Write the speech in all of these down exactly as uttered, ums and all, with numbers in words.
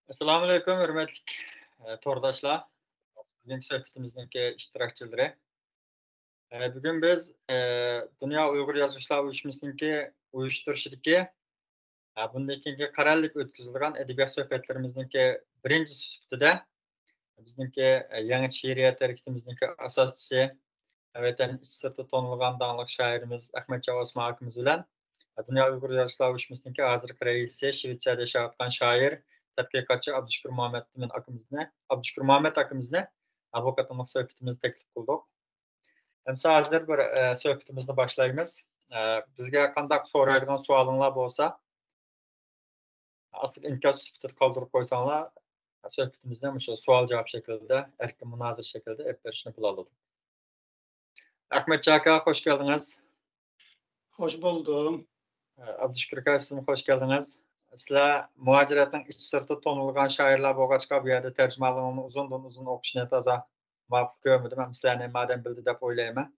ئەسسالامۇئەلەيكۇم، ھۆرمەتلىك، ئە، تورداشلار، بۈگۈنكى سۆھبىتىمىزنىڭكى ئىشتىراكچىلىرى. ئە، بۈگۈن بىز، ئە، دۇنيا ئۇيغۇر يازغۇچىلار ئۇيۇشمىسىنىڭكى ئۇيۇشتۇرۇشىدىكى، ئە، بۇندىن كېيىنكى قەرەللىك ئۆتكۈزۈلىدىغان ئەدەبىيات سۆھبەتلىرىمىزنىڭكى بىرىنچىسى سۈپىتىدە بىزنىڭكى، ئە، يېڭىچە شېئىرىيەت ھەرىكىتىمىزنىڭكى ئاساسچىسى، ۋەتەن ئىچى سىرتىدا تونۇلغان داڭلىق شائىرىمىز ئەخمەتجان ئوسمان ئاكىمىز بىلەن دۇنيا ئۇيغۇر يازغۇچىلار ئۇيۇشمىسىنىڭكى ھازىرقى رەئىسى، شىۋېتسىيەدە ياشاۋاتقان شائىر، تەتقىقاتچى ئابدۇشۈكۈر مامەتئىمىن ئاكىمىزنى، ئابدۇشۈكۈر مامەت ئاكىمىزنى بۇ قېتىملىق سۆھبىتىمىزنى تەكلىپ قىلدۇق. ئەمسە ھازىر بىر، ئە، سۆھبىتىمىزنى باشلايمىز. ئە، بىزگە قانداق سورايدىغان سوئالىڭلار بولسا، ئاستىدا ئىنكاس سۈپىتىدە قالدۇرۇپ قويساڭلار، سۆھبىتىمىزنى مۇشۇ سوئال-جاۋاب شەكلىدە، ئەركىن مۇنازىرە شەكلىدە ئېلىپ بېرىشنى پىلانلىدۇق. ئەخمەتجان ئاكا، خوش كەلدىڭىز. خوش بولدۇم. ئابدۇشۈكۈر ئاكا، سىزمۇ خوش كەلدىڭىز. سىلەر مۇھاجىرەتنىڭ ئىچى سىرتى تونۇلغان شائىرلار بولغاچقا، بۇ يەردە تەرجىمانلىرىڭلارنى ئۇزۇندىن ئۇزۇن ئوقۇشنى تازا ماقۇل كۆرمىدىم. ھەم سىلەرنى مادەم بىلدى دەپ ئويلايمەن.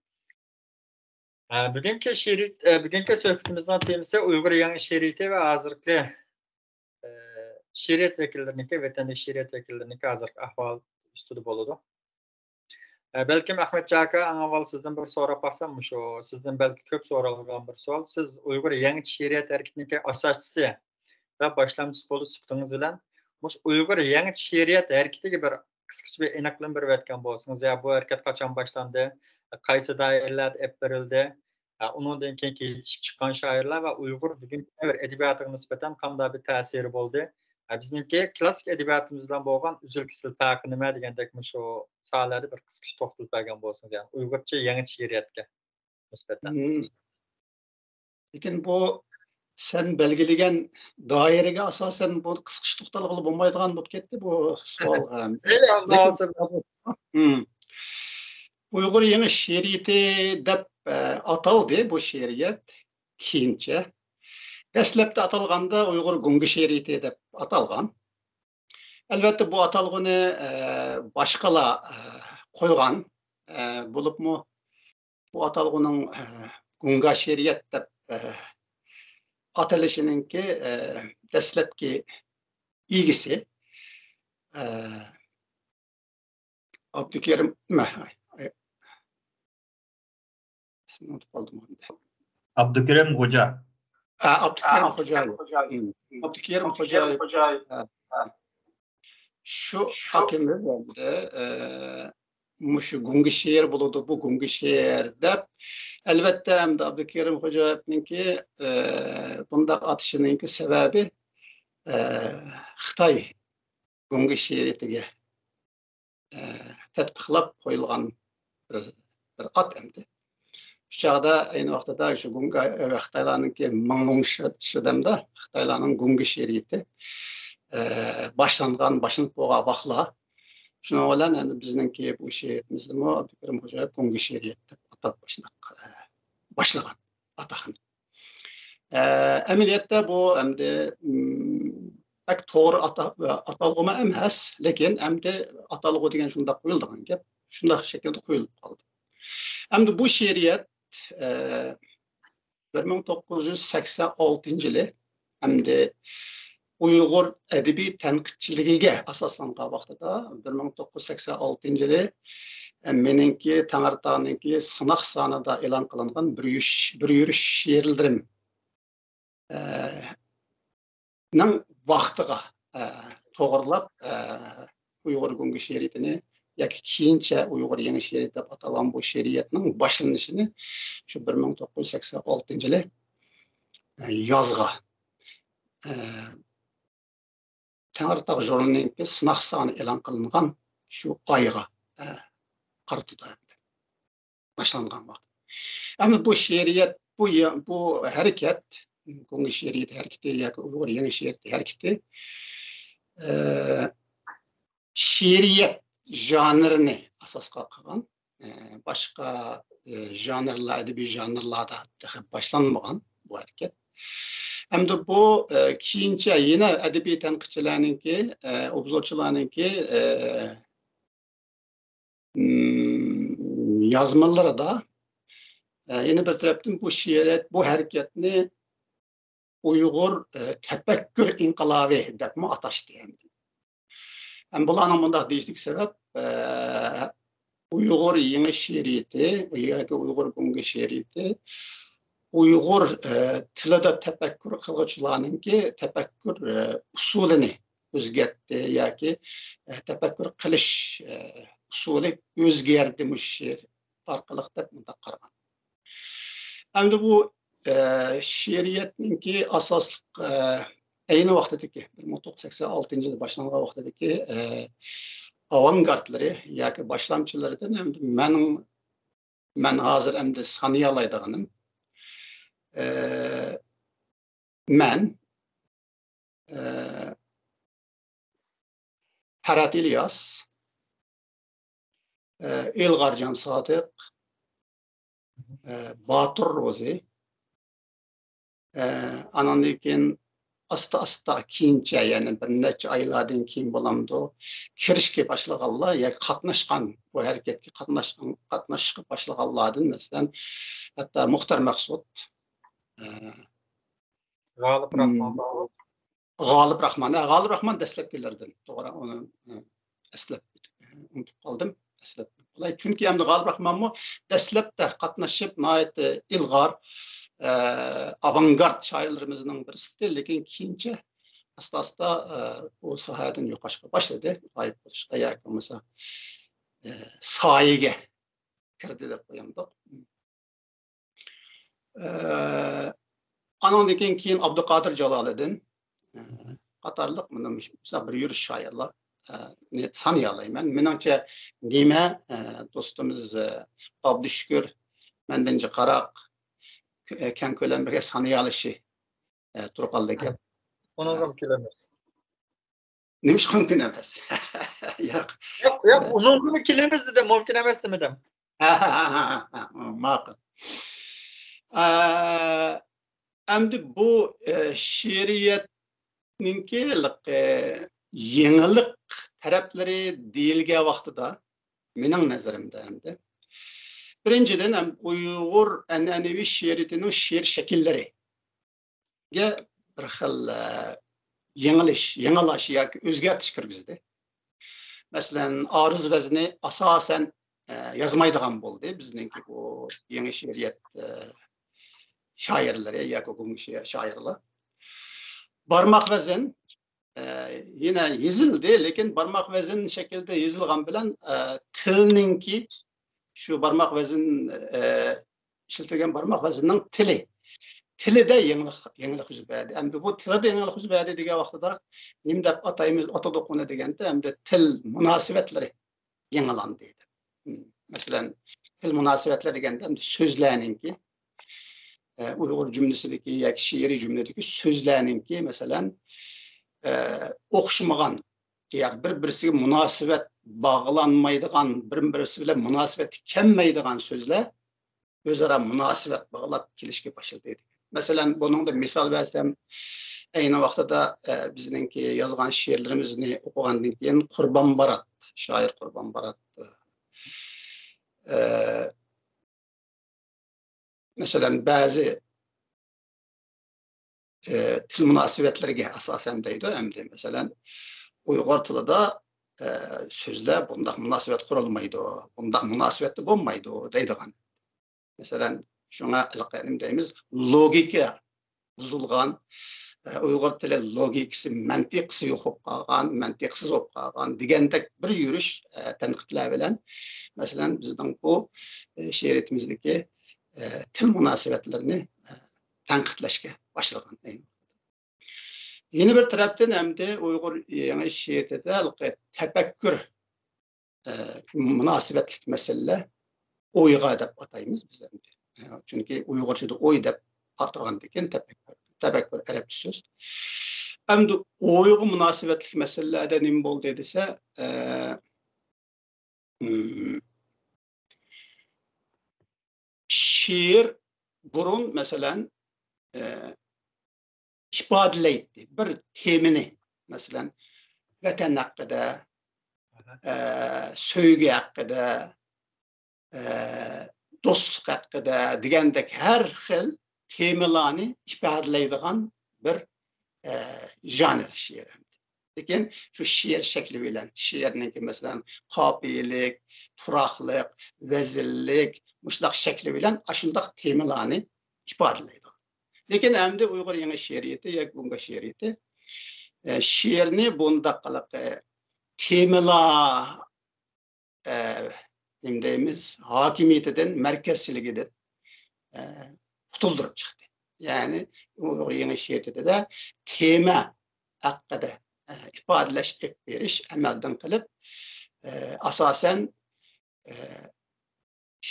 ئە، بۈگۈنكى شېئىرىي-، ئە، بۈگۈنكى سۆھبىتىمىزنىڭ تېمىسى ئۇيغۇر يېڭى شېئىرىيىتى ۋە ھازىرقى، ئە، شېئىرىيەت ۋەكىللىرىنىڭكى، ۋەتەندىكى شېئىرىيەت ۋەكىللىرىنىڭكى ھازىرقى ئەھۋال ئۈستىدە بولىدۇ. ئە، بەلكىم ئەخمەتجان ئاكا، ئەڭ ئاۋۋال سىزدىن بىر سوراپ باقسام، مۇشۇ سىزدىن بەلكى كۆپ سورالغان بىر سوئال. سىز ئۇيغۇر يېڭىچە شېئىرىيەت ھەرىكىتىنىڭكى ئاساسچىسى ۋە باشلامچىسى بولۇش سۈپىتىڭىز بىلەن، مۇشۇ ئۇيغۇر يېڭىچە شېئىرىيەت ھەرىكىتىگە بىر قىسقىچە بىر ئېنىقلىما بېرىۋەتكەن بولسىڭىز، يا بۇ ھەرىكەت قاچان باشلاندى، قايسى دائىرىلەردە ئېلىپ بېرىلدى، ئۇنىڭدىن كېيىن يېتىشىپ چىققان شائىرلار ۋە ئۇيغۇر بۈگۈنكى دەۋر ئەدەبىياتىغا نىسبەتەن قانداق بىر تەسىرى بولدى، بىزنىڭكى كلاسسىك ئەدەبىياتىمىز بىلەن بولغان ئۈزۈل-كېسىل پەرقى نېمە دېگەندەك مۇشۇ ساھەلەردە بىر قىسقىچە توختىلىپ بەرگەن بولسىڭىز، يەنى ئۇيغۇرچە يېڭىچە شېئىرىيەتكە نىسبەتەن. مم. لېكىن بۇ سەن بەلگىلىگەن دائىرىگە ئاساسەن بۇ قىسقىچە توختالغىلى بولمايدىغان بولۇپ كەتتى بۇ سوئالغا. ئەي، ئاللا لېكىن ئاسىر. مم. ئۇيغۇر يېڭى شېئىرىيىتى دەپ، ئە، ئاتالدى بۇ شېئىرىيەت كېيىنچە. دەسلەپتە ئاتالغاندا ئۇيغۇر گۇڭگا شېئىرىيىتى دەپ ئاتالغان. ئەلۋەتتە، بۇ ئاتالغۇنى، ئە، باشقىلار، ئە، قويغان، ئە، بولۇپمۇ بۇ ئاتالغۇنىڭ، ئە، گۇڭگا شېئىرىيەت دەپ، ئە، ئاتىلىشىنىڭكى، ئە، دەسلەپكى ئىگىسى، ئە، ئابدۇكېرىم، مە-، ئىسمىنى ئۇنتۇپ قالدىم ئەمدى. ئابدۇكېرىم خوجا. ئا، ئابدۇكېرىم خوجا. ئابدۇكېرىم خوجا. ئابدۇكېرىم خوجا. ئا، ئا. شۇ ئاكىمىز ئەمدى، ئە، مۇشۇ گۇڭگا شېئىر بولىدۇ، بۇ گۇڭگا شېئىر دەپ. ئەلۋەتتە، ئەمدى ئابدۇكېرىم خوجايېۋنىڭكى، ئە، بۇنداق ئاتىشىنىڭكى سەۋەبى، ئە، خىتاي گۇڭگا شېئىرىيىتىگە، ئە، تەتبىقلاپ قويۇلغان بىر، بىر ئات ئەمدى. شۇ چاغدا ئەينى ۋاقتىدا شۇ گۇڭگا، ئە، خىتايلارنىڭكى ماڭلۇڭ شى-، شىدەمدە خىتايلارنىڭ گۇڭگا شېئىرىيىتى، ئە، باشلانغان، باشلىنىپ بولغان ۋاقىتلار. شۇنىڭ بىلەن ئەمدى بىزنىڭكى بۇ شېئىرىيىتىمىزدىمۇ ئابدۇكېرىم خوجايېۋ گۇڭگا شېئىرىيەت دەپ ئاتاپ باشلاق-، ئە، باشلىغان ئاتاقنى. ئە، ئەمەلىيەتتە بۇ ئەمدى، ئىم، بەك توغرا ئاتا-، ئاتالغۇمۇ ئەمەس، لېكىن ئەمدى ئاتالغۇ دېگەن شۇنداق قويۇلىدىغان گەپ، شۇنداق شەكىلدە قويۇلۇپ قالدى. ئەمدى بۇ شېئىرىيەت، ئە، بىر مىڭ توققۇز يۈز سەكسەن ئالتىنچى يىلى ئەمدى ئۇيغۇر ئەدەبىي تەنقىدچىلىكىگە ئاساسلانغان ۋاقتىدا، بىر مىڭ توققۇز يۈز سەكسەن ئالتىنچى يىلى، ئە، مېنىڭكى تەڭرىتاغنىڭكى سىناق سانىدا ئېلان قىلىنغان بىر يۈرۈش، بىر يۈرۈش شېئىرلىرىم، ئە، نىڭ ۋاقتىغا، ئە، توغرىلاپ، ئە، ئۇيغۇر گۇڭگا شېئىرىيىتىنى ياكى كېيىنچە ئۇيغۇر يېڭى شېئىرىيىتى دەپ ئاتالغان بۇ شېئىرىيەتنىڭ باشلىنىشىنى شۇ بىر مىڭ توققۇز يۈز سەكسەن ئالتىنچى يىلى، ئە، يازغا، ئە، تەڭرىتاغ ژۇرنىلىنىڭكى سىناق سانى ئېلان قىلىنغان شۇ ئايغا، ئە، قارىتىدۇ ئەمدى. باشلانغان ۋاقىت. ئەمدى بۇ شېئىرىيەت، بۇ يا-، بۇ ھەرىكەت، گۇڭگا شېئىرىيەت ھەرىكىتى ياكى ئۇيغۇر يېڭى شېئىرىيەت ھەرىكىتى، ئە، شېئىرىيەت ژانىرىنى ئاساسقا قىلغان، ئە، باشقا، ئە، ژانىرلار، ئەدەبىي ژانىرلاردا تېخى باشلانمىغان بۇ ھەرىكەت. ئەمدى بۇ، ئە، كېيىنچە يەنە ئەدەبىي تەنقىدچىلەرنىڭكى، ئە، ئوبزورچىلارنىڭكى، ئە، ئىم، يازمىلىرىدا، ئە، يەنە بىر تەرەپتىن بۇ شېئىرىيەت، بۇ ھەرىكەتنى ئۇيغۇر، ئە، تەپەككۇر ئىنقىلابى دەپمۇ ئاتاشتى ئەمدى. ھەم بۇلارنىڭ مۇنداق دېيىشىدىكى سەۋەب، ئە، ئۇيغۇر يېڭى شېئىرىيىتى ياكى ئۇيغۇر بۈگۈنكى شېئىرىيىتى ئۇيغۇر، ئە، تىلىدا تەپەككۇر قىلغۇچىلارنىڭكى تەپەككۇر، ئە، ئۇسۇلىنى ئۆزگەرتتى ياكى، ئە، تەپەككۇر قىلىش، ئە، ئۇسۇلى ئۆزگەردى مۇشۇ شېئىر ئارقىلىق دەپ مۇنداق قارىغان. ئەمدى بۇ، ئە، شېئىرىيەتنىڭكى ئاساسلىق، ئە، ئەينى ۋاقتىدىكى، بىر مىڭ توققۇز يۈز سەكسەن ئالتىنچى يىلدا باشلانغان ۋاقتىدىكى، ئە، ئاۋانگارتلىرى ياكى باشلامچىلىرىدىن ئەمدى مەنىڭ، مەن ھازىر ئەمدى سانىيالايدىغىنىم، ئە، مەن، ئە، پەرھات ئىلياس، ئە، ئىلغارجان سادىق، ئە، باتۇر روزى، ئە، ئاناندىن كېيىن ئاستا-ئاستا كېيىنچە، يەنى بىر نەچچە ئايلاردىن كېيىن بولامدۇ، كىرىشكە باشلىغانلار ياكى قاتناشقان، بۇ ھەرىكەتكە قاتناشقان، قاتناشقا باشلىغانلاردىن، مەسىلەن، ھەتتا مۇختار مەخسۇت، ئە، غالىپ راخمان. غالىپ راخمان، ھە، غالىپ راخمان دەسلەپكىلەردىن. توغرا، ئۇنى، ھە، ئەسلەپ، ئۇنتۇپ قالدىم. ئەسلەپ قالاي. چۈنكى ئەمدى غالىپ راخمانمۇ دەسلەپتە قاتنىشىپ، ناھايىتى ئىلغار، ئە، ئاۋانگارد شائىرلىرىمىزنىڭ بىرسى ئىدى. لېكىن كېيىنچە ئاستا-ئاستا، ئە، ئۇ ساھەدىن يوقاشقا باشلىدى. غايىب بولۇشقا ياكى بولمىسا، ئە، سايىگە كىردى دەپ قويامدۇق. ئە، ئانىڭدىن كېيىن، كېيىن ئابدۇقادىر جالالىدىن، ئە، قاتارلىق مانا مۇشۇ بىر يۈرۈش شائىرلار، ئە، نى سانىيالايمەن. مېنىڭچە نېمە، ئە، دوستىمىز، ئە، ئابدۇشۈكۈر مەندىن جىقراق، ئە، كەڭ كۆلەملىك سانىيالىشى، ئە، تۇرغانلا گەپ. ئۇنىڭغا كېلىمىز. نېمىشقا مۇمكىن ئەمەس؟ ياق. ياق، ياق، ئۇنىڭغىمۇ كېلىمىز دېدىم، مۇمكىن ئەمەس دېمىدىم. ھە، ھە، ھە، ھە، ھە، ماقۇل. ئە، ئەمدى بۇ، ئە، شېئىرىيەتنىڭكى، ئە، يېڭىلىق تەرەپلىرى دېيىلگەن ۋاقتىدا، مېنىڭ نەزىرىمدە ئەمدى، بىرىنچىدىن، ئەم، ئۇيغۇر ئەنئەنىۋى شېئىرىيىتىنىڭ شېئىر شەكىللىرى گە بىر خىل، ئە، يېڭىلىش، يېڭىلاش ياكى ئۆزگەرتىش كىرگۈزدى. مەسىلەن، ئارۇز ۋەزنى ئاساسەن، ئە، يازمايدىغان بولدى بىزنىڭكى بۇ يېڭى شېئىرىيەت، ئە، شائىرلىرى ياكى بۈگۈنكى شېئىر-، شائىرلار. بارماق ۋەزىن، ئە، يەنە يېزىلدى، لېكىن بارماق ۋەزىن شەكلىدە يېزىلغان بىلەن، ئە، تىلنىڭكى شۇ بارماق ۋەزىن، ئە، ئىشلىتىلگەن بارماق ۋەزىننىڭ تىلى. تىلىدە يېڭىلىق، يېڭىلىق يۈز بەردى. ئەمدى بۇ تىلىدا يېڭىلىق يۈز بەردى دېگەن ۋاقتىدا نېمە دەپ ئاتايمىز، ئاتىدۇق ئۇنى دېگەندە، ئەمدى تىل مۇناسىۋەتلىرى يېڭىلاندى دەپ. مم. مەسىلەن، تىل مۇناسىۋەتلىرى دېگەندە، ئەمدى سۆزلەرنىڭكى، ئە، ئۇيغۇر جۈملىسىدىكى ياكى شېئىرىي جۈملىدىكى سۆزلەرنىڭكى، مەسىلەن، ئە، ئوخشىمىغان ياكى بىر-بىرسىگە مۇناسىۋەت باغلانمايدىغان، بىر-بىرسى بىلەن مۇناسىۋەتكە كەلمەيدىغان سۆزلەر ئۆزئارا مۇناسىۋەت باغلاپ كېلىشكە باشلىدى. مەسىلەن، بۇنىڭدا مىسال بەرسەم، ئەينى ۋاقتىدا، ئە، بىزنىڭكى يازغان شېئىرلىرىمىزنى ئوقۇغاندىن كېيىن، قۇربان بارات، شائىر قۇربان بارات، ئە، مەسىلەن، بەزى، ئە، تىل مۇناسىۋەتلىرىگە ئاساسەن دەيدۇ ئەمدى. مەسىلەن، ئۇيغۇر تىلىدا، ئە، سۆزلەر بۇنداق مۇناسىۋەت قۇرۇلمايدۇ، بۇنداق مۇناسىۋەتتە بولمايدۇ دەيدىغان. مەسىلەن، شۇڭا ھېلىقى نېمە دەيمىز، لوگىكا بۇزۇلغان، ئە، ئۇيغۇر تىلى لوگىكىسى، مەنتىقىسى يوق بولۇپ قالغان، مەنتىقسىز بولۇپ قالغان دېگەندەك بىر يۈرۈش، ئە، تەنقىدلەر بىلەن، مەسىلەن، بىزنىڭ بۇ، ئە، شېئىرىيىتىمىزدىكى، ئە، تىل مۇناسىۋەتلىرىنى، ئە، تەنقىدلەشكە باشلىغان. يەنە بىر تەرەپتىن ئەمدى ئۇيغۇر يېڭى شېئىرىيىتىدە ھېلىقى تەپەككۇر، ئە، مۇناسىۋەتلىك مەسىلىلەر ئويغا دەپ ئاتايمىز بىز ئەمدى. ئە، چۈنكى ئۇيغۇرچىدا ئوي دەپ ئاتىغاندىكىن تەپەككۇر، تەپەككۇر ئەرەبچە سۆز. ئەمدى ئويغا مۇناسىۋەتلىك مەسىلىلەردە نېمە بولدى دېسە، ئە، مم، شېئىر بۇرۇن، مەسىلەن، ئە، ئىپادىلەيتتى. بىر تېمىنى، مەسىلەن، ۋەتەن ھەققىدە، ئە، سۆيگۈ ھەققىدە، ئە، دوستلۇق ھەققىدە دېگەندەك ھەر خىل تېمىلارنى ئىپادىلەيدىغان بىر، ئە، ژانىر شېئىر ئەمدى. لېكىن شۇ شېئىر شەكلى بىلەن، شېئىرنىڭكى، مەسىلەن، قاپىيىلىك، تۇراقلىق، ۋەزىنلىك، مۇشۇنداق شەكلى بىلەن ئاشۇنداق تېمىلارنى ئىپادىلەيدۇ. لېكىن ئەمدى ئۇيغۇر يېڭى شېئىرىيىتى ياكى گۇڭگې شېئىرىيىتى، ئە، شېئىرنى بۇنداق قىلىپ، ئە، تېمىلار، ئە، نېمە دەيمىز، ھاكىمىيىتىدىن، مەركەزچىلىكىدىن، ئە، قۇتۇلدۇرۇپ چىقتى. يەنى ئۇيغۇر يېڭى شېئىرىيىتىدە تېما ھەققىدە، ئە، ئىپادىلەش، ئېلىپ بېرىش ئەمەلدىن قېلىپ، ئە، ئاساسەن، ئە،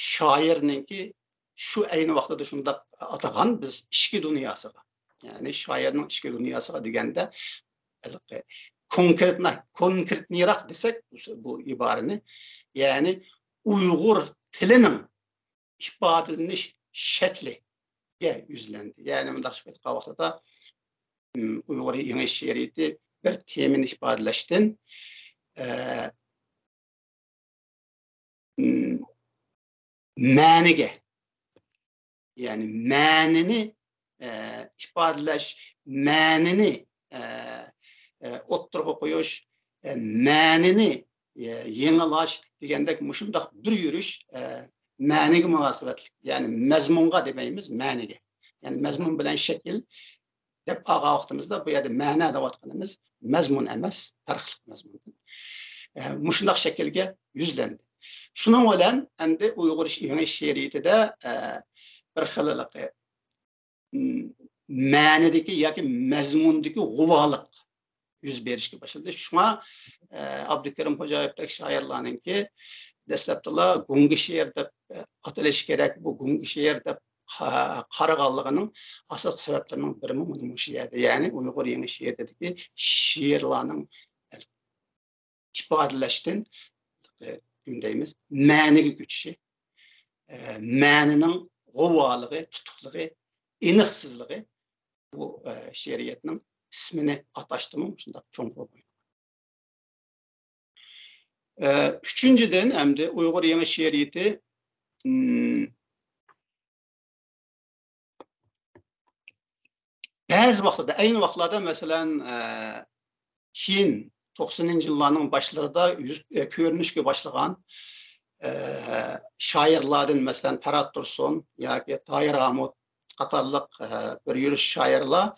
شائىرنىڭكى شۇ ئەينى ۋاقتىدا شۇنداق ئاتىغان بىز ئىچكى دۇنياسىغا، يەنى شائىرنىڭ ئىچكى دۇنياسىغا دېگەندە، ھېلىقى كونكرېتنا-، كونكرېتنىيراق دېسەك بۇ، بۇ ئىبارىنى، يەنى ئۇيغۇر تىلىنىڭ ئىپادىلىنىش شەكلىگە يۈزلەندى. يەنى مۇنداق قىلىپ ئېيتقان ۋاقتىدا، ئۇم، ئۇيغۇر يېڭى شېئىرىيىتى بىر تېمىنى ئىپادىلەشتىن، ئە، ئۇم، مەنىگە، يەنى مەنىنى، ئە، ئىپادىلەش، مەنىنى، ئە، ئە، ئوتتۇرىغا قويۇش، ئە، مەنىنى، ئە، يېڭىلاش دېگەندەك مۇشۇنداق بىر يۈرۈش، ئە، مەنىگە مۇناسىۋەتلىك، يەنى مەزمۇنغا دېمەيمىز، مەنىگە. يەنى مەزمۇن بىلەن شەكىل دەپ ئالغان ۋاقتىمىزدا بۇ يەردە مەنە دەۋاتقىنىمىز مەزمۇن ئەمەس، پەرقلىق مەزمۇن. ئە، مۇشۇنداق شەكىلگە يۈزلەندى. شۇنىڭ بىلەن ئەمدى ئۇيغۇر يېڭى شېئىرىيىتىدە، ئە، بىر خىللىقى، م، مەنىدىكى ياكى مەزمۇندىكى غۇۋالىق يۈز بېرىشكە باشلىدى. شۇڭا، ئە، ئابدۇكېرىم خوجايېۋتەك شائىرلارنىڭكى دەسلەپتىلا گۇڭگې شېئىر دەپ، ئە، ئاتىلىشى كېرەك، بۇ گۇڭگې شېئىر دەپ قا-، قارىغانلىقىنىڭ ئاساسلىق سەۋەبلىرىنىڭ بىرىمۇ مانا مۇشۇ يەردە. يەنى ئۇيغۇر يېڭى شېئىرىدىكى شېئىرلارنىڭ ئىپادىلەشتىن، ئە، نېمە دەيمىز، مەنىگە كۆچۈشى، ئە، مەنىنىڭ غۇۋالىقى، تۇتۇقلۇقى، ئېنىقسىزلىقى بۇ، ئە، شېئىرىيەتنىڭ ئىسمىنى ئاتاشتىمۇ شۇنداق چوڭقۇر ئوينىغان. ئە، ئۈچىنچىدىن، ئەمدى ئۇيغۇر يېڭى شېئىرىيىتى، ئىم، بەزى ۋاقىتلاردا، ئەينى ۋاقىتلاردا، مەسىلەن، ئە، كېيىن توقسىنىنچى يىللارنىڭ باشلىرىدا يۈز، ئە، كۆرۈنۈشكە باشلىغان، ئە، شائىرلاردىن، مەسىلەن، پەرھات تۇرسۇن ياكى تاھىر ھامۇت قاتارلىق، ئە، بىر يۈرۈش شائىرلار،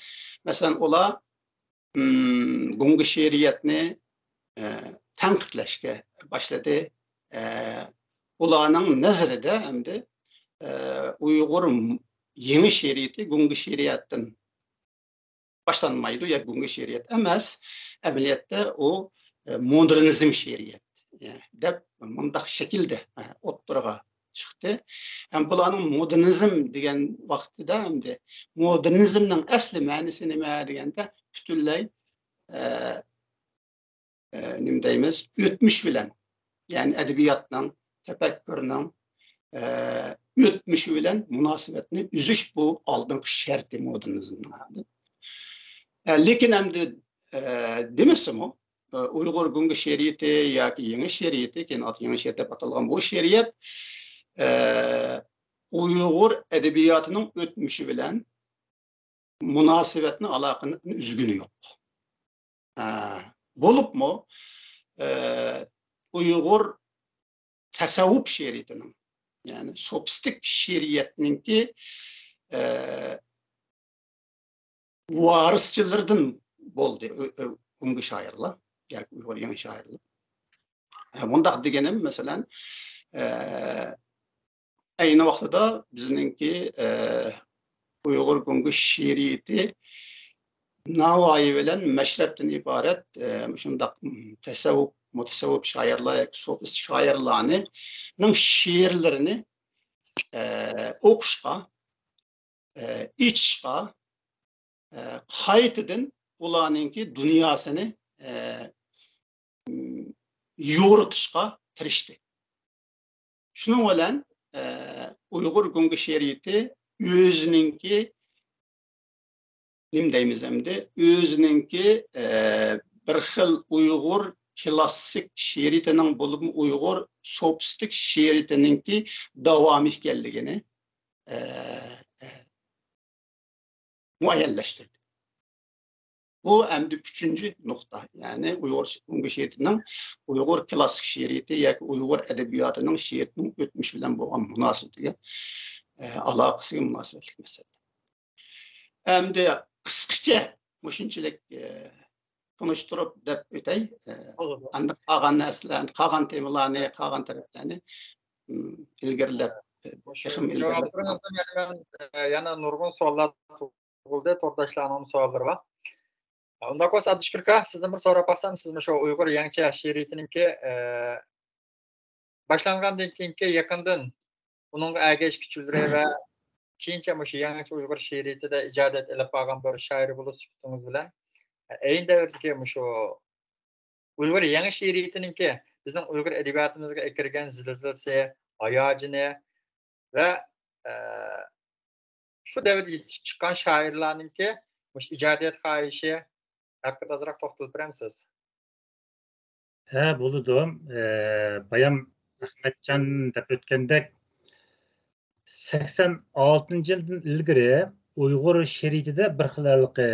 مەسىلەن، ئۇلار ئىم، گۇڭگې شېئىرىيەتنى، ئە، تەنقىدلەشكە باشلىدى. ئە، ئۇلارنىڭ نەزىرىدە ئەمدى، ئە، ئۇيغۇر م-، يېڭى شېئىرىيىتى گۇڭگې شېئىرىيەتتىن باشلانمايدۇ ياكى گۇڭگې شېئىرىيەت ئەمەس، ئەمەلىيەتتە ئۇ، ئە، مودېرنىزم شېئىرىيەت، ئە، دەپ مۇنداق شەكىلدە، ئە، ئوتتۇرىغا چىقتى. ھەم بۇلارنىڭ مودېرنىزم دېگەن ۋاقتىدا ئەمدى مودېرنىزمنىڭ ئەسلى مەنىسى نېمە دېگەندە، پۈتۈنلەي، ئە، ئە، نېمە دەيمىز، ئۆتمۈش بىلەن، يەنى ئەدەبىياتنىڭ، تەپەككۇرنىڭ، ئە، ئۆتمۈشى بىلەن مۇناسىۋەتنى ئۈزۈش بۇ ئالدىنقى شەرتى مودېرنىزمنىڭ. ئە، لېكىن ئەمدى، ئە، دېمىسىمۇ، ئۇيغۇر گۇڭگې شېئىرىيىتى ياكى يېڭى شېئىرىيىتى، كېيىن ئاتى يېڭى شېئىر دەپ ئاتالغان بۇ شېئىرىيەت، ئە، ئۇيغۇر ئەدەبىياتىنىڭ ئۆتمۈشى بىلەن مۇناسىۋەتنى، ئالاقىنى ئۈزگىنى يوق. ئە، بولۇپمۇ، ئە، ئۇيغۇر تەسەۋۋۇپ شېئىرىيىتىنىڭ، يەنى سوفىستىك شېئىرىيەتنىڭكى، ئە، ۋارىسچىلىرىدىن بولدى ئۆ-، ئۆ-، گۇڭگې شائىرلار ياكى ئۇيغۇر يېڭى شائىرلار. ئە، بۇنداق دېگىنىم، مەسىلەن، ئە، ئەينى ۋاقتىدا بىزنىڭكى، ئە، ئۇيغۇر گۇڭگې شېئىرىيىتى ناۋايى بىلەن مەشرەپتىن ئىبارەت، ئە، مۇشۇنداق، م، تەسەۋۋۇپ، مۇتەسەۋۋۇپ شائىرلار ياكى سوفىست شائىرلارنى، نىڭ شېئىرلىرىنى، ئە، ئوقۇشقا، ئە، ئېچىشقا، ئە، قايتىدىن ئۇلارنىڭكى دۇنياسىنى، ئە، م، يورۇتۇشقا تىرىشتى. شۇنىڭ بىلەن، ئە، ئۇيغۇر گۇڭگې شېئىرىيىتى ئۆزىنىڭكى، نېمە دەيمىز ئەمدى، ئۆزىنىڭكى، ئە، بىر خىل ئۇيغۇر كلاسسىك شېئىرىيىتىنىڭ، بولۇپمۇ ئۇيغۇر سوفىستىك شېئىرىيىتىنىڭكى داۋامى ئىكەنلىكىنى، ئە، ئە، مۇئەييەنلەشتۈردى. بۇ ئەمدى ئۈچىنچى نۇقتا، يەنى ئۇيغۇر ش-، ئۇيغۇر شېئىرىيىتىنىڭ، ئۇيغۇر كلاسسىك شېئىرىيىتى ياكى ئۇيغۇر ئەدەبىياتىنىڭ شېئىرىيىتىنىڭ ئۆتمۈشى بىلەن بولغان مۇناسىۋىتىگە، ئە، ئالاقىسىگە مۇناسىۋەتلىك مەسىلە. ئەمدى قىسقىچە مۇشۇنچىلىك، ئە، تونۇشتۇرۇپ دەپ ئۆتەي. ئە، بولىدۇ. ئەمدى قالغان نەرسىلەر، قالغان تېمىلارنى، قالغان تەرەپلەرنى، ئىم، ئىلگىرىلەپ، مۇشۇ تېخىمۇ ئىلگىرىلەپ جاۋابلىرىڭىزدىن يەنە مەن، ئە، يەنە نۇرغۇن سوئاللار تۇغۇلدى، تورداشلارنىڭ سوئاللىرى بار. ئۇنداق بولسا، ئابدۇشۈكۈر ئاكا، سىزدىن بىر سوراپ باقسام، سىز مۇشۇ ئۇيغۇر يېڭىچە شېئىرىيىتىنىڭكى، ئە، باشلانغاندىن كېيىنكى يېقىندىن ئۇنىڭغا ئەگەشكۈچىلىرى ۋە كېيىنچە مۇشۇ يېڭىچە ئۇيغۇر شېئىرىيىتىدە ئىجادىيەت ئېلىپ بارغان بىر شائىر بولۇش سۈپىتىڭىز بىلەن، ئەينى دەۋردىكى مۇشۇ ئۇيغۇر يېڭى شېئىرىيىتىنىڭكى بىزنىڭ ئۇيغۇر ئەدەبىياتىمىزغا ئەكىرگەن زىلزىلىسى، ھاياجىنى ۋە، ئە، شۇ دەۋردە يېتىشىپ چىققان شائىرلارنىڭكى مۇشۇ ئىجادىيەت خاھىشى ھەققىدە ئازراق توختىلىپ بېرەمسىز؟ ھە، بولىدۇ. ئە، بايام ئەخمەتجان دەپ ئۆتكەندەك، سەكسەن ئالتىنچى يىلدىن ئىلگىرى ئۇيغۇر شېئىرىيىتىدە بىر خىل ھېلىقى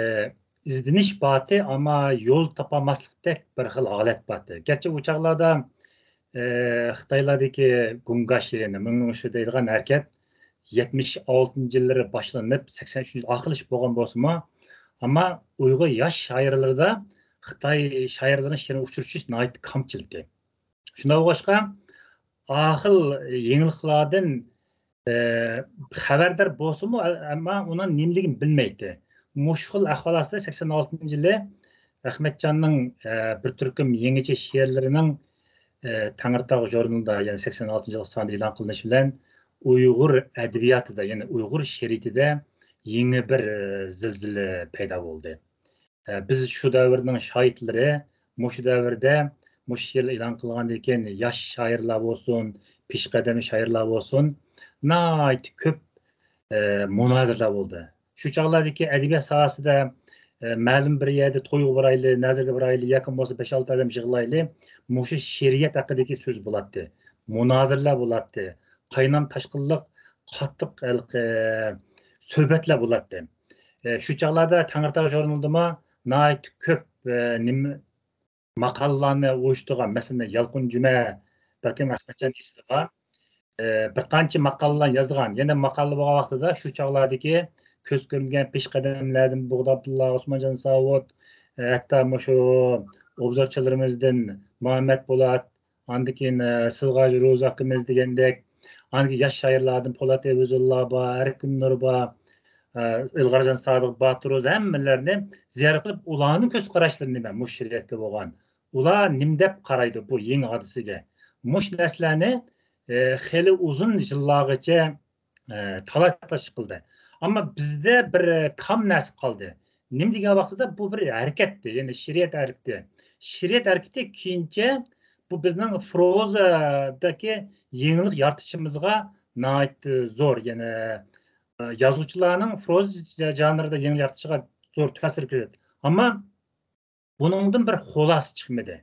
ئىزدىنىش بارتى، ئەمما يول تاپالماسلىقتەك بىر خىل ھالەت بارتى. گەرچە ئۇ چاغلاردا، ئە، خىتايلاردىكى گۇڭگا شېئىرىنى، مىڭ شېئىر دەيدىغان ھەرىكەت يەتمىش ئالتىنچى يىللىرى باشلىنىپ، سەكسەن ئۈچىنچى يىل ئاخىرلىشىپ بولغان بولسىمۇ، ئەمما ئۇيغۇر ياش شائىرلىرىدا خىتاي شائىرلىرىنىڭ شېئىرىنى ئۇچرىتىش ناھايىتى كامچىلتى. شۇنداق بولغاچقا، ئاخىل يېڭىلىقلاردىن، ئە، خەۋەردار بولسىمۇ، ئە-، ئەمما ئۇنىڭ نېمىلىكىنى بىلمەيتتى. مۇشۇ خىل ئەھۋال ئاستىدا سەكسەن ئالتىنچى يىلى ئەخمەتجاننىڭ، ئە، بىر تۈركۈم يېڭىچە شېئىرلىرىنىڭ، ئە، تەڭرىتاغ ژۇرنىلىدا، يەنى سەكسەن ئالتىنچى يىل سانىدا ئېلان قىلىنىشى بىلەن ئۇيغۇر ئەدەبىياتىدا، يەنى ئۇيغۇر شېئىرىيىتىدە يېڭى بىر، ئە، زىلزىلە پەيدا بولدى. ئە، بىز شۇ دەۋرنىڭ شاھىتلىرى، مۇشۇ دەۋردە مۇشۇ شېئىر ئېلان قىلغاندىن كېيىن ياش شائىرلار بولسۇن، پېشقەدەم شائىرلار بولسۇن، ناھايىتى كۆپ، ئە، مۇنازىرىلەر بولدى. شۇ چاغلاردىكى ئەدەبىيات ساھەسىدە، ئە، مەلۇم بىر يەردە تويغا بارايلى، نەزىرگە بارايلى ياكى بولمىسا بەش-ئالتە ئادەم يىغلايلى، مۇشۇ شېئىرىيەت ھەققىدىكى سۆز بولاتتى. مۇنازىرىلەر بولاتتى. قاينام تاشقىنلىق، قاتتىق ھېلىقى سۆھبەتلەر بولاتتى. ئە، شۇ چاغلاردا تەڭرىتاغ ژۇرنىلىدىمۇ ناھايىتى كۆپ، ئە، نېمە، ماقالىلارنى ئۇيۇشتۇرغان، مەسىلەن، يالقۇن جۈمە، بەلكىم ئەخمەتجان ئېسىدە بار. ئە، بىر قانچە ماقالىلار يازغان. يەنە ماقالە بولغان ۋاقتىدا شۇ چاغلاردىكى كۆز كۆرمىگەن پېشقەدەملەردىن بۇغدا ئابدۇللا، ئوسمانجان ساۋۇت، ئە، ھەتتا مۇشۇ ئوبزورچىلىرىمىزدىن مۇھەممەت پولات، ئاندىن كېيىن، ئە، سىلغاج روزى ئاكىمىز دېگەندەك، ئاندىن كېيىن ياش شائىرلاردىن پولات ئېۋىزۇللا بار، ئەركىن نۇر بار، ئە، ئىلغارجان سادىق، باتۇر روزى ھەممىلەرنى زىيارەت قىلىپ، ئۇلارنىڭ كۆز قاراشلىرى نېمە مۇشۇ شېئىرىيەتكە بولغان؟ ئۇلار نېمە دەپ قارايدۇ بۇ يېڭى ھادىسىگە؟ مۇشۇ نەرسىلەرنى، ئە، خېلى ئۇزۇن يىللارغىچە، ئە، تالاش-تارتىش قىلدى. ئەمما بىزدە بىر، ئە، كام نەرسە قالدى. نېمە دېگەن ۋاقتىدا بۇ بىر ھەرىكەتتى، يەنى شېئىرىيەت ھەرىكىتى. شېئىرىيەت ھەرىكىتى كېيىنچە بۇ بىزنىڭ پروزادىكى يېڭىلىق يارىتىشىمىزغا ناھايىتى زور، يەنى، ئە، يازغۇچىلارنىڭ پروزا ژانىرىدا يېڭىلىق يارىتىشىغا زور تەسىر كۆرسەتتى. ئەمما بۇنىڭدىن بىر خۇلاسە چىقمىدى.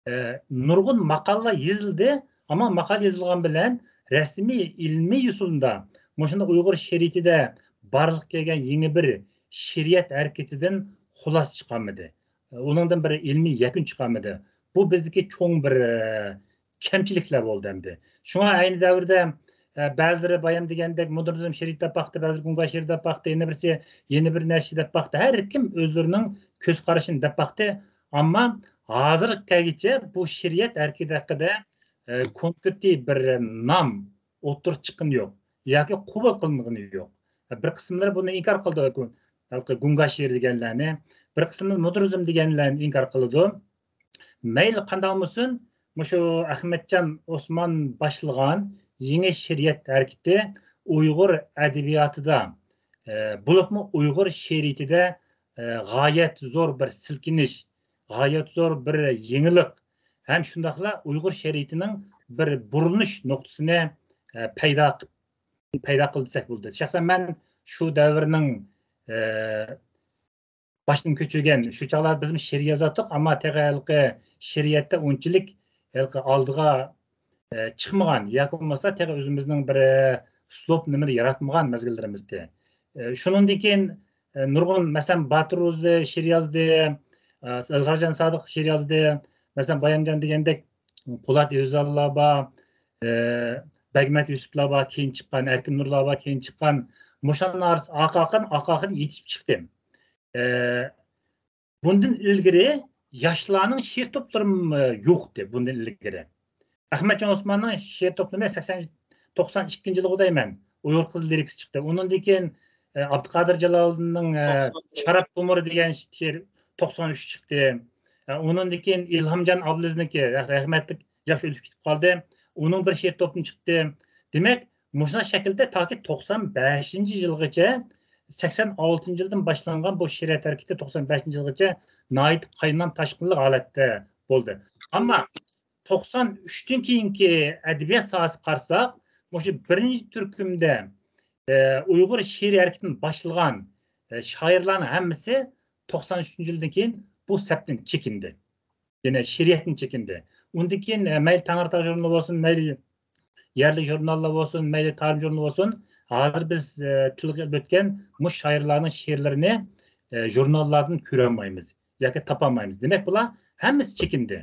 ئە، نۇرغۇن ماقالىلار يېزىلدى، ئەمما ماقالە يېزىلغان بىلەن رەسمىي ئىلمىي ئۇسۇلدا مۇشۇنداق ئۇيغۇر شېئىرىيىتىدە بارلىققا كەلگەن يېڭى بىر شېئىرىيەت ھەرىكىتىدىن خۇلاسە چىقالمىدى. ئۇنىڭدىن بىر ئىلمىي يەكۈن چىقالمىدى. بۇ بىزدىكى چوڭ بىر، ئە، كەمچىلىكلەر بولدى ئەمدى. شۇڭا ئەينى دەۋردە، ئە، بەزىلىرى بايام دېگەندەك مودېرنىزم شېئىرىيىتى دەپ باقتى، بەزىلىرى گۇڭگا شېئىرى دەپ باقتى، يەنە بىرسى يەنە بىر نەرسە دەپ باقتى. ھەر كىم ئۆزلىرىنىڭ كۆز قارىشىنى دەپ باقتى. ئەمما ھازىرغا كەلگۈچە بۇ شېئىرىيەت ھەرىكىتى ھەققىدە، ئە، كونكرېتىي بىر نام ئوتتۇرىغا چىققىنى يوق ياكى قوبۇل قىلىنغىنى يوق. بىر قىسىملىرى بۇنى ئىنكار قىلىدۇ، ھېلىقى گۇڭگا شېئىرى دېگەنلەرنى، بىر قىسىملىرى مودېرنىزم دېگەنلەرنى ئىنكار قىلىدۇ. مەيلى قانداق بولسۇن، مۇشۇ ئەخمەتجان ئوسمان باشلىغان يېڭى شېئىرىيەت ھەرىكىتى ئۇيغۇر ئەدەبىياتىدا، ئە، بولۇپمۇ ئۇيغۇر شېئىرىيىتىدە، ئە، غايەت زور بىر سىلكىنىش، غايەت زور بىر يېڭىلىق ھەم شۇنداقلا ئۇيغۇر شېئىرىيىتىنىڭ بىر بۇرۇلۇش نۇقتىسىنى، ئە، پەيدا، پەيدا قىلدى دېسەك بولىدۇ. شەخسەن مەن شۇ دەۋرنىڭ، ئە، باشتىن كۆچۈرگەن، شۇ چاغلار بىزمۇ شېئىر يازاتتۇق، ئەمما تېخى ھېلىقى شېئىرىيەتتە ئۇنچىلىك ھېلىقى ئالدىغا، ئە، چىقمىغان ياكى بولمىسا تېخى ئۆزىمىزنىڭ بىر، ئە، ئۇسلۇب نېمىنى ياراتمىغان مەزگىللىرىمىزدى. ئە، شۇنىڭدىن كېيىن، ئە، نۇرغۇن، مەسىلەن، باتۇر روزى شېئىر يازدى، ئە، ئىلغارجان سادىق شېئىر يازدى. مەسىلەن، بايامجان دېگەندەك، پولات ئۆزەللار بار، ئە، بەگمەت يۈسۈپلار بار، كېيىن چىققان، ئەركىن نۇرلار بار، كېيىن چىققان. مۇشۇلارنىڭ ئارىسى ئاقاقىن، ئاقاقىن يېتىشىپ چىقتى. ئە، بۇندىن ئىلگىرى ياشلارنىڭ شېئىر توپلىرىمۇ يوقتى، بۇندىن ئىلگىرى. ئەخمەتجان ئوسماننىڭ شېئىر توپلىمى سەكسەن، توقسان ئىككىنچى يىلى خۇدايمەن، ئۇيغۇر قىزى لىرىكىسى چىقتى. ئۇنىڭدىن كېيىن، ئە، ئابدۇقادىر جالالىدىننىڭ، ئە، شاراب قۇمۇرى دېگەن شېئىر توقسان ئۈچ چىقتى. ئە، ئۇنىڭدىن كېيىن ئىلھامجان ئابلىزنىڭكى، رەھ-، رەھمەتلىك، ياخشى ئۆلۈپ كېتىپ قالدى. ئۇنىڭ بىر شېئىر توپلىمى چىقتى. دېمەك، مۇشۇنداق شەكىلدە تاكى توقسان بەشىنچى يىلغىچە، سەكسەن ئالتىنچى يىلدىن باشلانغان بۇ شېئىرىيەت ھەرىكىتى توقسان بەشىنچى يىلغىچە ناھايىتى قاينام تاشقىنلىق ھالەتتە بولدى. ئەمما توقسان ئۈچتىن كېيىنكى ئەدەبىيات ساھەسىگە قارىساق، مۇشۇ بىرىنچى تۈركۈمدە، ئە، ئۇيغۇر شېئىرىي ھەرىكىتىنى باشلىغان، ئە، شائىرلارنىڭ ھەممىسى توقسان ئۈچىنچى يىلدىن كېيىن بۇ سەپتىن چېكىندى. يەنە شېئىرىيەتتىن چېكىندى. ئۇندىن كېيىن، ئە، مەيلى تەڭرىتاغ ژۇرنىلى بولسۇن، مەيلى يەرلىك ژۇرناللار بولسۇن، مەيلى تارىم ژۇرنىلى بولسۇن، ھازىر بىز، ئە، تىلغا ئېلىپ ئۆتكەن مۇشۇ شائىرلارنىڭ شېئىرلىرىنى، ئە، ژۇرناللاردىن كۆرەلمەيمىز ياكى تاپالمايمىز. دېمەك، بۇلار ھەممىسى چېكىندى.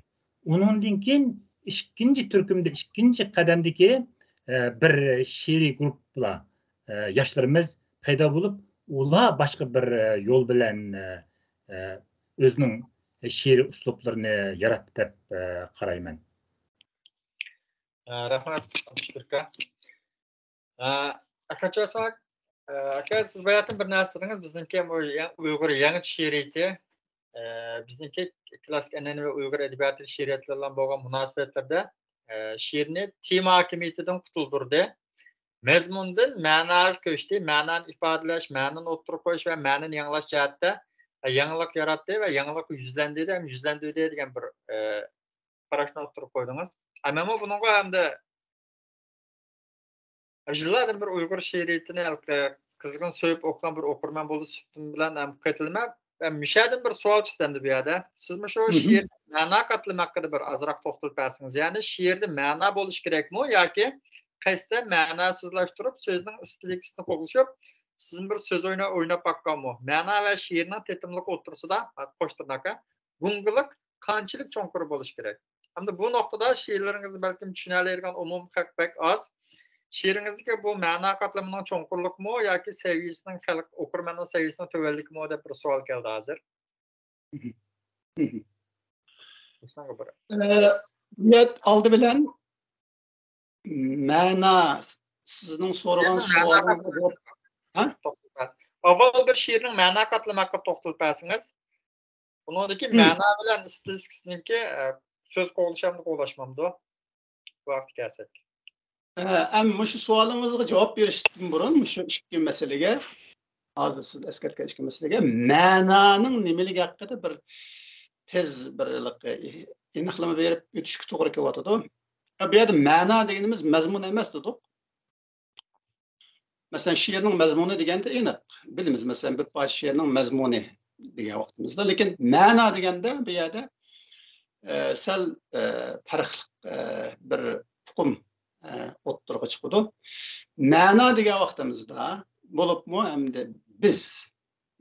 ئۇنىڭدىن كېيىن ئىككىنچى تۈركۈمدە، ئىككىنچى قەدەمدىكى، ئە، بىر شېئىرىي گۇرۇپپىلار، ئە، ياشلىرىمىز پەيدا بولۇپ، ئۇلار باشقا بىر، ئە، يول بىلەن، ئە، ئە، ئۆزىنىڭ شېئىرىي ئۇسلۇبلىرىنى ياراتتى دەپ، ئە، قارايمەن. ئە، رەھمەت، ئابدۇشۈكۈر ئاكا. ئە، ئەخمەتجان ئوسمان، ئە، ئاكا، سىز باياتىن بىر نەرسە دېدىڭىز، بىزنىڭكى بۇ يا-، ئۇيغۇر يېڭىچە شېئىرىيىتى، ئە، بىزنىڭكى كلاسسىك ئەنئەنىۋى ئۇيغۇر ئەدەبىياتى شېئىرىيەتلىرى بىلەن بولغان مۇناسىۋەتلىرىدە، ئە، شېئىرنى تېما ھاكىمىيىتىدىن قۇتۇلدۇردى. مەزمۇندىن مەناغا كۆچتى. مەنانى ئىپادىلەش، مەنىنى ئوتتۇرىغا قويۇش ۋە مەنىنى يېڭىلاش جەھەتتە، ئە، يېڭىلىق ياراتتى ۋە يېڭىلىققا يۈزلەندۈردى ھەم يۈزلەندۈردى دېگەن بىر، ئە، قاراشنى ئوتتۇرىغا قويدىڭىز. ئە، مەنمۇ بۇنىڭغا ئەمدى يىللاردىن بېرى ئۇيغۇر شېئىرىيىتىنى قىزغىن سۆيۈپ ئوقۇغان بىر ئوقۇرمەن بولۇش سۈپىتىم بىلەن ھەم قېتىلىمەن. ھەم مۇشۇ يەردىن بىر سوئال چىقتى ئەمدى بۇ يەردە. سىز مۇشۇ شېئىرنى مەنا قاتلىمى ھەققىدە بىر ئازراق توختىلىپ بەرسىڭىز. يەنى شېئىردە مەنا بولۇشى كېرەكمۇ ياكى قەستەن مەناسىزلاشتۇرۇپ، سۆزنىڭ ئىستىلىستىكىسىنى قوغلىشىپ، سىزمۇ بىر سۆز ئويۇنى ئويناپ باققانمۇ؟ مەنا ۋە شېئىرنىڭ تېتىملىقى ئوتتۇرىسىدا، قوش تىرناق، گۇڭگىلىق قانچىلىك چوڭقۇر بولۇشى كېرەك؟ ھەمدە بۇ نۇقتىدا شېئىرلىرىڭىزنى بەلكىم چۈشىنەلەيدىغان ئومۇمىي خەلق بەك ئاز. شېئىرىڭىزدىكى بۇ مەنا قاتلىمىنىڭ چوڭقۇرلۇقىمۇ ياكى سەۋىيەسىنىڭ خەلق ئوقۇرمەننىڭ سەۋىيەسىنىڭ تۆۋەنلىكىمۇ دەپ بىر سوئال كەلدى ھازىر. ئە، نىيەت ئالدى بىلەن مەنا، سىزنىڭ سورىغان سوئالىڭىزغا جاۋاب. ھە؟ ئاۋۋال بىر شېئىرنىڭ مەنا قاتلىمى ھەققىدە توختىلىپ بەرسىڭىز. بۇنىڭدىكى مەنا بىلەن ئىستىلىستىكىسىنىڭكى، ئە، سۆز قوغلىشامدۇ، قوغلاشمامدۇ؟ بۇ ھەقتە كەلسەك. ئە، ئەم، مۇشۇ سوئالىڭىزغا جاۋاب بېرىشتىن بۇرۇن، مۇشۇ ئىككى مەسىلىگە، ھازىر سىز ئەسكەرتكەن ئىككى مەسىلىگە، مەنانىڭ نېمىلىكى ھەققىدە بىر تېز بىر ئېنىقلىما بېرىپ ئۆتۈشكە توغرا كېلىۋاتىدۇ. بۇ يەردە مەنا دېگىنىمىز مەزمۇن ئەمەس دېدۇق. مەسىلەن، شېئىرنىڭ مەزمۇنى دېگەندە ئېنىق بىلىمىز. مەسىلەن، بىر پارچە شېئىرنىڭ مەزمۇنى دېگەن ۋاقتىمىزدا. لېكىن مەنا دېگەندە بۇ يەردە، ئە، سەل، ئە، پەرقلىق، ئە، بىر ئۇقۇم، ئە، ئوتتۇرىغا چىقىدۇ. مەنا دېگەن ۋاقتىمىزدا بولۇپمۇ ئەمدى بىز،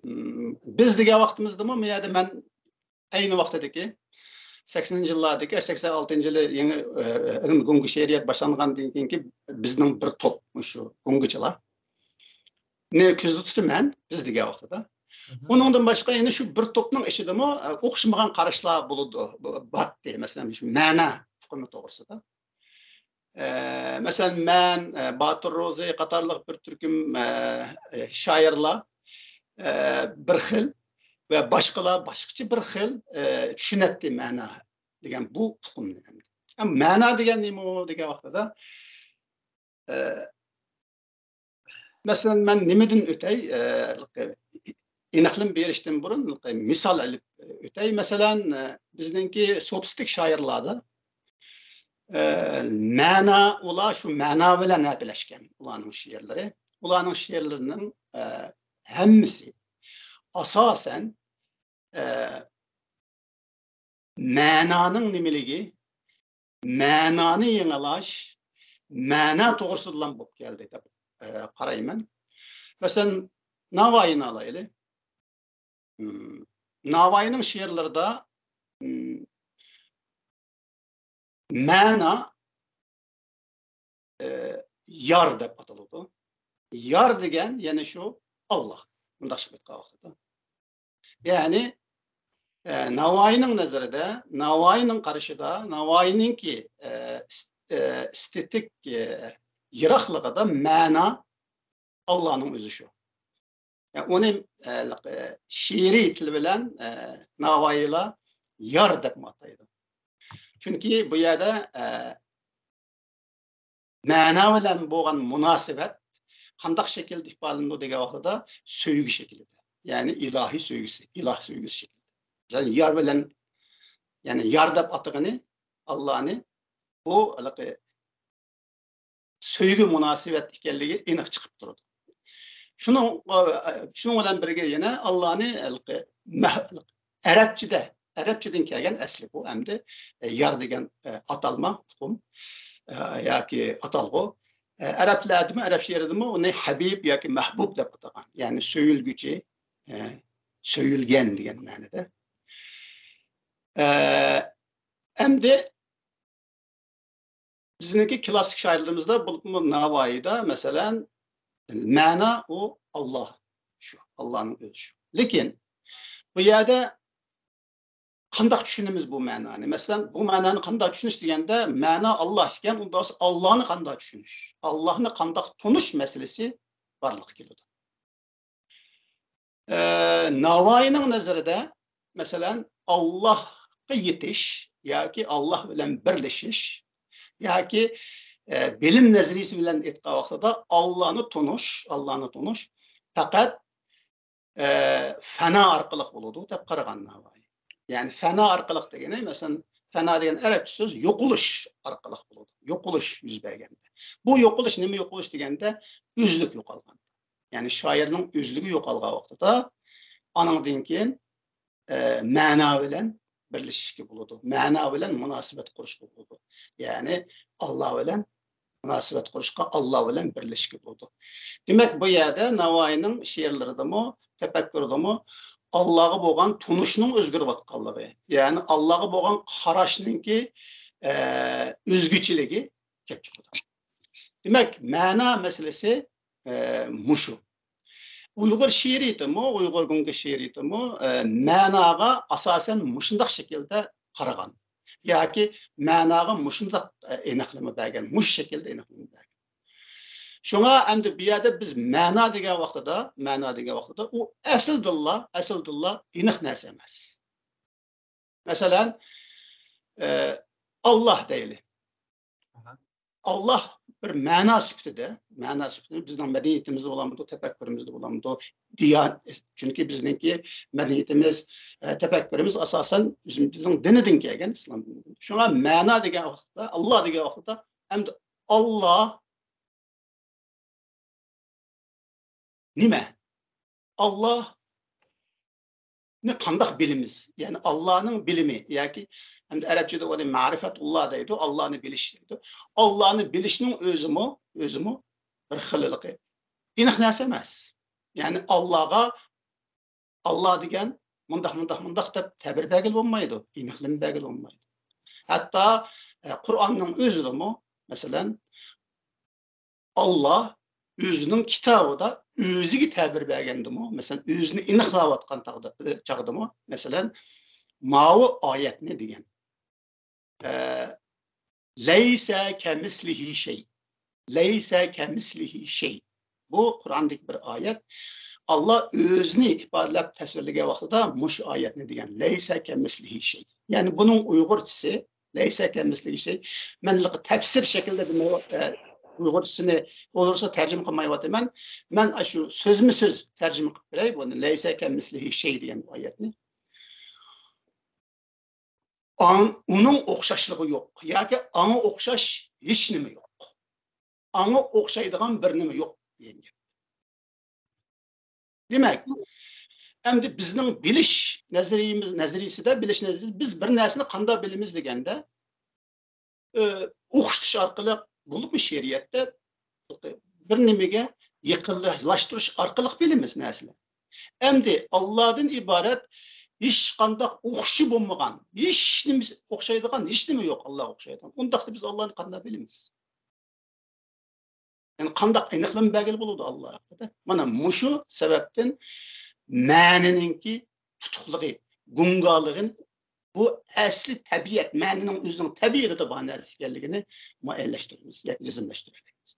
م، بىز دېگەن ۋاقتىمىزدىمۇ بۇ يەردە مەن ئەينى ۋاقتىدىكى سەكسىنىنچى يىللاردىكى، سەكسەن ئالتىنچى يىلى يېڭى، ئە، ئىلمىي گۇڭگا شېئىرىيەت باشلانغاندىن كېيىنكى بىزنىڭ بىر توپ مۇشۇ گۇڭگىچىلار نى كۆزدە تۇتىمەن، بىز دېگەن ۋاقتىدا. ئۇنىڭدىن باشقا يەنە شۇ بىر توپنىڭ ئىچىدىمۇ، ئە، ئوخشىمىغان قاراشلار بولىدۇ، بارتتى. مەسىلەن، شۇ مەنا ئۇقۇمى توغرىسىدا. ئە، مەسىلەن، مەن، ئە، باتۇر روزى قاتارلىق بىر تۈركۈم، ئە، ئە، شائىرلار، ئە، بىر خىل ۋە باشقىلار باشقىچە بىر خىل، ئە، چۈشىنەتتى مەنا دېگەن بۇ ئۇقۇمنى. ئەمما مەنا دېگەن نېمە دېگەن ۋاقتىدا، ئە، مەسىلەن، مەن نېمىدىن ئۆتەي؟ ئە، ئېنىقلىما بېرىشتىن بۇرۇن مىسال ئېلىپ ئۆتەي. مەسىلەن، ئە، بىزنىڭكى سوفىستىك شائىرلاردا، ئە، مەنا، ئۇلار شۇ مەنا بىلەن ھەپىلەشكەن، ئۇلارنىڭ شېئىرلىرى. ئۇلارنىڭ شېئىرلىرىنىڭ، ئە، ھەممىسى ئاساسەن، ئە، مەنانىڭ نېمىلىكى، مەنانى يېڭىلاش، مەنا توغرىسىدىلا بولۇپ كەلدى دەپ، ئە، قارايمەن. مەسىلەن، ناۋايىنى ئالايلى. مم، ناۋايىنىڭ شېئىرلىرىدا، م، مەنا، ئە، يار دەپ ئاتىلىدۇ. يار دېگەن يەنە شۇ ئاللا. مۇنداق ئېيتقان ۋاقتىدا. يەنى، ئە، ناۋايىنىڭ نەزىرىدە، ناۋايىنىڭ قارىشىدا، ناۋايىنىڭكى، ئە، ئېس-، ئە، ئېستېتىك، ئە، يىراقلىقىدا مەنا ئاللانىڭ ئۆزى شۇ. يەنى ئۇنى، ئە، لىق-، ئە، شېئىرىي تىل بىلەن، ئە، ناۋايىلار يار دەپمۇ ئاتايدۇ. چۈنكى بۇ يەردە، ئە، مەنا بىلەن بولغان مۇناسىۋەت قانداق شەكىلدە ئىپادىلىنىدۇ دېگەن ۋاقتىدا سۆيگۈ شەكلىدە. يەنى ئىلاھىي سۆيگۈسى، ئىلاھ سۆيگۈسى شەكلىدە. مەسىلەن، يار بىلەن، يەنى يار دەپ ئاتىغىنى ئاللانى بۇ ھېلىقى سۆيگۈ مۇناسىۋەت ئىكەنلىكى ئېنىق چىقىپ تۇرىدۇ. شۇنىڭ، شۇنىڭ بىلەن بىرگە يەنە ئاللانى ھېلىقى مەھ-، ئەرەبچىدە، ئەرەبچىدىن كەلگەن ئەسلى بۇ ئەمدى، ئە، يار دېگەن، ئە، ئاتالما، ئۇقۇم، ئە، ياكى ئاتالغۇ. ئە، ئەرەبلەردىمۇ، ئەرەب شېئىرىدىمۇ ئۇنى ھەبىب ياكى مەھبۇب دەپ ئاتىغان. يەنى سۆيۈلگۈچى، ئە، سۆيۈلگەن دېگەن مەنىدە. ئە، ئەمدى بىزنىڭكى كلاسسىك شائىرلىرىمىزدا، بولۇپمۇ ناۋايىدا، مەسىلەن، مەنا ئۇ ئاللا. شۇ، ئاللانىڭ ئۆزى شۇ. لېكىن بۇ يەردە قانداق چۈشىنىمىز بۇ مەنانى؟ مەسىلەن، بۇ مەنانى قانداق چۈشىنىش دېگەندە، مەنا ئاللا ئىكەن، ئۇندا بولسا ئاللانى قانداق چۈشىنىش؟ ئاللانى قانداق تونۇش مەسىلىسى بارلىققا كېلىدۇ. ئە، ناۋايىنىڭ نەزىرىدە، مەسىلەن، ئاللاھقا يېتىش ياكى ئاللاھ بىلەن بىرلىشىش ياكى، ئە، بىلىم نەزەرىيىسى بىلەن ئېيتقان ۋاقتىدا ئاللانى تونۇش، ئاللانى تونۇش پەقەت، ئە، فەنا ئارقىلىق بولىدۇ دەپ قارىغان ناۋايى. يەنى فەنا ئارقىلىق دېگىنى، مەسىلەن، فەنا دېگەن ئەرەبچە سۆز، يوقىلىش ئارقىلىق بولىدۇ. يوقىلىش يۈز بەرگەندە. بۇ يوقىلىش نېمە يوقىلىش دېگەندە، ئۆزلۈك يوقالغان. يەنى شائىرنىڭ ئۆزلۈكى يوقالغان ۋاقتىدا ئانىڭدىن كېيىن، ئە، مەنا بىلەن بىرلىشىشكە بولىدۇ. مەنا بىلەن مۇناسىۋەت قۇرۇشقا بولىدۇ. يەنى ئاللا بىلەن مۇناسىۋەت قۇرۇشقا، ئاللا بىلەن بىرلىشىشكە بولىدۇ. دېمەك، بۇ يەردە ناۋايىنىڭ شېئىرلىرىدىمۇ، تەپەككۇرىدىمۇ ئاللاغا بولغان تونۇشنىڭ ئۆزگىرىۋاتقانلىقى، يەنى ئاللاغا بولغان قاراشنىڭكى، ئە، ئۆزگىچىلىكى كەپ چىقىدۇ. دېمەك، مەنا مەسىلىسى، ئە، مۇشۇ. ئۇيغۇر شېئىرىيىتىمۇ، ئۇيغۇر گۇڭگې شېئىرىيىتىمۇ، ئە، مەناغا ئاساسەن مۇشۇنداق شەكىلدە قارىغان ياكى مەناغا مۇشۇنداق، ئە، ئېنىقلىما بەرگەن، مۇشۇ شەكىلدە ئېنىقلىما بەرگەن. شۇڭا ئەمدى بۇ يەردە بىز مەنا دېگەن ۋاقتىدا، مەنا دېگەن ۋاقتىدا ئۇ ئەسلىدىنلا، ئەسلىدىنلا ئېنىق نەرسە ئەمەس. مەسىلەن، ئە، ئاللا دەيلى. ئاللا بىر مەنا سۈپىتىدە، مەنا سۈپىتىدە بىزنىڭ مەدەنىيىتىمىزدە بولامدۇ، تەپەككۇرىمىزدە بولامدۇ، دىيان-، چۈنكى بىزنىڭكى مەدەنىيىتىمىز، ئە، تەپەككۇرىمىز ئاساسەن بىزنىڭ دىنىدىن كەلگەن، ئىسلام دىنىدىن. شۇڭا مەنا دېگەن ۋاقىتتا، ئاللا دېگەن ۋاقىتتا ئەمدى ئاللا نېمە؟ ئاللانى قانداق بىلىمىز؟ يەنى ئاللانىڭ بىلىمى ياكى ئەمدى ئەرەبچىدە ئۇنى مەرىپەتۇللا دەيدۇ، ئاللانى بىلىش دەيدۇ. ئاللانى بىلىشنىڭ ئۆزىمۇ، ئۆزىمۇ بىر خىللىقى. ئېنىق نەرسە ئەمەس. يەنى ئاللاغا، ئاللا دېگەن مۇنداق، مۇنداق، مۇنداق دەپ تەبىر بەرگىلى بولمايدۇ، ئېنىقلىما بەرگىلى بولمايدۇ. ھەتتا، ئە، قۇرئاننىڭ ئۆزىدىمۇ، مەسىلەن، ئاللا ئۆزىنىڭ كىتابىدا ئۆزىگە تەبىر بەرگەندىمۇ، مەسىلەن، ئۆزىنى ئېنىقلاۋاتقان تاغدا-، چاغدىمۇ، مەسىلەن، ماۋۇ ئايەتنى دېگەن. ئە، لەيسە كەمىسلىھى شەي. لەيسە كەمىسلىھى شەي. بۇ قۇرئاندىكى بىر ئايەت. ئاللا ئۆزىنى ئىپادىلەپ تەسۋىرلىگەن ۋاقتىدا مۇشۇ ئايەتنى دېگەن. لەيسە كەمىسلىھى شەي. يەنى بۇنىڭ ئۇيغۇرچىسى لەيسە كەمىسلىھى شەي. مەن تەپسىر شەكلىدە دېمەي، ئە، ئۇيغۇرچىسىنى، ئۇيغۇرچە تەرجىمە قىلمايۋاتىمەن. مەن ئاشۇ سۆزمۇ سۆز تەرجىمە قىلىپ بېرەي بۇنى. لەيسە كەمىسلىھى شەي دېگەن بۇ ئايەتنى. ئاڭ-، ئۇنىڭ ئوخشاشلىقى يوق ياكى ئاڭا ئوخشاش ھېچ نېمە يوق. ئاڭا ئوخشايدىغان بىر نېمە يوق دېگەن گەپ. دېمەك، ئەمدى بىزنىڭ بىلىش نەزەرىيىمىز، نەزەرىيىسىدە، بىلىش نەزەرىيىسىدە بىز بىر نەرسىنى قانداق بىلىمىز دېگەندە، ئە، ئوخشىتىش ئارقىلىق، بولۇپمۇ شېئىرىيەتتە بىر نېمىگە يېقىنلاشتۇرۇش ئارقىلىق بىلىمىز نەرسىلەرنى. ئەمدى ئاللادىن ئىبارەت ھېچقانداق ئوخشىشى بولمىغان، ھېچ نېمە ئوخشايدىغان ھېچ نېمە يوق، ئاللاغا ئوخشايدىغان. ئۇنداقتا بىز ئاللانى قانداق بىلىمىز؟ يەنى قانداق ئېنىقلىما بەرگىلى بولىدۇ ئاللا ھەققىدە؟ مانا مۇشۇ سەۋەبتىن مەنىنىڭكى تۇتۇقلۇقى، گۇڭگالىقى، بۇ ئەسلى تەبىئەت، مەنىنىڭ ئۆزىنىڭ تەبىئىتىدە بار نەرسە ئىكەنلىكىنى مۇئەييەنلەشتۈرىمىز ياكى جەزملەشتۈرەلەيمىز.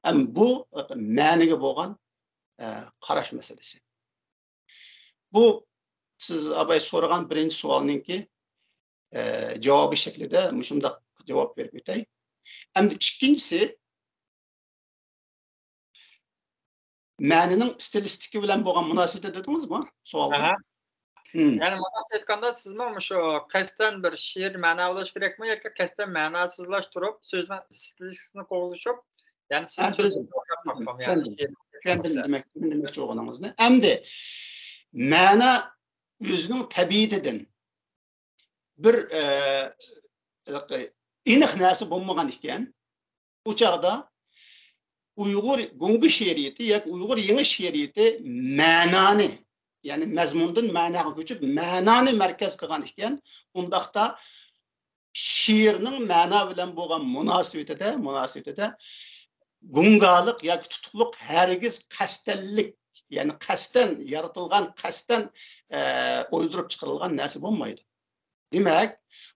ھەم بۇ مەنىگە بولغان، ئە، قاراش مەسىلىسى. بۇ سىز ئاباي سورىغان بىرىنچى سوئالنىڭكى، ئە، جاۋابى شەكلىدە مۇشۇنداق جاۋاب بېرىپ ئۆتەي. ئەمدى ئىككىنچىسى، مەنىنىڭ ئىستىلىستىكا بىلەن بولغان مۇناسىۋىتى دېدىڭىزمۇ سوئالدا؟ ئاھا. ھىم. يەنى مۇنداق ئېيتقاندا، سىزمۇ مۇشۇ قەستەن بىر شېئىر مەنە بولۇش كېرەكمۇ ياكى قەستەن مەناسىزلاشتۇرۇپ، سۆزنىڭ ئىستىلىستىكىسىنى قوغلىشىپ، يەنى سىز ھە، بىلدىم. چۈشەندىم. چۈشەندىم دېمەك، دېمەكچى بولغىنىڭىزنى. ئەمدى مەنە ئۆزىنىڭ تەبىئىتىدىن بىر، ئە، ئېنىق نەرسە بولمىغان ئىكەن. ئۇ چاغدا ئۇيغۇر گۇڭگا شېئىرىيىتى ياكى ئۇيغۇر يېڭى شېئىرىيىتى مەنانى، يەنى مەزمۇندىن مەناغا كۆچۈپ، مەنانى مەركەز قىلغان ئىكەن. ئۇنداقتا شېئىرنىڭ مەنا بىلەن بولغان مۇناسىۋىتىدە، مۇناسىۋىتىدە گۇڭگالىق ياكى تۇتۇقلۇق ھەرگىز قەستەنلىك، يەنى قەستەن يارىتىلغان، قەستەن، ئە، ئويدۇرۇپ چىقىرىلغان نەرسە بولمايدۇ. دېمەك،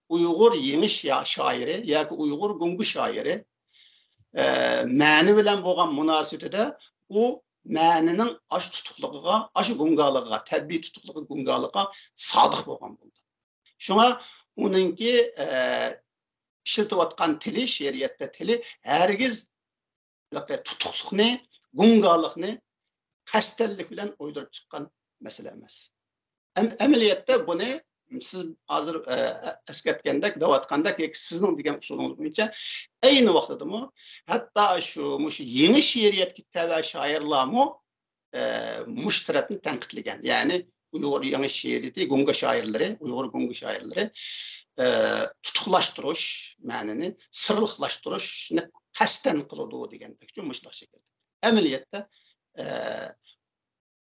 ئۇيغۇر يېڭى شا-، شائىرى ياكى ئۇيغۇر گۇڭگا شائىرى، ئە، مەنە بىلەن بولغان مۇناسىۋىتىدە ئۇ مەنىنىڭ ئاشۇ تۇتۇقلۇقىغا، ئاشۇ گۇڭگالىقىغا، تەبىئىي تۇتۇقلۇقى گۇڭگالىقىغا سادىق بولغان بولىدۇ. شۇڭا ئۇنىڭكى، ئە، ئىشلىتىۋاتقان تىلى، شېئىرىيەتتە تىلى ھەرگىز تۇتۇقلۇقنى، گۇڭگالىقنى قەستەنلىك بىلەن ئويدۇرۇپ چىققان مەسىلە ئەمەس. ئەم-، ئەمەلىيەتتە بۇنى سىز ھازىر، ئە، ئە، ئەسكەرتكەندەك، دەۋاتقاندەك ياكى سىزنىڭ دېگەن ئۇسۇلىڭىز بويىچە ئەينى ۋاقتىدىمۇ ھەتتا شۇ، مۇشۇ يېڭى شېئىرىيەتكە تەۋە شائىرلارمۇ، ئە، مۇشۇ تەرەپنى تەنقىدلىگەن. يەنى ئۇيغۇر يېڭى شېئىرىيىتى، گۇڭگا شائىرلىرى، ئۇيغۇر گۇڭگا شائىرلىرى، ئە، تۇتۇقلاشتۇرۇش، مەنىنى سىرلىقلاشتۇرۇشنى قەستەن قىلىدۇ دېگەندەكچۇ مۇشۇنداق شەكىلدە. ئەمەلىيەتتە، ئە،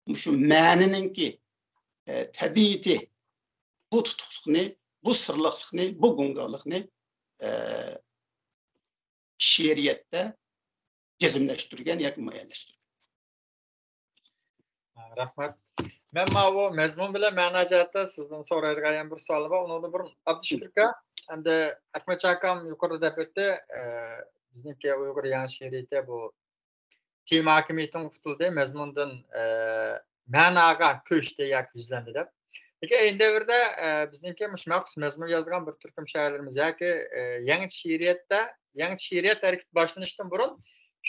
مۇشۇ مەنىنىڭكى، ئە، تەبىئىتى بۇ تۇتۇقلۇقنى، بۇ سىرلىقلىقنى، بۇ گۇڭگالىقنى، ئە، شېئىرىيەتتە جەزملەشتۈرگەن ياكى مۇئەييەنلەشتۈرگەن. رەھمەت. مەن ماۋۇ مەزمۇن بىلەن مەنا جەھەتتە سىزدىن سورايدىغان يەنە بىر سوئالىم بار. ئۇنىڭدا بۇرۇن ئابدۇشۈكۈر ئاكا، ئەمدى ئەخمەتجان ئاكام يۇقىرىدا دەپ ئۆتتى، ئە، بىزنىڭكى ئۇيغۇر يېڭى شېئىرىيىتى بۇ تېما ھاكىمىيىتىنى ئۇتۇلدى، مەزمۇندىن، ئە، مەناغا كۆچتى ياكى يۈزلەندى دەپ. لېكىن ئەينى دەۋردە، ئە، بىزنىڭكى مۇشۇ مەخسۇس مەزمۇن يازغان بىر تۈركۈم شائىرلىرىمىز ياكى، ئە، يېڭىچە شېئىرىيەتتە، يېڭىچە شېئىرىيەت ھەرىكىتى باشلىنىشتىن بۇرۇن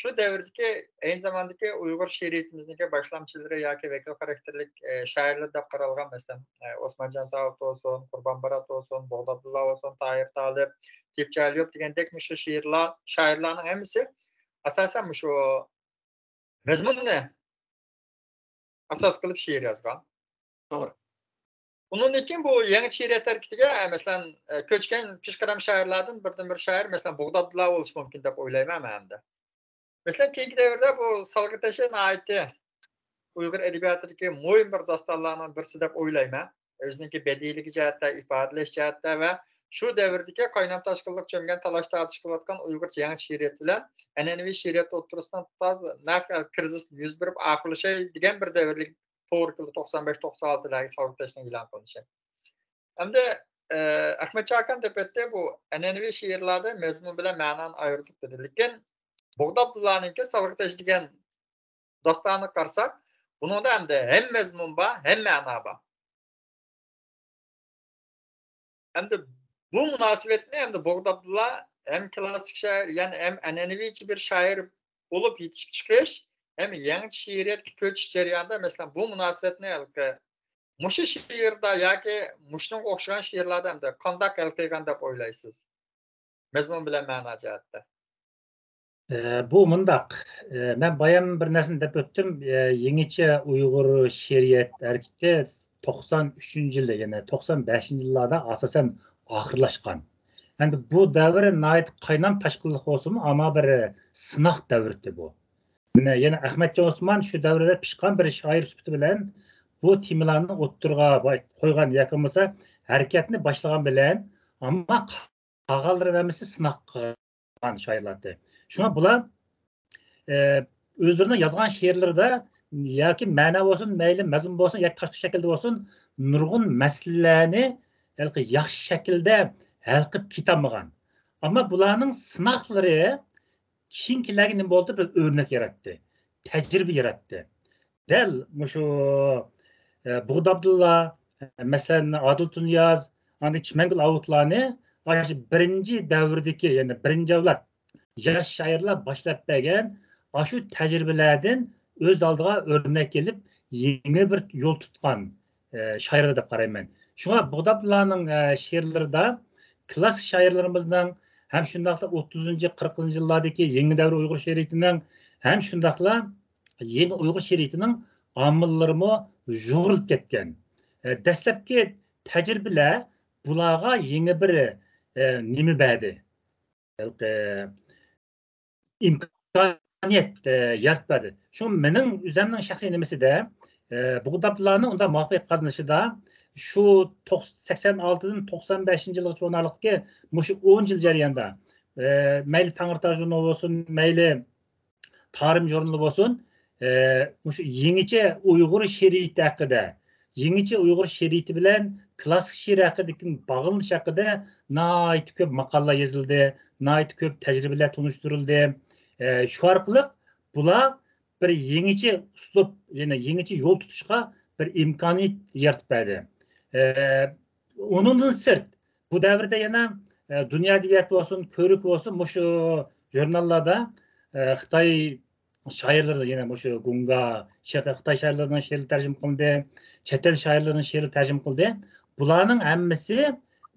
شۇ دەۋردىكى، ئەينى زاماندىكى ئۇيغۇر شېئىرىيىتىمىزنىڭكى باشلامچىلىرى ياكى ۋەكىل خاراكتېرلىك، ئە، شائىرلار دەپ قارالغان، مەسىلەن، ئە، ئوسمانجان ساۋۇت بولسۇن، قۇربان بارات بولسۇن، بوغدا ئابدۇللا بولسۇن، تاھىر تالىپ، تېپچى ئەلىيوف دېگەندەك مۇشۇ شېئىرلار، شائىرلارنىڭ ھەممىسى ئاساسەن مۇشۇ مەزمۇننى ئاساس قىلىپ شېئىر يازغان. توغرا. ئۇنىڭدىن كېيىن بۇ يېڭى شېئىرىيەت ھەرىكىتىگە، مەسىلەن، ئە، كۆچكەن پېشقەدەم شائىرلاردىن بىردىنبىر شائىر، مەسىلەن، بوغدا ئابدۇللا بولۇشى مۇمكىن دەپ ئويلايمەن مەن ئەمدى. مەسىلەن، كېيىنكى دەۋردە بۇ سالغا تېشى ناھايىتى ئۇيغۇر ئەدەبىياتىدىكى مۇھىم بىر داستانلارنىڭ بىرسى دەپ ئويلايمەن. ئۆزىنىڭكى بەدىئىيلىكى جەھەتتە، ئىپادىلەش جەھەتتە ۋە شۇ دەۋردىكى قاينام تاشقىنلىققا چۆمگەن تالاش-تارتىش قىلىۋاتقان ئۇيغۇرچە يېڭىچە شېئىرىيەت بىلەن ئەنئەنىۋى شېئىرىيەت ئوتتۇرىسىدا تازا نەق كىرىزىس يۈز بېرىپ ئاخىرلىشاي دېگەن بىر دەۋرلىك توغرا كېلىدۇ، توقسان بەش، توقسان ئالتىدىكى سالغا تېشىنىڭ ئېلان قىلىنىشى. ئەمدى، ئە، ئەخمەتجان ئاكام دەپ ئۆتتى، بۇ ئەنئەنىۋى شېئىرلاردا مەزمۇن بىلەن مەنانى ئايرىدۇق دېدى. لېكىن بوغدا ئابدۇللانىڭكى سالغا تېشى دېگەن داستانىغا قارىساق، بۇنىڭدا ئەمدى ھەم مەزمۇن بار، ھەم مەنا بار. ئەمدى بۇ مۇناسىۋەتنى ئەمدى بوغدا ئابدۇللا ھەم كلاسسىك شائىر، يەنى ھەم ئەنئەنىۋىچە بىر شائىر بولۇپ يېتىشىپ چىقىش، ھەم يېڭىچە شېئىرىيەتكە كۆچۈش جەريانىدا، مەسىلەن، بۇ مۇناسىۋەتنى ھېلىقى مۇشۇ شېئىردا ياكى مۇشۇنىڭغا ئوخشىغان شېئىرلاردا ئەمدى قانداق ھەل قىلغان دەپ ئويلايسىز؟ مەزمۇن بىلەن مەنا جەھەتتە. ئە، بۇ مۇنداق، ئە، مەن بايام بىر نەرسىنى دەپ ئۆتتۈم. ئە، يېڭىچە ئۇيغۇر شېئىرىيەت ھەرىكىتى توقسان ئۈچىنچى يىلدا، يەنى توقسان بەشىنچى يىللاردا ئاساسەن ئاخىرلاشقان. ئەمدى بۇ دەۋر ناھايىتى قاينام تاشقىنلىق بولسىمۇ، ئەمما بىر سىناق دەۋرىدى بۇ. مانا يەنە ئەخمەتجان ئوسمان شۇ دەۋردە پىشقان بىر شائىر سۈپىتى بىلەن بۇ تېمىلارنى ئوتتۇرىغا باي-، قويغان ياكى بولمىسا ھەرىكەتنى باشلىغان بىلەن، ئەمما قالغانلىرى ھەممىسى سىناق قىلغان شائىرلاردى. شۇڭا بۇلار، ئە، ئۆزلىرىنىڭ يازغان شېئىرلىرىدا ياكى مەنە بولسۇن، مەيلى مەزمۇن بولسۇن ياكى تاشقى شەكىلدە بولسۇن، نۇرغۇن مەسىلىلەرنى ھېلىقى ياخشى شەكىلدە ھەل قىلىپ كېتەلمىگەن. ئەمما بۇلارنىڭ سىناقلىرى كېيىنكىلەرگە نېمە بولدى؟ بىر ئۆرنەك ياراتتى، تەجرىبە ياراتتى. دەل مۇشۇ، ئە، بۇغدا ئابدۇللا، مەسىلەن، ئادىل تۇنىياز، ئاندىن چىمەنگۈل ئاۋۇتلارنى ئاشۇ بىرىنچى دەۋردىكى، يەنى بىرىنچى ئەۋلاد ياش شائىرلار باشلاپ بەرگەن ئاشۇ تەجرىبىلەردىن ئۆز ئالدىغا ئۆرنەك ئېلىپ، يېڭى بىر يول تۇتقان، ئە، شائىرلار دەپ قارايمەن. شۇڭا بۇغدا ئابدۇللانىڭ، ئە، شېئىرلىرىدا كلاسسىك شائىرلىرىمىزنىڭ ھەم شۇنداقلا ئوتتۇزىنچى، قىرىقىنچى يىللاردىكى يېڭى دەۋر ئۇيغۇر شېئىرىيىتىنىڭ ھەم شۇنداقلا يېڭى ئۇيغۇر شېئىرىيىتىنىڭ ئامىللىرىمۇ يۇغۇرۇلۇپ كەتكەن. ئە، دەسلەپكى تەجرىبىلەر بۇلارغا يېڭى بىر، ئە، نېمە بەردى؟ ھېلىقى ئىمكانىيەت، ئە، يارىتىپ بەردى. شۇ مېنىڭ ئۆزۈمنىڭ شەخسىي نېمىسىدە، ئە، بۇغدا ئابدۇللانىڭ ئۇنداق مۇۋەپپەقىيەت قازىنىشىدا شۇ توق-، سەكسەن ئالتىدىن توقسان بەشىنچى يىلغىچە بولغانلىقتىكى مۇشۇ ئون يىل جەريانىدا، ئە، مەيلى تەڭرىتاغ ژۇرنىلى بولسۇن، مەيلى تارىم ژۇرنىلى بولسۇن، ئە، مۇشۇ يېڭىچە ئۇيغۇر شېئىرىيىتى ھەققىدە، يېڭىچە ئۇيغۇر شېئىرىيىتى بىلەن كلاسسىك شېئىر ھەققىدىكى باغلىنىش ھەققىدە ناھايىتى كۆپ ماقالىلەر يېزىلدى، ناھايىتى كۆپ تەجرىبىلەر تونۇشتۇرۇلدى. ئە، شۇ ئارقىلىق بۇلار بىر يېڭىچە ئۇسلۇب، يەنى يېڭىچە يول تۇتۇشقا بىر ئىمكانىيەت يارىتىپ بەردى. ئە، ئۇنىڭدىن سىرت، بۇ دەۋردە يەنە، ئە، دۇنيا ئەدەبىياتى بولسۇن، كۆرۈك بولسۇن، مۇشۇ ژۇرناللاردا، ئە، خىتاي شائىرلىرى، يەنە مۇشۇ گۇڭگا، شېخ-، خىتاي شائىرلىرىنىڭ شېئىرلىرى تەرجىمە قىلىندى، چەت ئەل شائىرلىرىنىڭ شېئىرلىرى تەرجىمە قىلىندى. بۇلارنىڭ ھەممىسى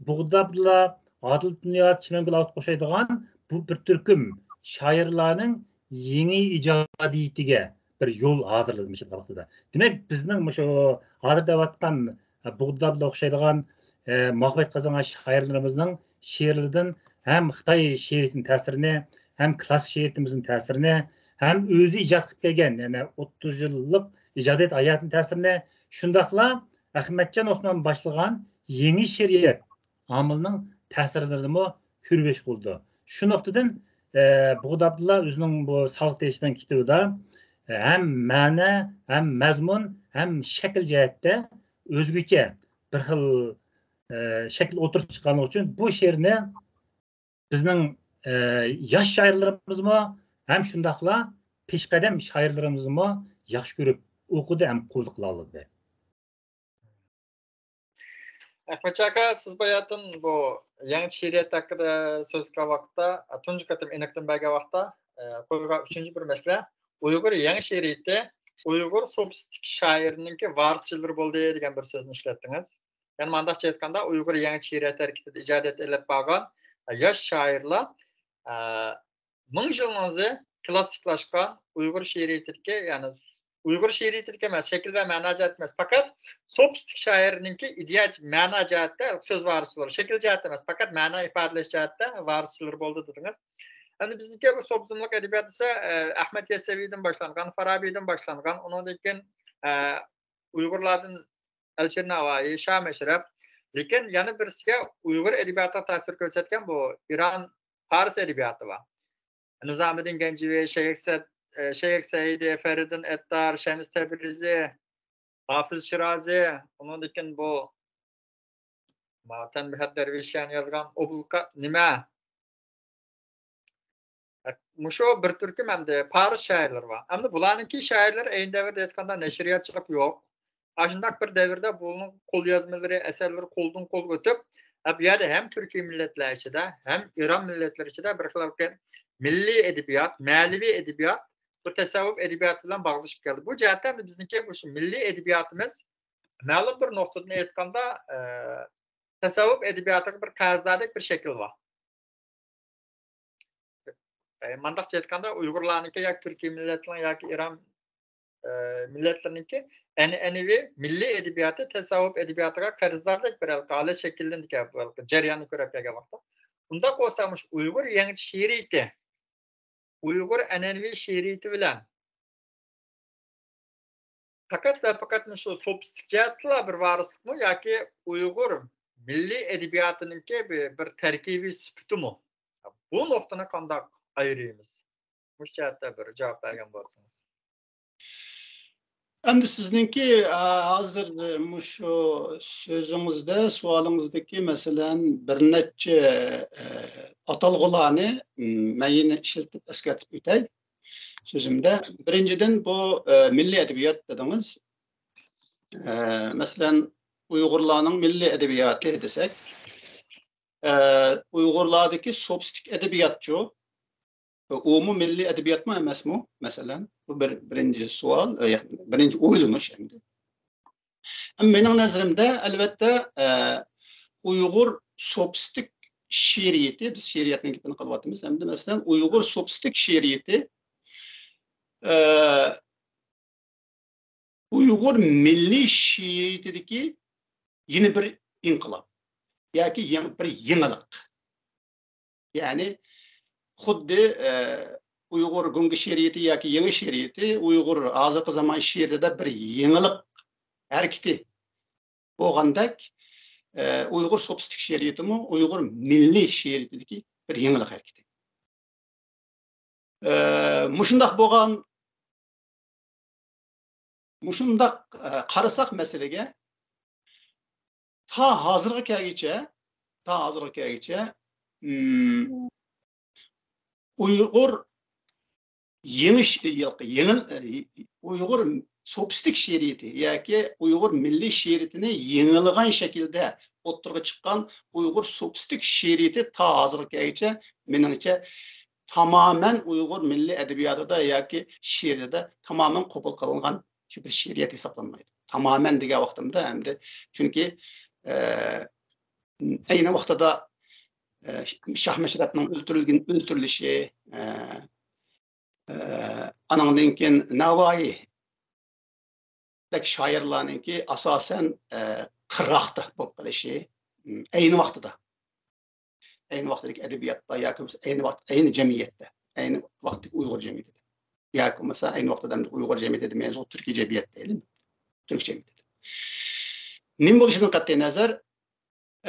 بۇغدا ئابدۇللا، ئادىل تۇنىياز، چىمەنگۈل ئاۋۇتقا ئوخشايدىغان بۇ بىر تۈركۈم شائىرلارنىڭ يېڭى ئىجادىيىتىگە بىر يول ھازىرلىدى مۇشۇ ۋاقتىدا. دېمەك، بىزنىڭ مۇشۇ ھازىر دەۋاتقان، ئە، بۇغدا ئابدۇللا ئوخشايدىغان، ئە، مۇۋەپپەقىيەت قازانغان شائىرلىرىمىزنىڭ شېئىرلىرىدىن ھەم خىتاي شېئىرىيىتىنىڭ تەسىرىنى، ھەم كلاسسىك شېئىرىيىتىمىزنىڭ تەسىرىنى، ھەم ئۆزى ئىجاد قىلىپ كەلگەن، يەنى ئوتتۇز يىللىق ئىجادىيەت ھاياتىنىڭ تەسىرىنى، شۇنداقلا ئەخمەتجان ئوسمان باشلىغان يېڭى شېئىرىيەت ئامىلىنىڭ تەسىرلىرىنىمۇ كۆرۈۋېلىشقا بولىدۇ. شۇ نۇقتىدىن، ئە، بۇغدا ئابدۇللا ئۆزىنىڭ بۇ سالغا تېشىدىن كىتابىدا، ئە، ھەم مەنە، ھەم مەزمۇن، ھەم شەكىل جەھەتتە ئۆزگىچە بىر خىل، ئە، شەكىل ئوتتۇرىغا چىققانلىقى ئۈچۈن بۇ شېئىرنى بىزنىڭ، ئە، ياش شائىرلىرىمىزمۇ ھەم شۇنداقلا پېشقەدەم شائىرلىرىمىزمۇ ياخشى كۆرۈپ ئوقۇدى ھەم قوبۇل قىلالىدى. ئەخمەتجان ئاكا، سىز باياتىن بۇ يېڭىچە شېئىرىيەت ھەققىدە سۆز قىلغان ۋاقىتتا، تۇنجى قېتىم ئېنىقتىن بەرگەن ۋاقىتتا، ئە، قويغان ئۈچىنچى بىر مەسىلە، ئۇيغۇر يېڭى شېئىرىيىتى ئۇيغۇر سوپىستىك شائىرىنىڭكى ۋارىسچىلىرى بولدى دېگەن بىر سۆزنى ئىشلەتتىڭىز. يەنى مۇنداقچە ئېيتقاندا، ئۇيغۇر يېڭىچە شېئىرىيەت ھەرىكىتىدە ئىجادىيەت ئېلىپ بارغان ياش شائىرلار، ئە، مىڭ يىلنىڭ ئىزى كلاسسىكلاشقان ئۇيغۇر شېئىرىيىتىدىكى، يەنى ئۇيغۇر شېئىرىيىتىدىكى ئەمەس، شەكىل ۋە مەنا جەھەتتە ئەمەس، پەقەت سوپىستىك شائىرنىڭكى ئىدىيە، مەنا جەھەتتە سۆز ۋارىسلىرى، شەكىل جەھەتتە ئەمەس، پەقەت مەنا ئىپادىلەش جەھەتتە ۋارىسلىرى بولدى دېدىڭىز. ئەمدى بىزنىڭكى بۇ سوپىزملىق ئەدەبىيات دېسە، ئە، ئەخمەت يەسسەۋىدىن باشلانغان، فارابىدىن باشلانغان، ئۇنىڭدىن كېيىن، ئە، ئۇيغۇرلاردىن ئەلىشىر نەۋائى، شاھ مەشرەپ. لېكىن يەنە بىرسىگە ئۇيغۇر ئەدەبىياتىغا تەسىر كۆرسەتكەن بۇ ئىران، پارس ئەدەبىياتى بار. نىزامىدىن گەنجىۋى، شەيخ سەد-، ئە، شەيخ سەئىدى، فەرىدۇن ئەتتار، شەمس تەبرىزى، ھافىز شىرازى، ئۇنىڭدىن كېيىن بۇ ما-، تەنبىھات دەرۋىشلەرنى يازغان ئوبۇلقا-، نېمە؟ مۇشۇ بىر تۈركۈم ئەمدى پارس شائىرلىرى بار. ئەمدى بۇلارنىڭكى شائىرلىرى ئەينى دەۋردە ئېيتقاندا نەشرىياتچىلىق يوق. ئاشۇنداق بىر دەۋردە بۇنىڭ قوليازمىلىرى، ئەسەرلىرى قولدىن قولغا ئۆتۈپ، ئە، بۇ يەردە ھەم تۈركىي مىللەتلەر ئىچىدە، ھەم ئىران مىللەتلىرى ئىچىدە بىر خىل مىللىي ئەدەبىيات، مەنىۋى ئەدەبىيات، بۇ تەسەۋۋۇپ ئەدەبىياتى بىلەن باغلىشىپ كەلدى. بۇ جەھەتتە ئەمدى بىزنىڭكى مۇشۇ مىللىي ئەدەبىياتىمىز مەلۇم بىر نۇقتىدىن ئېيتقاندا، ئە، تەسەۋۋۇپ ئەدەبىياتىغا بىر قەرزداردەك بىر شەكىل بار. ئە، مانداقچە ئېيتقاندا، ئۇيغۇرلارنىڭكى ياكى تۈركىي مىللەتلەرنىڭ ياكى ئىران، ئە، مىللەتلىرىنىڭكى ئەنئەنىۋى مىللىي ئەدەبىياتى تەسەۋۋۇپ ئەدەبىياتىغا قەرزداردەك بىر ھالەت شەكىللىنىدىكەن، بۇ جەرياننى كۆرۈپ كەلگەن ۋاقىتتا. ئۇنداق بولسا، مۇشۇ ئۇيغۇر يېڭىچە شېئىرىيىتى، ئۇيغۇر ئەنئەنىۋى شېئىرىيىتى بىلەن پەقەت ۋە پەقەت مۇشۇ سوپىستىك جەھەتتىلا بىر ۋارىسلىقمۇ ياكى ئۇيغۇر مىللىي ئەدەبىياتىنىڭكى بىر، بىر تەركىبىي سۈپىتىمۇ؟ بۇ نۇقتىنى قانداق ئايرىيمىز؟ مۇشۇ جەھەتتە بىر جاۋاب بەرگەن بولسىڭىز. ئەمدى سىزنىڭكى، ئە، ھازىر، ئە، مۇشۇ سۆزىڭىزدە، سوئالىڭىزدىكى، مەسىلەن، بىر نەچچە، ئە، ئاتالغۇلارنى، م، مەن يەنە ئىشلىتىپ ئەسكەرتىپ ئۆتەي سۆزۈمدە. بىرىنچىدىن، بۇ، ئە، مىللىي ئەدەبىيات دېدىڭىز. ئە، مەسىلەن، ئۇيغۇرلارنىڭ مىللىي ئەدەبىياتى دېسەك، ئە، ئۇيغۇرلاردىكى سوپىستىك ئەدەبىياتچۇ؟ ئۇمۇ مىللىي ئەدەبىياتمۇ ئەمەسمۇ؟ مەسىلەن، بۇ بىر، بىرىنچى سوئال، ئە، بىرىنچى ئويلىنىش ئەمدى. مېنىڭ نەزىرىمدە، ئەلۋەتتە، ئە، ئۇيغۇر سوپىستىك شېئىرىيىتى، بىز شېئىرىيەتنىڭ گېپىنى قىلىۋاتىمىز. ئەمدى، مەسىلەن، ئۇيغۇر سوپىستىك شېئىرىيىتى، ئە، ئۇيغۇر مىللىي شېئىرىيىتىدىكى يەنە بىر ئىنقىلاب ياكى يېڭى، بىر يېڭىلىق. يەنى خۇددى، ئە، ئۇيغۇر گۇڭگې شېئىرىيىتى ياكى يېڭى شېئىرىيىتى ئۇيغۇر ھازىرقى زامان شېئىرىيىتىدە بىر يېڭىلىق ھەرىكىتى بولغاندەك، ئە، ئۇيغۇر سوپىستىك شېئىرىيىتىمۇ ئۇيغۇر مىللىي شېئىرىيىتىدىكى بىر يېڭىلىق ھەرىكىتى. ئە، مۇشۇنداق بولغان، مۇشۇنداق، ئە، قارىساق مەسىلىگە، تا ھازىرغا كەلگۈچە، تا ھازىرغا كەلگۈچە، ئىم، ئۇيغۇر يېڭى ش-، يېڭى، ئە، ئۇيغۇر سوپىستىك شېئىرىيىتى ياكى ئۇيغۇر مىللىي شېئىرىيىتىنى يېڭىلىغان شەكىلدە ئوتتۇرىغا چىققان ئۇيغۇر سوپىستىك شېئىرىيىتى تا ھازىرغا كەلگۈچە، مېنىڭچە، تامامەن ئۇيغۇر مىللىي ئەدەبىياتىدا ياكى شېئىرىيىتىدە تامامەن قوبۇل قىلىنغان بىر شېئىرىيەت ھېسابلانمايدۇ. تامامەن دېگەن ۋاقتىمدا ئەمدى، چۈنكى، ئە، ئەينى ۋاقتىدا، ئە، شاھ مەشرەپنىڭ ئۆلتۈرۈلگەن، ئۆلتۈرۈلۈشى، ئە، ئە، ئانىڭدىن كېيىن ناۋايىدەك شائىرلارنىڭكى ئاساسەن، ئە، قىرغاقتا بولۇپ قېلىشى، ئەينى ۋاقتىدا، ئەينى ۋاقتىدىكى ئەدەبىياتتا ياكى بولمىسا ئەينى ۋاقىت، ئەينى جەمئىيەتتە، ئەينى ۋاقىتتىكى ئۇيغۇر جەمئىيىتىدە ياكى بولمىسا ئەينى ۋاقتىدا ئۇيغۇر جەمئىيىتىدە مەيلى تۈركىي جەمئىيەتتە، تۈرك جەمئىيىتىدە نېمە بولۇشىدىن قەتئىينەزەر،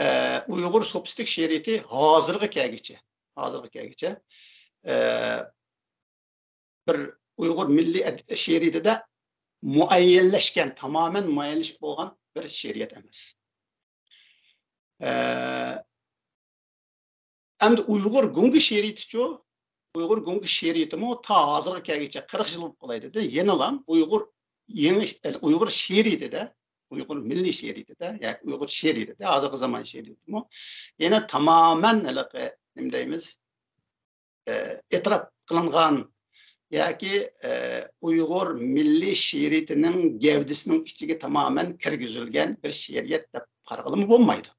ئە، ئۇيغۇر سوپىستىك شېئىرىيىتى ھازىرغا كەلگۈچە، ھازىرغا كەلگۈچە، ئە، بىر ئۇيغۇر مىللىي ئەد-، شېئىرىيىتىدە مۇئەييەنلەشكەن، تامامەن مۇئەييەنلىشىپ بولغان بىر شېئىرىيەت ئەمەس. ئە، ئەمدى ئۇيغۇر گۇڭگې شېئىرىيىتىچۇ؟ ئۇيغۇر گۇڭگې شېئىرىيىتىمۇ تا ھازىرغا كەلگۈچە قىرىق يىل بولۇپ قالاي دېدى. يەنىلا ئۇيغۇر يېڭى، ئۇيغۇر شېئىرىيىتىدە، ئۇيغۇر مىللىي شېئىرىيىتىدە ياكى ئۇيغۇر شېئىرىيىتىدە، ھازىرقى زامان شېئىرىيىتىمۇ يەنە تامامەن ھېلىقى، نېمە دەيمىز، ئە، ئېتىراپ قىلىنغان ياكى، ئە، ئۇيغۇر مىللىي شېئىرىيىتىنىڭ گەۋدىسىنىڭ ئىچىگە تامامەن كىرگۈزۈلگەن بىر شېئىرىيەت دەپ قارىغىلىمۇ بولمايدۇ.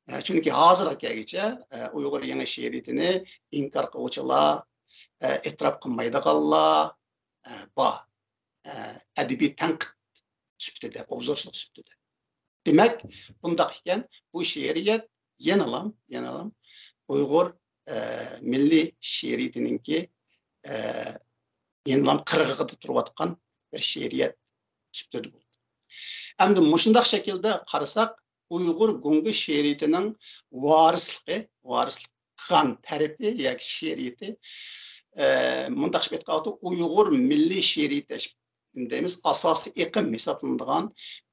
ئە، چۈنكى ھازىرغا كەلگۈچە، ئە، ئۇيغۇر يېڭى شېئىرىيىتىنى ئىنكار قىلغۇچىلار، ئە، ئېتىراپ قىلمايدىغانلار، ئە، بار. ئە، ئەدەبىي تەنقىد سۈپىتىدە، ئوبزورچىلىق سۈپىتىدە. دېمەك، بۇنداق ئىكەن، بۇ شېئىرىيەت يەنىلا، يەنىلا ئۇيغۇر، ئە، مىللىي شېئىرىيىتىنىڭكى، ئە، يەنىلا قىرغىقىدا تۇرۇۋاتقان بىر شېئىرىيەت سۈپىتىدە بولدى. ئەمدى مۇشۇنداق شەكىلدە قارىساق، ئۇيغۇر گۇڭگې شېئىرىيىتىنىڭ ۋارىسلىقى، ۋارىسلىق قىلغان تەرىپى ياكى شېئىرىيىتى، ئە، مۇنداق دەپ ئېيتقاندا، ئۇيغۇر مىللىي شېئىرىيىتى دەيمىز، ئاساسىي ئېقىم ھېسابلىنىدىغان،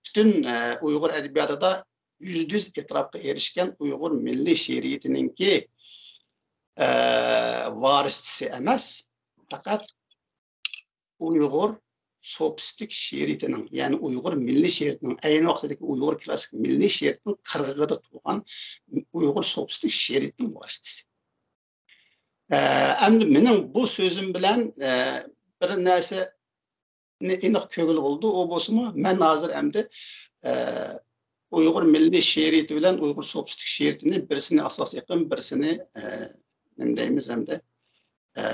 پۈتۈن، ئە، ئۇيغۇر ئەدەبىياتىدا يۈزدە يۈز ئېتىراپقا ئېرىشكەن ئۇيغۇر مىللىي شېئىرىيىتىنىڭكى، ئە، ۋارىسچىسى ئەمەس، پەقەت ئۇيغۇر سوپىستىك شېئىرىيىتىنىڭ، يەنى ئۇيغۇر مىللىي شېئىرىيىتىنىڭ، ئەينى ۋاقتىدىكى ئۇيغۇر كلاسسىك مىللىي شېئىرىيىتىنىڭ قىرغىقىدا تۇرغان ئۇيغۇر سوپىستىك شېئىرىيىتىنىڭ ۋارىسچىسى. ئە، ئەمدى مېنىڭ بۇ سۆزۈم بىلەن، ئە، بىر نەرسىنى ئېنىق كۆرگىلى بولىدۇ. ئۇ بولسىمۇ، مەن ھازىر ئەمدى، ئە، ئۇيغۇر مىللىي شېئىرىيىتى بىلەن ئۇيغۇر سوپىستىك شېئىرىيىتىنى بىرسىنى ئاساسىي قىلىپ، بىرسىنى، ئە، نېمە دەيمىز ئەمدى، ئە،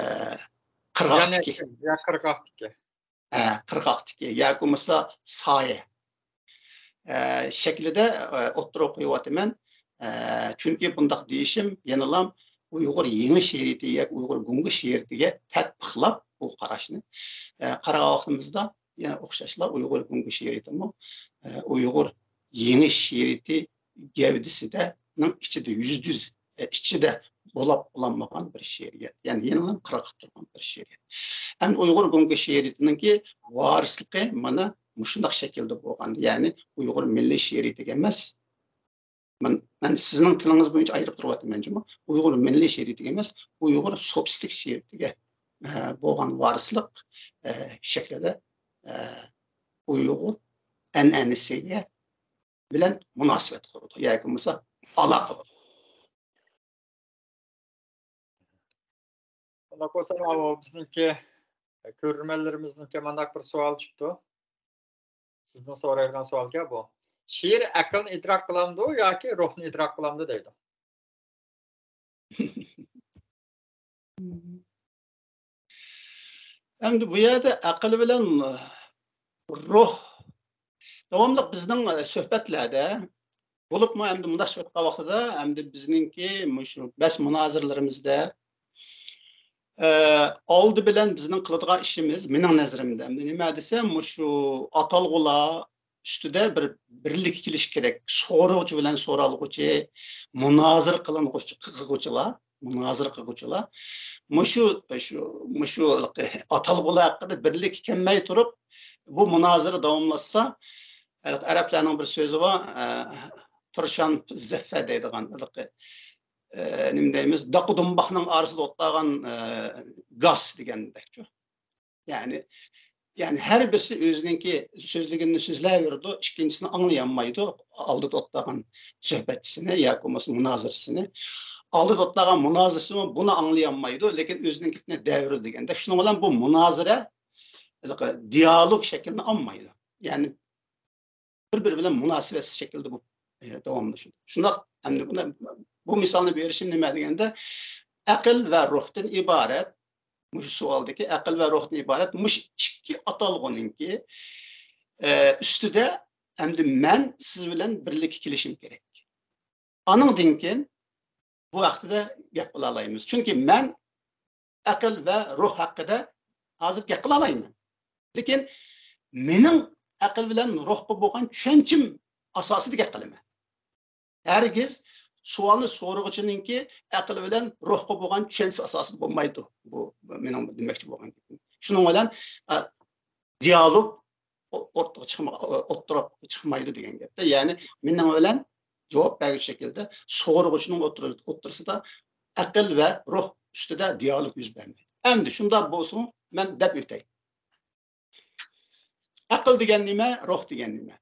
قىرغاقتىكى. يەنى، يا قىرغاقتىكى. ئە، قىرغاقتىكى ياكى بولمىسا سايە، ئە، شەكلىدە، ئە، ئوتتۇرىغا قويۇۋاتىمەن. ئە، چۈنكى بۇنداق دېيىشىم يەنىلا ئۇيغۇر يېڭى شېئىرىيىتى ياكى ئۇيغۇر گۇڭگې شېئىرىيىتىگە تەتبىقلاپ بۇ قاراشنى، ئە، قارىغان ۋاقتىمىزدا يەنە ئوخشاشلا ئۇيغۇر گۇڭگې شېئىرىيىتىمۇ، ئە، ئۇيغۇر يېڭى شېئىرىيىتى گەۋدىسىدە، نىڭ ئىچىدە يۈزدە يۈز، ئە، ئىچىدە بولاپ بولالمىغان بىر شېئىرىيەت. يەنى يېڭىدىن قىرغاق تۇرغان بىر شېئىرىيەت. ئەمدى ئۇيغۇر گۇڭگې شېئىرىيىتىنىڭكى ۋارىسلىقى مانا مۇشۇنداق شەكىلدە بولغان. يەنى ئۇيغۇر مىللىي شېئىرىيىتىگە ئەمەس، مەن، مەن سىزنىڭ تىلىڭىز بويىچە ئايرىپ تۇرۇۋاتىمەن جۇمۇ. ئۇيغۇر مىللىي شېئىرىيىتىگە ئەمەس، ئۇيغۇر سوپىستىك شېئىرىيىتىگە، ئە، بولغان ۋارىسلىق، ئە، شەكلىدە، ئە، ئۇيغۇر ئەنئەنىسىگە بىلەن مۇناسىۋەت قۇرىدۇ ياكى بولمىسا ئالاقە قۇرىدۇ. ئۇنداق بولسا، ماۋۇ بىزنىڭكى كۆرۈرمەنلىرىمىزنىڭكى مانداق بىر سوئال چىقتى. سىزدىن سورايدىغان سوئالكەن بۇ. شېئىر ئەقىلنى ئىدراك قىلامدۇ ياكى روھنى ئىدراك قىلامدۇ دەيدۇ. ئەمدى بۇ يەردە ئەقىل بىلەن روھ داۋاملىق بىزنىڭ سۆھبەتلەردە بولۇپمۇ ئەمدى مۇنداق سۆھبەت قىلغان ۋاقتىدا ئەمدى بىزنىڭكى مۇشۇ بەس مۇنازىرىلىرىمىزدە ئە، ئالدى بىلەن بىزنىڭ قىلىدىغان ئىشىمىز، مېنىڭ نەزىرىمدە، ئەمدى نېمە دېسەم، مۇشۇ ئاتالغۇلار ئۈستىدە بىر بىرلىككە كېلىش كېرەك. سورىغۇچى بىلەن سورالغۇچى، مۇنازىرە قىلىنغۇچى، قىلغۇچىلار، مۇنازىرە قىلغۇچىلار مۇشۇ، شۇ، مۇشۇ ئاتالغۇلار ھەققىدە بىرلىككە كەلمەي تۇرۇپ، بۇ مۇنازىرە داۋاملاشسا، ئەرەبلەرنىڭ بىر سۆزى بار، ئە، تۇرشان زەففە دەيدىغان، ئە، نېمە دەيمىز، داقا دۇمباقنىڭ ئارىسىدا ئولتۇرغان، ئە، گاس دېگەندەكچۇ. يەنى، يەنى ھەر بىرسى ئۆزىنىڭكى سۆزلىگىنىنى سۆزلەۋېرىدۇ، ئىككىنچىسىنى ئاڭلىيالمايدۇ، ئالدىدا ئولتۇرغان سۆھبەتچىسىنى ياكى بولمىسا مۇنازىرىچىسىنى. ئالدىدا ئولتۇرغان مۇنازىرىچىسىمۇ بۇنى ئاڭلىيالمايدۇ، لېكىن ئۆزىنىڭكىنى دەۋېرىدۇ دېگەندەك. شۇنىڭ بىلەن بۇ مۇنازىرە ھېلىقى دىيالوگ شەكلىنى ئالمايدۇ. يەنى بىر-بىرى بىلەن مۇناسىۋەتسىز شەكىلدە بۇ، ئە، داۋاملىشىدۇ. شۇنداق، ئەمدى بۇنى، بۇ مىسالنى بېرىشىم نېمە دېگەندە، ئەقىل ۋە روھتىن ئىبارەت، مۇشۇ سوئالدىكى ئەقىل ۋە روھتىن ئىبارەت مۇشۇ ئىككى ئاتالغۇنىڭكى، ئە، ئۈستىدە ئەمدى مەن سىز بىلەن بىرلىككە كېلىشىم كېرەك. ئانىڭدىن كېيىن بۇ ھەققىدە گەپ قىلالايمىز. چۈنكى مەن ئەقىل ۋە روھ ھەققىدە ھازىر گەپ قىلالايمەن. لېكىن مېنىڭ ئەقىل بىلەن روھقا بولغان چۈشەنچىم ئاساسىدا گەپ قىلىمەن. ھەرگىز سوئالنى سورىغۇچىنىڭكى ئەقىل بىلەن روھقا بولغان چۈشەنچىسى ئاساسىدا بولمايدۇ. بۇ مېنىڭ دېمەكچى بولغان گېپىم. شۇنىڭ بىلەن، ئە، دىئالوگ ئو-، ئوتتۇرىغا چىقما-، ئوتتۇرىغا چىقمايدۇ دېگەن گەپتە. يەنى مېنىڭ بىلەن جاۋاب بەرگۈچى شەكىلدە سورىغۇچىنىڭ ئوتتۇرا-، ئوتتۇرىسىدا ئەقىل ۋە روھ ئۈستىدە دىئالوگ يۈز بەرمەيدۇ. ئەمدى شۇنداق بولسىمۇ مەن دەپ ئۆتەي. ئەقىل دېگەن نېمە، روھ دېگەن نېمە؟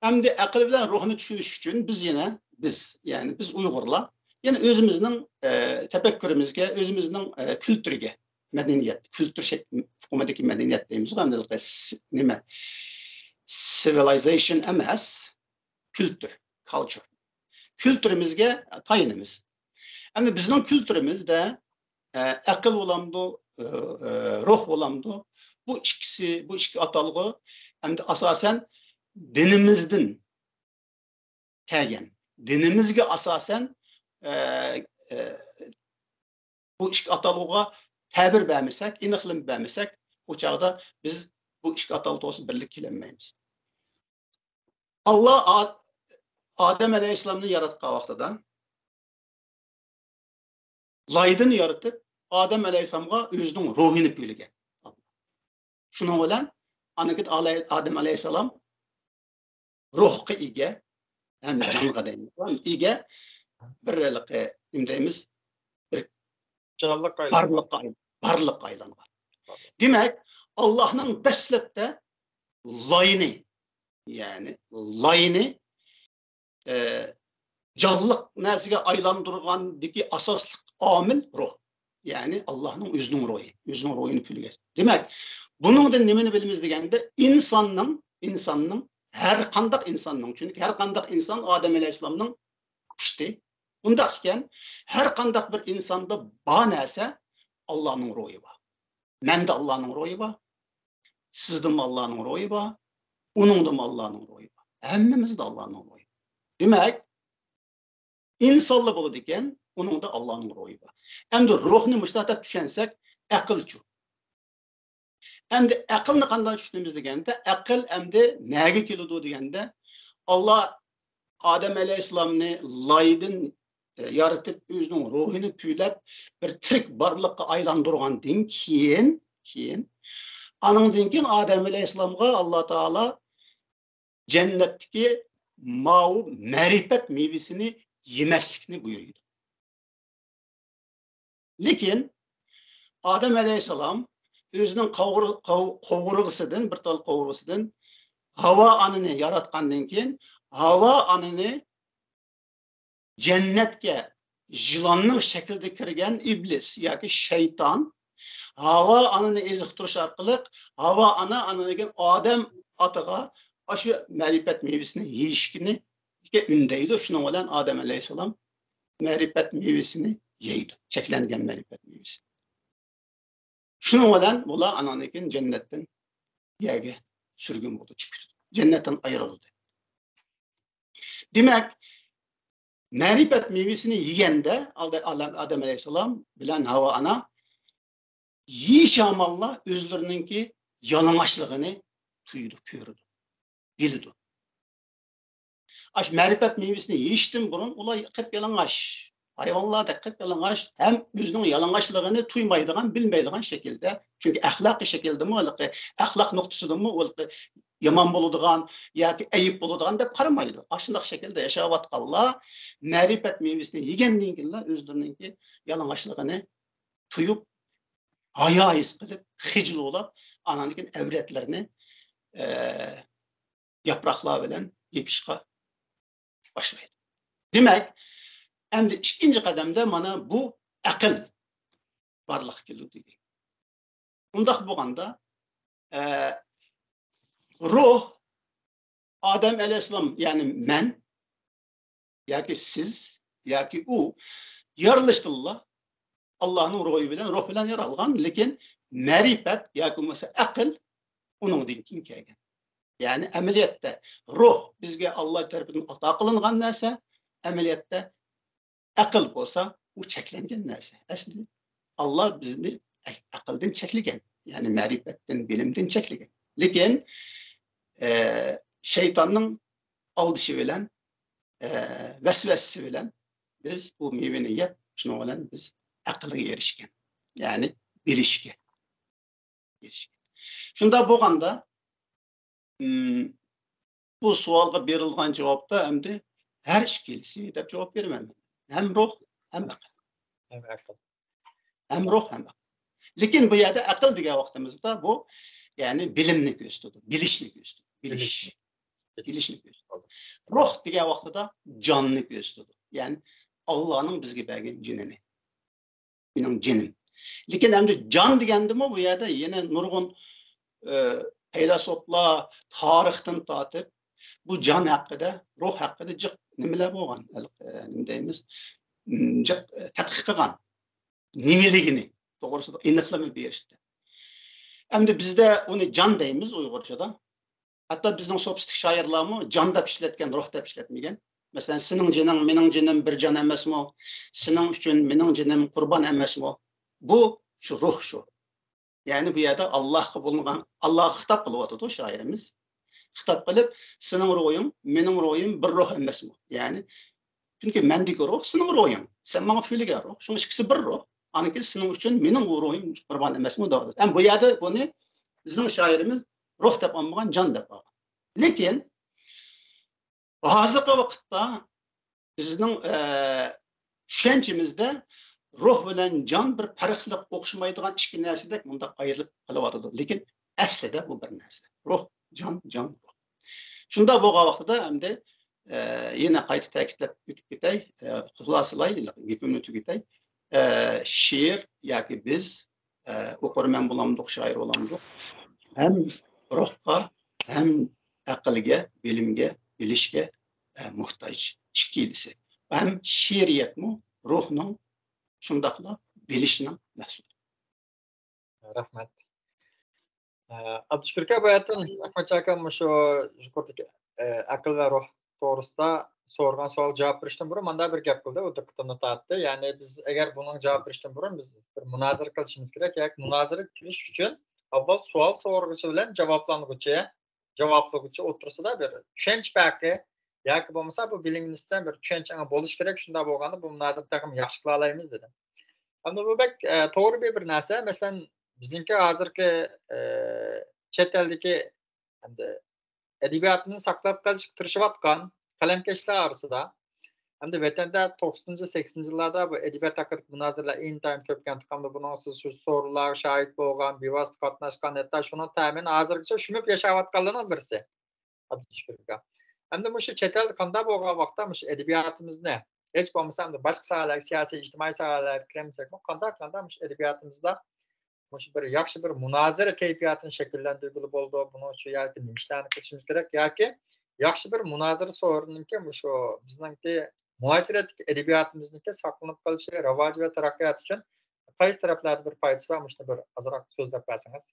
ئەمدى ئەقىل بىلەن روھنى چۈشىنىش ئۈچۈن بىز يەنە، بىز، يەنى بىز ئۇيغۇرلار، يەنە ئۆزىمىزنىڭ، ئە، تەپەككۇرىمىزگە، ئۆزىمىزنىڭ، ئە، كۈلتۈرىگە، مەدەنىيەت، كۈلتۈر شەك-، ئۇقۇمىدىكى مەدەنىيەت دەيمىزغۇ، ئەمدى س-، نېمە، سىۋىلايزېيشن ئەمەس، كۈلتۈر، كالچۇر. كۈلتۈرىمىزگە تايىنىمىز. ئەمدى بىزنىڭ كۈلتۈرىمىزدە، ئە، ئەقىل بولامدۇ، ئە، ئە، روھ بولامدۇ؟ بۇ ئىككىسى، بۇ ئىككى ئاتالغۇ ئەمدى ئاساسەن دىنىمىزدىن كەلگەن. دىنىمىزگە ئاساسەن، ئە، ئە، بۇ ئىككى ئاتالغۇغا تەبىر بەرمىسەك، ئېنىقلىما بەرمىسەك، ئۇ چاغدا بىز بۇ ئىككى ئاتالغۇ توغرىسىدا بىرلىككە كېلەلمەيمىز. ئاللا ئا-، ئادەم ئەلەيھىسسالامنى ياراتقان ۋاقتىدا لايدىن يارىتىپ، ئادەم ئەلەيھىسسالامغا ئۆزىنىڭ روھىنى پۈۋلىگەن. شۇنىڭ بىلەن ئاندىن كېيىن ئالەي-، ئادەم ئەلەيھىسسالام روھقا ئىگە ھەم جانغا دەيمىز، ئىگە بىر ھېلىقى، نېمە دەيمىز، بىر جانلىق بارلىققا ئايلان-، بارلىققا ئايلانغان. دېمەك، ئاللانىڭ دەسلەپتە لاينى، يەنى لاينى، ئە، جانلىق نەرسىگە ئايلاندۇرغاندىكى ئاساسلىق ئامىل روھ. يەنى ئاللانىڭ ئۆزىنىڭ روھى، ئۆزىنىڭ روھىنى پۈۋلىگەن. دېمەك، بۇنىڭدىن نېمىنى بىلىمىز دېگەندە، ئىنساننىڭ، ئىنساننىڭ، ھەر قانداق ئىنساننىڭ، چۈنكى ھەر قانداق ئىنسان ئادەم ئەلەيھىسسالامنىڭ پۇشتى. ئۇنداق ئىكەن، ھەر قانداق بىر ئىنساندا بار نەرسە ئاللانىڭ روھى بار. مەندە ئاللانىڭ روھى بار. سىزدىمۇ ئاللانىڭ روھى بار. ئۇنىڭدىمۇ ئاللانىڭ روھى بار. ھەممىمىزدە ئاللانىڭ روھى بار. دېمەك، ئىنسانلا بولىدىكەن، ئۇنىڭدا ئاللانىڭ روھى بار. ئەمدى روھنى مۇشۇنداق دەپ چۈشەنسەك، ئەقىلچۇ؟ ئەمدى ئەقىلنى قانداق چۈشىنىمىز دېگەندە، ئەقىل ئەمدى نەگە كېلىدۇ دېگەندە، ئاللا ئادەم ئەلەيھىسسالامنى لايدىن، ئە، يارىتىپ، ئۆزىنىڭ روھىنى پۈۋلەپ، بىر تىرىك بارلىققا ئايلاندۇرغاندىن كېيىن، كېيىن، ئانىڭدىن كېيىن ئادەم ئەلەيھىسسالامغا ئاللا تائالا جەننەتتىكى ماۋۇ مەرىپەت مېۋىسىنى يېمەسلىكنى بۇيرۇيدۇ. لېكىن ئادەم ئەلەيھىسسالام ئۆزىنىڭ قوۋۇر-، قوۋ-، قوۋۇرغىسىدىن، بىر تال قوۋۇرغىسىدىن ھاۋا ئانىنى ياراتقاندىن كېيىن، ھاۋا ئانىنى جەننەتكە يىلاننىڭ شەكلىدە كىرگەن ئىبلىس ياكى شەيتان ھاۋا ئانىنى ئېزىقتۇرۇش ئارقىلىق ھاۋا ئانا ئاندىن كېيىن ئادەم ئاتىغا ئاشۇ مەرىپەت مېۋىسىنى يېيىشكىنى ئۈندەيدۇ. شۇنىڭ بىلەن ئادەم ئەلەيھىسسالام مەرىپەت مېۋىسىنى يەيدۇ، چەكلەنگەن مەرىپەت مېۋىسىنى. شۇنىڭ بىلەن بۇلار ئاناندىن كېيىن جەننەتتىن يەرگە سۈرگۈن بولىدۇ، چىقىپ كېتىدۇ. جەننەتتىن ئايرىلىدۇ. دېمەك، مەرىپەت مېۋىسىنى يېگەندە، ئالدى-، ئالەم-، ئادەم ئەلەيھىسسالام بىلەن ھاۋا ئانا يېيىش ئاماللا ئۆزلىرىنىڭكى يالىڭاچلىقىنى تۇيىدۇ، كۆرىدۇ، بىلىدۇ. ئاشۇ مەرىپەت مېۋىسىنى يېيىشتىن بۇرۇن ئۇلار قىپيالىڭاچ، ھايۋانلاردەك قىپيالىڭاچ ھەم ئۆزىنىڭ يالىڭاچلىقىنى تۇيمايدىغان، بىلمەيدىغان شەكىلدە. چۈنكى ئەخلاقىي شەكىلدىمۇ، ھېلىقى ئەخلاق نۇقتىسىدىنمۇ ئۇ يامان بولىدىغان ياكى ئەيىب بولىدىغان دەپ قارىمايدۇ. ئاشۇنداق شەكىلدە ياشاۋاتقانلار مەرىپەت مېۋىسىنى يېگەندىن كېيىنلا ئۆزلىرىنىڭكى يالىڭاچلىقىنى تۇيۇپ، ھايا ھېس قىلىپ، خىجىل بولاپ، ئاناندىن كېيىن ئەۋرەتلىرىنى، ئە، ياپراقلار بىلەن يېپىشقا باشلايدۇ. دېمەك، ئەمدى ئىككىنچى قەدەمدە مانا بۇ ئەقىل بارلىققا كېلىدۇ دېگەن. ئۇنداق بولغاندا، ئە، روھ ئادەم ئەلەيھىسسالام، يەنى مەن ياكى سىز ياكى ئۇ يارىلىشتىنلا ئاللانىڭ روھى بىلەن، روھ بىلەن يارالغان، لېكىن مەرىپەت ياكى بولمىسا ئەقىل ئۇنىڭدىن كېيىن كەلگەن. يەنى ئەمەلىيەتتە روھ بىزگە ئاللا تەرىپىدىن ئاتا قىلىنغان نەرسە، ئەمەلىيەتتە ئەقىل بولسا ئۇ چەكلەنگەن نەرسە. ئەسلى ئاللا بىزنى ئەقىلدىن چەكلىگەن، يەنى مەرىپەتتىن، بىلىمدىن چەكلىگەن. لېكىن، ئە، شەيتاننىڭ ئالدىشى بىلەن، ئە، ۋەسۋەسىسى بىلەن بىز بۇ مېۋىنى يەپ، شۇنىڭ بىلەن بىز ئەقىلگە ئېرىشكەن، يەنى بىلىشكە ئېرىشكەن. شۇنداق بولغاندا، ئىم، بۇ سوئالغا بېرىلغان جاۋابتا ئەمدى ھەر ئىككىلىسى دەپ جاۋاب بېرىمەن. ھەم روھ، ھەم ئەقىل. ھەم ئەقىل. ھەم روھ، ھەم ئەقىل. لېكىن بۇ يەردە ئەقىل دېگەن ۋاقتىمىزدا بۇ، يەنى بىلىمنى كۆرسىتىدۇ، بىلىشنى كۆرسىتىدۇ، بىلىش. بىلىشنى. بىلىشنى كۆرسىتىدۇ. روھ دېگەن ۋاقتىدا جاننى كۆرسىتىدۇ. يەنى ئاللانىڭ بىزگە بەرگەن جېنىنى. مېنىڭ جېنىم. لېكىن ئەمدى جان دېگەندىمۇ بۇ يەردە يەنە نۇرغۇن، ئە، پەيلاسوپلار تارىختىن تارتىپ بۇ جان ھەققىدە، روھ ھەققىدە جىق نېمىلەر بولغان، ئە، نېمە دەيمىز، م، جىق، ئە، تەتقىق قىلغان. نېمىلىكىنى توغرىسىدا ئېنىقلىما بېرىشتى. ئەمدى بىزدە ئۇنى جان دەيمىز ئۇيغۇرچىدا. ھەتتا بىزنىڭ سوپىستىك شائىرلارمۇ جان دەپ ئىشلەتكەن، روھ دەپ ئىشلەتمىگەن. مەسىلەن، سېنىڭ جېنىڭ، مېنىڭ جېنىم بىر جان ئەمەسمۇ؟ سېنىڭ ئۈچۈن مېنىڭ جېنىم قۇربان ئەمەسمۇ؟ بۇ شۇ روھ شۇ. يەنى بۇ يەردە ئاللاھقا بولۇنغان، ئاللاھقا خىتاب قىلىۋاتىدۇ شائىرىمىز. خىتاب قىلىپ، سېنىڭ روھىڭ، مېنىڭ روھىم بىر روھ ئەمەسمۇ؟ يەنى، چۈنكى مەندىكى روھ، سېنىڭ روھىڭ. سەن ماڭا پۈۋلىگەن روھ. شۇڭا ئىككىسى بىر روھ. ئانىڭكى سېنىڭ ئۈچۈن مېنىڭ روھىم قۇربان ئەمەسمۇ دەۋاتىدۇ. ئەمما بۇ يەردە بۇنى بىزنىڭ شائىرىمىز روھ دەپ ئالمىغان، جان دەپ ئالغان. لېكىن ھازىرقى ۋاقىتتا بىزنىڭ، ئە، چۈشەنچىمىزدە روھ بىلەن جان بىر پەرقلىق، ئوخشىمايدىغان ئىككى نەرسىدەك مۇنداق ئايرىلىپ قېلىۋاتىدۇ. لېكىن ئەسلىدە بۇ بىر نەرسە. روھ، جان، جان، روھ. شۇنداق بولغان ۋاقتىدا ئەمدى، ئە، يەنە قايتا تەكىتلەپ ئۆتۈپ كېتەي، ئە، خۇلاسىلاي، گېپىمنى تۈگىتەي. ئە، شېئىر ياكى بىز ئە، ئوقۇرمەن بولامدۇق، شائىر بولامدۇق، ھەم روھقا، ھەم ئەقىلگە، بىلىمگە، بىلىشكە، ئە، موھتاج ئىككىلىسى. ھەم شېئىرىيەتمۇ روھنىڭ شۇنداقلا بىلىشنىڭ مەھسۇلى. رەھمەت. ئە، ئابدۇشۈكۈر ئاكا، بۇ يەردىن ئەخمەتجان ئاكا مۇشۇ يۇقىرىدىكى، ئە، ئەقىل ۋە روھ توغرىسىدا سورىغان سوئالغا جاۋاب بېرىشتىن بۇرۇن مانداق بىر گەپ قىلدى، ئۇ دىققىتىمنى تارتتى. يەنى بىز ئەگەر بۇنىڭغا جاۋاب بېرىشتىن بۇرۇن بىز بىر مۇنازىرە قىلىشىمىز كېرەك. ياكى مۇنازىرە قىلىش ئۈچۈن ئاۋۋال سوئال سورىغۇچى بىلەن جاۋابلانغۇچى، جاۋابلىغۇچى ئوتتۇرىسىدا بىر چۈشەنچە پەرقى ياكى بولمىسا بۇ بىلىڭ نىسبەتەن بىر چۈشەنچە ئېڭى بولۇشى كېرەك. شۇنداق بولغاندا بۇ مۇنازىرە تېخىمۇ ياخشى قىلالايمىز دېدىم. ئەمدى بۇ بەك، ئە، توغرا بىر، بىر نەرسە. مەسىلەن، بىزنىڭكى ھازىرقى، ئە، چەت ئەلدىكى ئەمدى ئەدەبىياتىمىزنى ساقلاپ قېلىشقا تىرىشىۋاتقان قەلەمكەشلەر ئارىسىدا، ئەمدى ۋەتەندە توقسىنىنچى، سەكسىنىنچى يىللاردا بۇ ئەدەبىيات ھەققىدىكى مۇنازىرىلەر ئىنتايىن كۆپكەنتۇق. ئەمدى بۇنىڭ سىز شۇ سورۇنلارغا شاھىت بولغان، بىۋاسىتە قاتناشقان، ھەتتا شۇنىڭ تەمىنى ھازىرغىچە شۇمۇپ ياشاۋاتقانلارنىڭ بىرسى. ئابدۇشۈكۈر ئاكا. ئەمدى مۇشۇ چەت ئەلدە قانداق بولغان ۋاقىتتا مۇشۇ ئەدەبىياتىمىزنى، ھېچ بولمىسا ئەمدى باشقا ساھەلەرگە، سىياسىي، ئىجتىمائىي ساھەلەرگە كىرمىسەكمۇ، قانداق، قانداق مۇشۇ ئەدەبىياتىمىزدا مۇشۇ بىر ياخشى بىر مۇنازىرە كەيپىياتىنى شەكىللەندۈرگىلى بولىدۇ؟ بۇنىڭ ئۈچۈن ياكى نېمە ئىشلارنى قىلىشىمىز كېرەك، ياكى ياخشى بىر مۇنازىرە سورۇنىنىڭكى مۇشۇ بىزنىڭكى مۇھاجىرەتتىكى ئەدەبىياتىمىزنىڭكى ساقلىنىپ قېلىشى، راۋاجى ۋە تەرەققىياتى ئۈچۈن قايسى تەرەپلەردە بىر پايدىسى بار؟ مۇشۇنى بىر ئازراق سۆزلەپ بەرسىڭىز.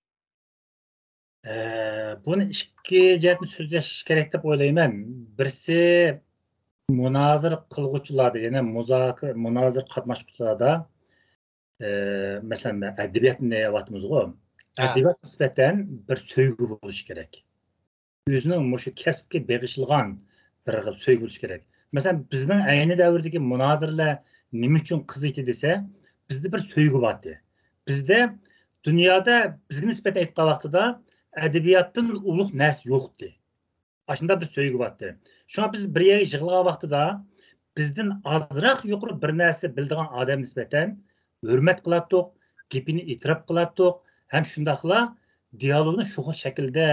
ئە، بۇنى ئىككى جەھەتتىن سۆزلەش كېرەك دەپ ئويلايمەن. بىرسى، مۇنازىرە قىلغۇچىلاردا، يەنى مۇزاكىرە، مۇنازىرە قاتناشقۇچىلاردا، ئە، مەسىلەن، ئەدەبىياتنى دەۋاتىمىزغۇ. ھە. ئەدەبىيات نىسبەتەن بىر سۆيگۈ بولۇشى كېرەك. ئۆزىنىڭ مۇشۇ كەسىپكە بېغىشلىغان بىر خىل سۆيگۈ بولۇشى كېرەك. مەسىلەن، بىزنىڭ ئەينى دەۋردىكى مۇنازىرىلەر نېمە ئۈچۈن قىزىيتتى دېسە، بىزدە بىر سۆيگۈ بار ئىدى. بىزدە دۇنيادا بىزگە نىسبەتەن ئېيتقان ۋاقتىدا ئەدەبىياتتىن ئۇلۇغ نەرسە يوق ئىدى. ئاشۇنداق بىر سۆيگۈ بار ئىدى. شۇڭا بىز بىر يەرگە يىغىلغان ۋاقتىدا بىزدىن ئازراق يۇقىرى بىر نەرسە بىلىدىغان ئادەم نىسبەتەن ھۆرمەت قىلاتتۇق، گېپىنى ئېتىراپ قىلاتتۇق ھەم شۇنداقلا دىيالوگنى شۇ خىل شەكىلدە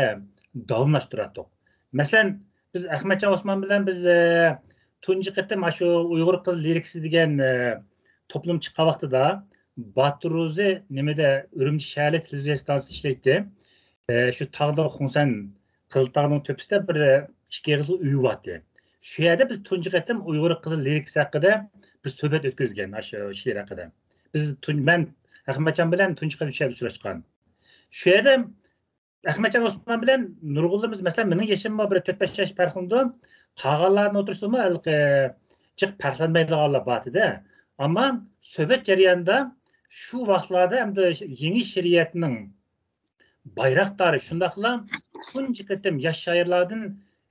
داۋاملاشتۇراتتۇق. مەسىلەن، بىز ئەخمەتجان ئوسمان بىلەن بىز، ئە، تۇنجى قېتىم ئاشۇ ئۇيغۇر قىز لىرىكىسى دېگەن، ئە، توپلۇم چىققان ۋاقتىدا باتۇر روزى نېمىدە، ئۈرۈمچى شەھەرلىك تېلېۋىزىيە ئىستانسىسىدا ئىشلەيتتى. ئە، شۇ تاغدا خۇڭسەن قىزىلتاغنىڭ تۆپىسىدە بىر، ئە، ئىككى ئېغىز ئۆيى بار ئىدى. شۇ يەردە بىز تۇنجى قېتىم ئۇيغۇر قىزى لىرىكىسى ھەققىدە بىر سۆھبەت ئۆتكۈزگەن، ئاشۇ شېئىر ھەققىدە. بىز تۇن-، مەن ئەخمەتجان بىلەن تۇنجى قېتىم شۇ يەردە ئۇچراشقان. شۇ يەردە ئەخمەتجان ئوسمان بىلەن نۇرغۇنلىرىمىز، مەسىلەن، مېنىڭ يېشىم بار، بىر تۆت بەش ياش پەرقلىنىدۇ. قالغانلارنىڭ ئوتتۇرىسىدىمۇ ھېلىقى جىق پەرقلەنمەيدىغانلار بار ئىدى. ئەمما سۆھبەت جەريانىدا شۇ ۋاقىتلاردا ئەمدى يېڭى شېئىرىيەتنىڭ بايراقدارى، شۇنداقلا تۇنجى قېتىم ياش شائىرلاردىن،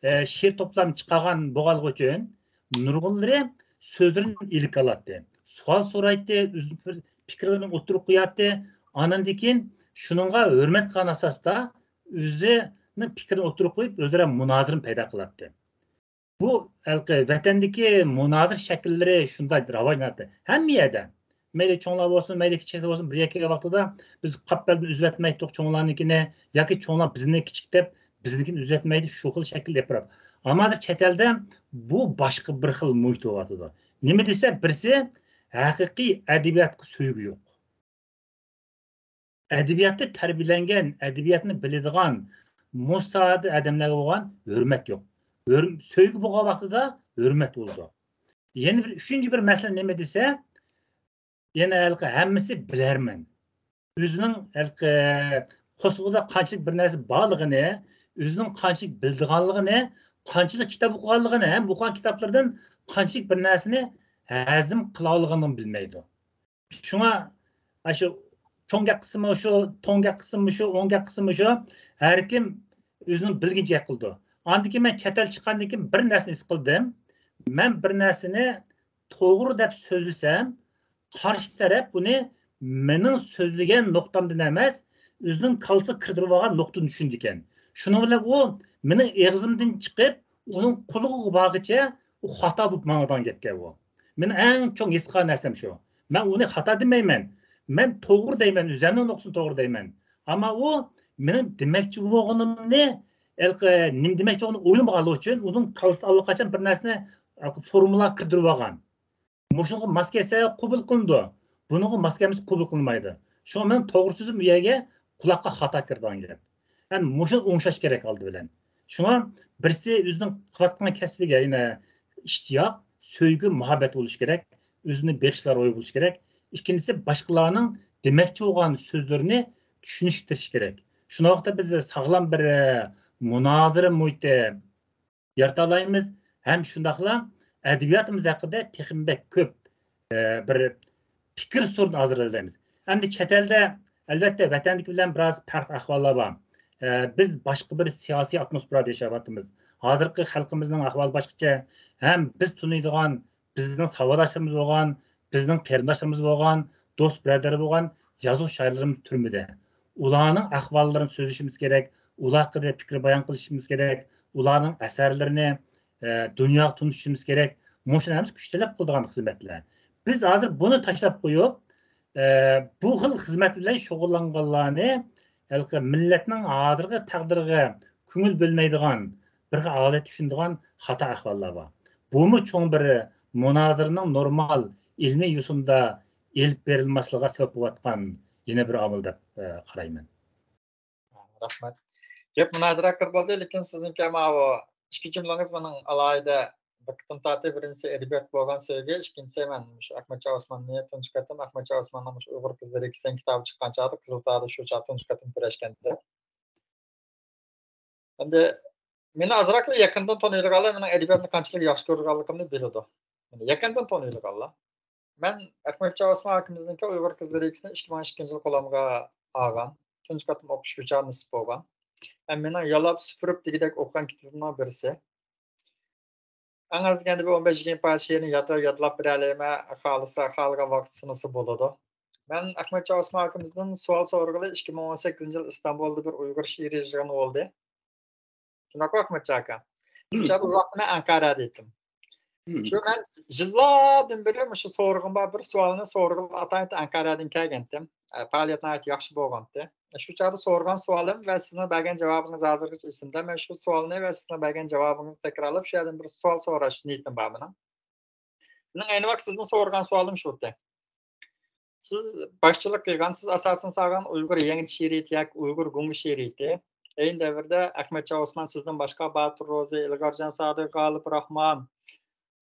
ئە، شېئىر توپلام چىقارغان بولغانلىقى ئۈچۈن نۇرغۇنلىرى سۆزلىرىنى ئىلىك ئالاتتى. سوئال سورايتتى، ئۆزىنىڭ پىكىرلىرىنى ئوتتۇرىغا قوياتتى. ئاندىن كېيىن شۇنىڭغا ھۆرمەت قىلغان ئاساستا ئۆزىنىڭ پىكرىنى ئوتتۇرىغا قويۇپ، ئۆزئارا مۇنازىرىنى پەيدا قىلاتتى. بۇ ھېلىقى ۋەتەندىكى مۇنازىرە شەكىللىرى شۇنداق راۋاجلىناتتى. ھەممە يەردە. مەيلى چوڭلار بولسۇن، مەيلى كىچىكلەر بولسۇن، بىر يەرگە كەلگەن ۋاقتىدا بىز قاپبەلدىن ئۈزۈۋەتمەيتتۇق چوڭلارنىڭكىنى، ياكى چوڭلار بىزنى كىچىك دەپ، بىزنىڭكىنى ئۈزۈۋەتمەيدۇ، شۇ خىل شەكىلدە ئېلىپ باراتتۇق. ئەمما ھازىر چەت ئەلدە بۇ باشقا بىر خىل مۇھىت بولۇۋاتىدۇ. نېمە دېسە، بىرسى ھەقىقىي ئەدەبىياتقا سۆيگۈ يوق. ئەدەبىياتتا تەربىيەلەنگەن، ئەدەبىياتنى بىلىدىغان، مۇشۇ ساھەدە ئادەملەرگە بولغان ھۆرمەت يوق. ھۆر-، سۆيگۈ بولغان ۋاقتىدا ھۆرمەت بولىدۇ. يەنە بىر، ئۈچىنچى بىر مەسىلە نېمە دېسە، يەنە ھېلىقى ھەممىسى بىلەرمەن. ئۆزىنىڭ ھېلىقى قورسىقىدا قانچىلىك بىر نەرسە بارلىقىنى، ئۆزىنىڭ قانچىلىك بىلىدىغانلىقىنى، قانچىلىك كىتاب ئوقۇغانلىقىنى ھەم ئوقۇغان كىتابلىرىدىن قانچىلىك بىر نەرسىنى ھەزىم قىلالىغىنىنى بىلمەيدۇ. شۇڭا، ئاشۇ چوڭ گەپ قىلسىمۇ شۇ، توڭ گەپ قىلسىمۇ شۇ، ئوڭ گەپ قىلسىمۇ شۇ، ھەر كىم ئۆزىنىڭ بىلگىنىچە گەپ قىلىدۇ. ئاندىن كېيىن مەن چەت ئەل چىققاندىن كېيىن بىر نەرسىنى ھېس قىلدىم. مەن بىر نەرسىنى توغرا دەپ سۆزلىسەم، قارشى تەرەپ بۇنى مېنىڭ سۆزلىگەن نۇقتامدىن ئەمەس، ئۆزىنىڭ كاللىسىغا كىردۈرۈۋالغان نۇقتىدىن چۈشىنىدىكەن. شۇنىڭ بىلەن ئۇ مېنىڭ ئېغىزىمدىن چىقىپ، ئۇنىڭ قۇلىقىغا بارغىچە ئۇ خاتا بولۇپ ماڭىدىغان گەپكەن بۇ. مېنىڭ ئەڭ چوڭ ھېس قىلغان نەرسەم شۇ. مەن ئۇنى خاتا دېمەيمەن. مەن توغرا دەيمەن، ئۆزۈمنىڭ نۇقتىسىدىن توغرا دەيمەن. ئەمما ئۇ مېنىڭ دېمەكچى بولغىنىمنى، ھېلىقى نېمە دېمەكچى بولغىنىمنى ئويلىمىغانلىقى ئۈچۈن ئۇنىڭ كاللىسىدا ئاللىقاچان بىر نەرسىنى، ھېلىقى فورمۇلا كىردۈرۈۋالغان. مۇشۇنىڭغا ماس كەلسە قوبۇل قىلىنىدۇ، بۇنىڭغا ماس كەلمىسە قوبۇل قىلىنمايدۇ. شۇڭا مېنىڭ توغرا سۆزۈم ئۇ يەرگە قۇلاققا خاتا كىرىدىغان گەپ. يەنى مۇشۇنى ئوڭشاش كېرەك ئالدى بىلەن. شۇڭا بىرسى ئۆزىنىڭ قىلىۋاتقان كەسپىگە يەنە ئىشتىياق، سۆيگۈ، مۇھەببەت بولۇشى كېرەك، ئۆزىنى بېغىشلار روھى بولۇشى كېرەك. ئىككىنچىسى باشقىلارنىڭ دېمەكچى بولغان سۆزلىرىنى چۈشىنىشكە تىرىشىش كېرەك. شۇنداق ۋاقىتتا بىز ساغلام بىر، ئە، مۇنازىرە مۇھىتى يارىتالايمىز ھەم شۇنداقلا ئەدەبىياتىمىز ھەققىدە تېخىمۇ بەك كۆپ، ئە، بىر پىكىر سورۇنى ھازىرلايمىز. ئەمدى چەت ئەلدە ئەلۋەتتە، ۋەتەندىكى بىلەن بىراز پەرق ئەھۋاللار بار. ئە، بىز باشقا بىر سىياسىي ئاتموسفېرادا ياشاۋاتىمىز. ھازىرقى خەلقىمىزنىڭ ئەھۋالى باشقىچە. ھەم بىز تونۇيدىغان، بىزنىڭ ساۋاقداشلىرىمىز بولغان، بىزنىڭ قېرىنداشلىرىمىز بولغان، دوست بۇرادەرلىرى بولغان يازغۇچى شائىرلىرىمىز تۈرمىدە. ئۇلارنىڭ ئەھۋاللىرىنى سۆزلىشىمىز كېرەك، ئۇلار ھەققىدە پىكىر بايان قىلىشىمىز كېرەك، ئۇلارنىڭ ئەسەرلىرىنى، ئە، دۇنياغا تونۇتۇشىمىز كېرەك. مۇشۇ ھەممىسى كۈچ تەلەپ قىلىدىغان خىزمەتلەر. بىز ھازىر بۇنى تاشلاپ قويۇپ، ئە، بۇ خىل خىزمەت بىلەن شۇغۇللانغانلارنى ھېلىقى مىللەتنىڭ ھازىرقى تەقدىرىگە كۆڭۈل بۆلمەيدىغان، بىر ھالەتتە چۈشىنىدىغان خاتا ئەھۋاللار بار. بۇمۇ چوڭ بىر مۇنازىرىنىڭ نورمال ئىلمىي يوسۇندا ئېلىپ بېرىلماسلىقىغا سەۋەب بولۇۋاتقان يەنە بىر ئامىل دەپ، ئە، قارايمەن. رەھمەت. گەپ مۇنازىرە ھەققىدە بولدى، لېكىن سىزنىڭكى ماۋۇ ئىككى جۈملىڭىز مېنىڭ ئالاھىدە دىققىتىمنى تارتتى. بىرىنچىسى ئەدەبىيات بولغان سۆيگۈ، ئىككىنچىسى مەن مۇشۇ ئەخمەت چاۋۇشماننى تۇنجى قېتىم، ئەخمەت چاۋۇشماننىڭ مۇشۇ ئۇيغۇر قىزلىرى دېگەن كىتابى چىققان چاغدا قىزىلتاغدا شۇ چاغ تونۇش قېتىم كۆرۈشكەندە. ئەمدى مېنى ئازراقلا يېقىندىن تونۇيدىغانلار مېنىڭ ئەدەبىياتنى قانچىلىك ياخشى كۆرىدىغانلىقىمنى بىلىدۇ. مېنى يېقىندىن تونۇيدىغانلار. مەن ئەخمەت چاۋۇشمان ئاكىمىزنىڭكى ئۇيغۇر قىزلىرى دېگەن كىتابنى ئىككى مىڭ ئىككىنچى يىل قولۇمغا ئالغان. تۇنجى قېتىم ئوقۇش شۇ چاغ نېسىپ بولغان. ھەم مېنىڭ يالاپ سۈپۈرۈپ دېگۈدەك ئوقۇغان كىتابىمنىڭ بىرسى. ئەڭ ئاز دېگەندە بىر ئون بەش يىگىرمە پارچە شېئىرنى ياد، يادلاپ بېرەلەيمەن، خالىسا، خالىغان ۋاقىت سۇنسا بولىدۇ. مەن ئەخمەت چاۋۇشمان ئاكىمىزدىن سوئال سورىغىلى ئىككى مىڭ ئون سەككىزىنچى يىل ئىستانبۇلدا بىر ئۇيغۇر شېئىرى يىغىنى بولدى. شۇنداققۇ ئەخمەت ئاكا؟ شۇ چاغدا ئۇ ۋاقىتتا مەن ئەنقەرەدە ئىدىم. شۇ مەن يىللاردىن بېرى مۇشۇ سورىغۇم بار، بىر سوئالنى سورىغىلى ئاتايىنتى ئەنقەرەدىن كەلگەنتىم. ئە، پائالىيەت ناھايىتى ياخشى بولغانتى. شۇ چاغدا سورىغان سوئالىم ۋە سىزنىڭ بەرگەن جاۋابىڭىز ھازىرغىچە ئېسىمدە. مەن شۇ سوئالنى ۋە سىزنىڭ بەرگەن جاۋابىڭىزنى تەكرارلاپ، شۇ يەردىن بىر سوئال سوراش نىيىتىم بار مېنىڭ. مېنىڭ ئەينى ۋاقىت سىزدىن سورىغان سوئالىم شۇتى. سىز باشچىلىق قىلغان، سىز ئاساسىنى سالغان ئۇيغۇر يېڭىچە شېئىرىيىتى ياكى ئۇيغۇر گۇڭگا شېئىرىيىتى. ئەينى دەۋردە ئەخمەت چاۋۇشمان سىزدىن باشقا باتۇر روزى، ئىلغارجان سادىق، غالىپ راخمان،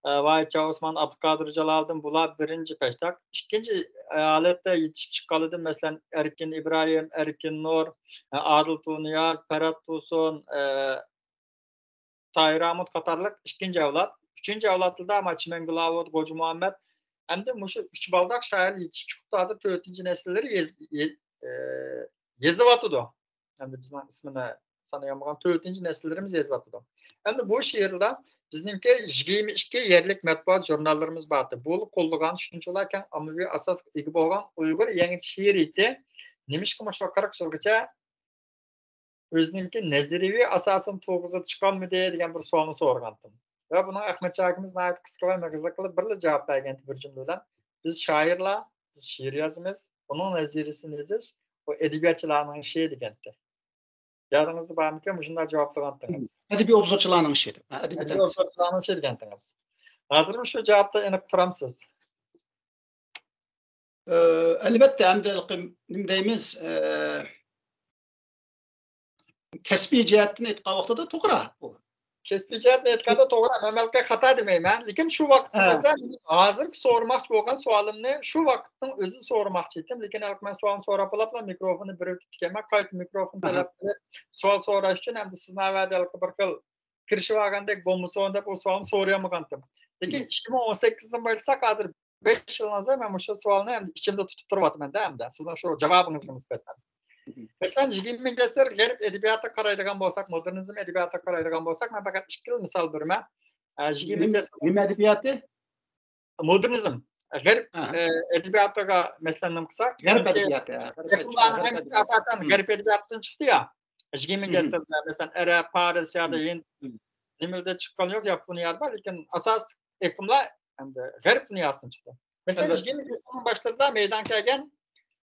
ئە، ۋاھىت چاۋۇشمان، ئابدۇقادىر جالالىدىن بۇلار بىرىنچى پەشتاق. ئىككىنچى، ئە، ھالەتتە يېتىشىپ چىققانلىرىدىن، مەسىلەن، ئەركىن ئىبراھىم، ئەركىن نۇر، ئە، ئادىل تۇنىياز، پەرھات تۇرسۇن، ئە، تاھىر ئامۇت قاتارلىق ئىككىنچى ئەۋلاد. ئۈچىنچى ئەۋلادلىرىدا مانا چىمەنگۈل ئاۋۇت، غوجا مۇھەممەد. ئەمدى مۇشۇ ئۈچ بالداق شائىر يېتىشىپ چىقىپتۇ. ھازىر تۆتىنچى نەسىللىرى يېز-، يې-، ئە، يېزىۋاتىدۇ. ئەمدى بىزنىڭ ئىسمىنى سانىيالمىغان تۆتىنچى نەسىللىرىمىز يېزىۋاتىدۇ. ئەمدى بۇ شېئىردا بىزنىڭكى يىگىرمە ئىككى يەرلىك مەتبۇئات ژۇرناللىرىمىز بار ئىدى. بۇ قوللىغان شۇنچىلا كەڭ ئاممىۋى ئاساسقا ئىگە بولغان ئۇيغۇر يېڭىچە شېئىرىيىتى نېمىشقا مۇشۇ قىرىق يىلغىچە ئۆزىنىڭكى نەزەرىيىۋى ئاساسىنى تۇرغۇزۇپ چىقالمىدى دېگەن بىر سوئالنى سورىغانتىم. ۋە بۇنىڭ ئەخمەت چاكىمىز ناھايىتى قىسقا ۋە مېغىزلىق قىلىپ بىرلا جاۋاب بەرگەنتى بىر جۈملە بىلەن، بىز شائىرلار، بىز شېئىر يازىمىز، ئۇنىڭ نەزەرىيىسىنى يېزىش، بۇ ئەدەبىياتچىلارنىڭ ئىشى دېگەنتى. يادىڭىزدا بارمىكىن، مۇشۇنداق جاۋاب قىلغانتىڭىز؟ ئەدەبىي ئوبزورچىلارنىڭ ئىشى دەپ. ئەدەبىي ئەدەبىي ئوبزورچىلارنىڭ ئىشى دېگەنتىڭىز. ھازىرمۇ شۇ جاۋابتا ئېنىق تۇرامسىز؟ ئە، ئەلۋەتتە، ئەمدى نېمە دەيمىز، ئە، كەسپىي جەھەتتىن ئېيتقان ۋاقتىدا توغرا بۇ. كەسپىي جەھەتتىن ئېيتقاندا توغرا، مەن بەلكى خاتا دېمەيمەن. لېكىن شۇ ۋاقىتتا ھە. مەن ھازىرقى سورىماقچى بولغان سوئالىمنى شۇ ۋاقىتنىڭ ئۆزىدە سورىماقچى ئىدىم. لېكىن ھېلىقى مەن سوئالنى سوراپ بولۇپلا مىكروفوننى بېرىۋېتىپتىكەنمەن. قايتا مىكروفون ئەھە. تەلەپ قىلىپ سوئال سوراش ئۈچۈن ئەمدى سىزنىڭ ھەۋەدە ھېلىقى بىر خىل كىرىشىۋالغاندەك بولمىسۇن دەپ ئۇ سوئالنى سورىيالمىغانتىم. لېكىن مم. ئىككى مىڭ ئون سەككىزدىن باشلىساق، ھازىر بەش يىلدىن زىيان مەن مۇشۇ سوئالنى ئەمدى ئىچىمدە تۇتۇپ تۇرۇۋاتىمەن-دە ئەمدى، سىزنىڭ شۇ جاۋابىڭىزغا نىسبەتەن. مم. مەسىلەن، يىگىرمىنچى ئەسىر غەرب ئەدەبىياتىغا قارايدىغان بولساق، مودېرنىزم ئەدەبىياتىغا قارايدىغان بولساق، مەن پەقەت ئىككىلا مىسال بېرىمەن. ئە، يىگىرمىنچى نېمە، ئەسىر نېمە ئەدەبىياتى؟ مودېرنىزم. غەرب، ئە، ئەدەبىياتىغا مەسىلەن نېمە قىلساق، غەرب ئەدەبىياتى، ھە، غەرب ئەدەبىياتى، ئەقىملارنىڭ ھەممىسى ئاساسەن غەرب ئەدەبىياتىدىن چىقتى يا. يىگىرمىنچى ئەسىردە، مەسىلەن، ئەرەب، پارس يادا ھىند، نېمىلەردە چىققان يوق، ياپونىيەدە بار، لېكىن ئاساسلىق ئېقىملار ئەمدى غەرب دۇنياسىدىن چىقتى. مەسىلەن، ئەلۋەتتە. يىگىرمىنچى ئەسىرنىڭ باشلىرىدا مەيدانغا كەلگەن،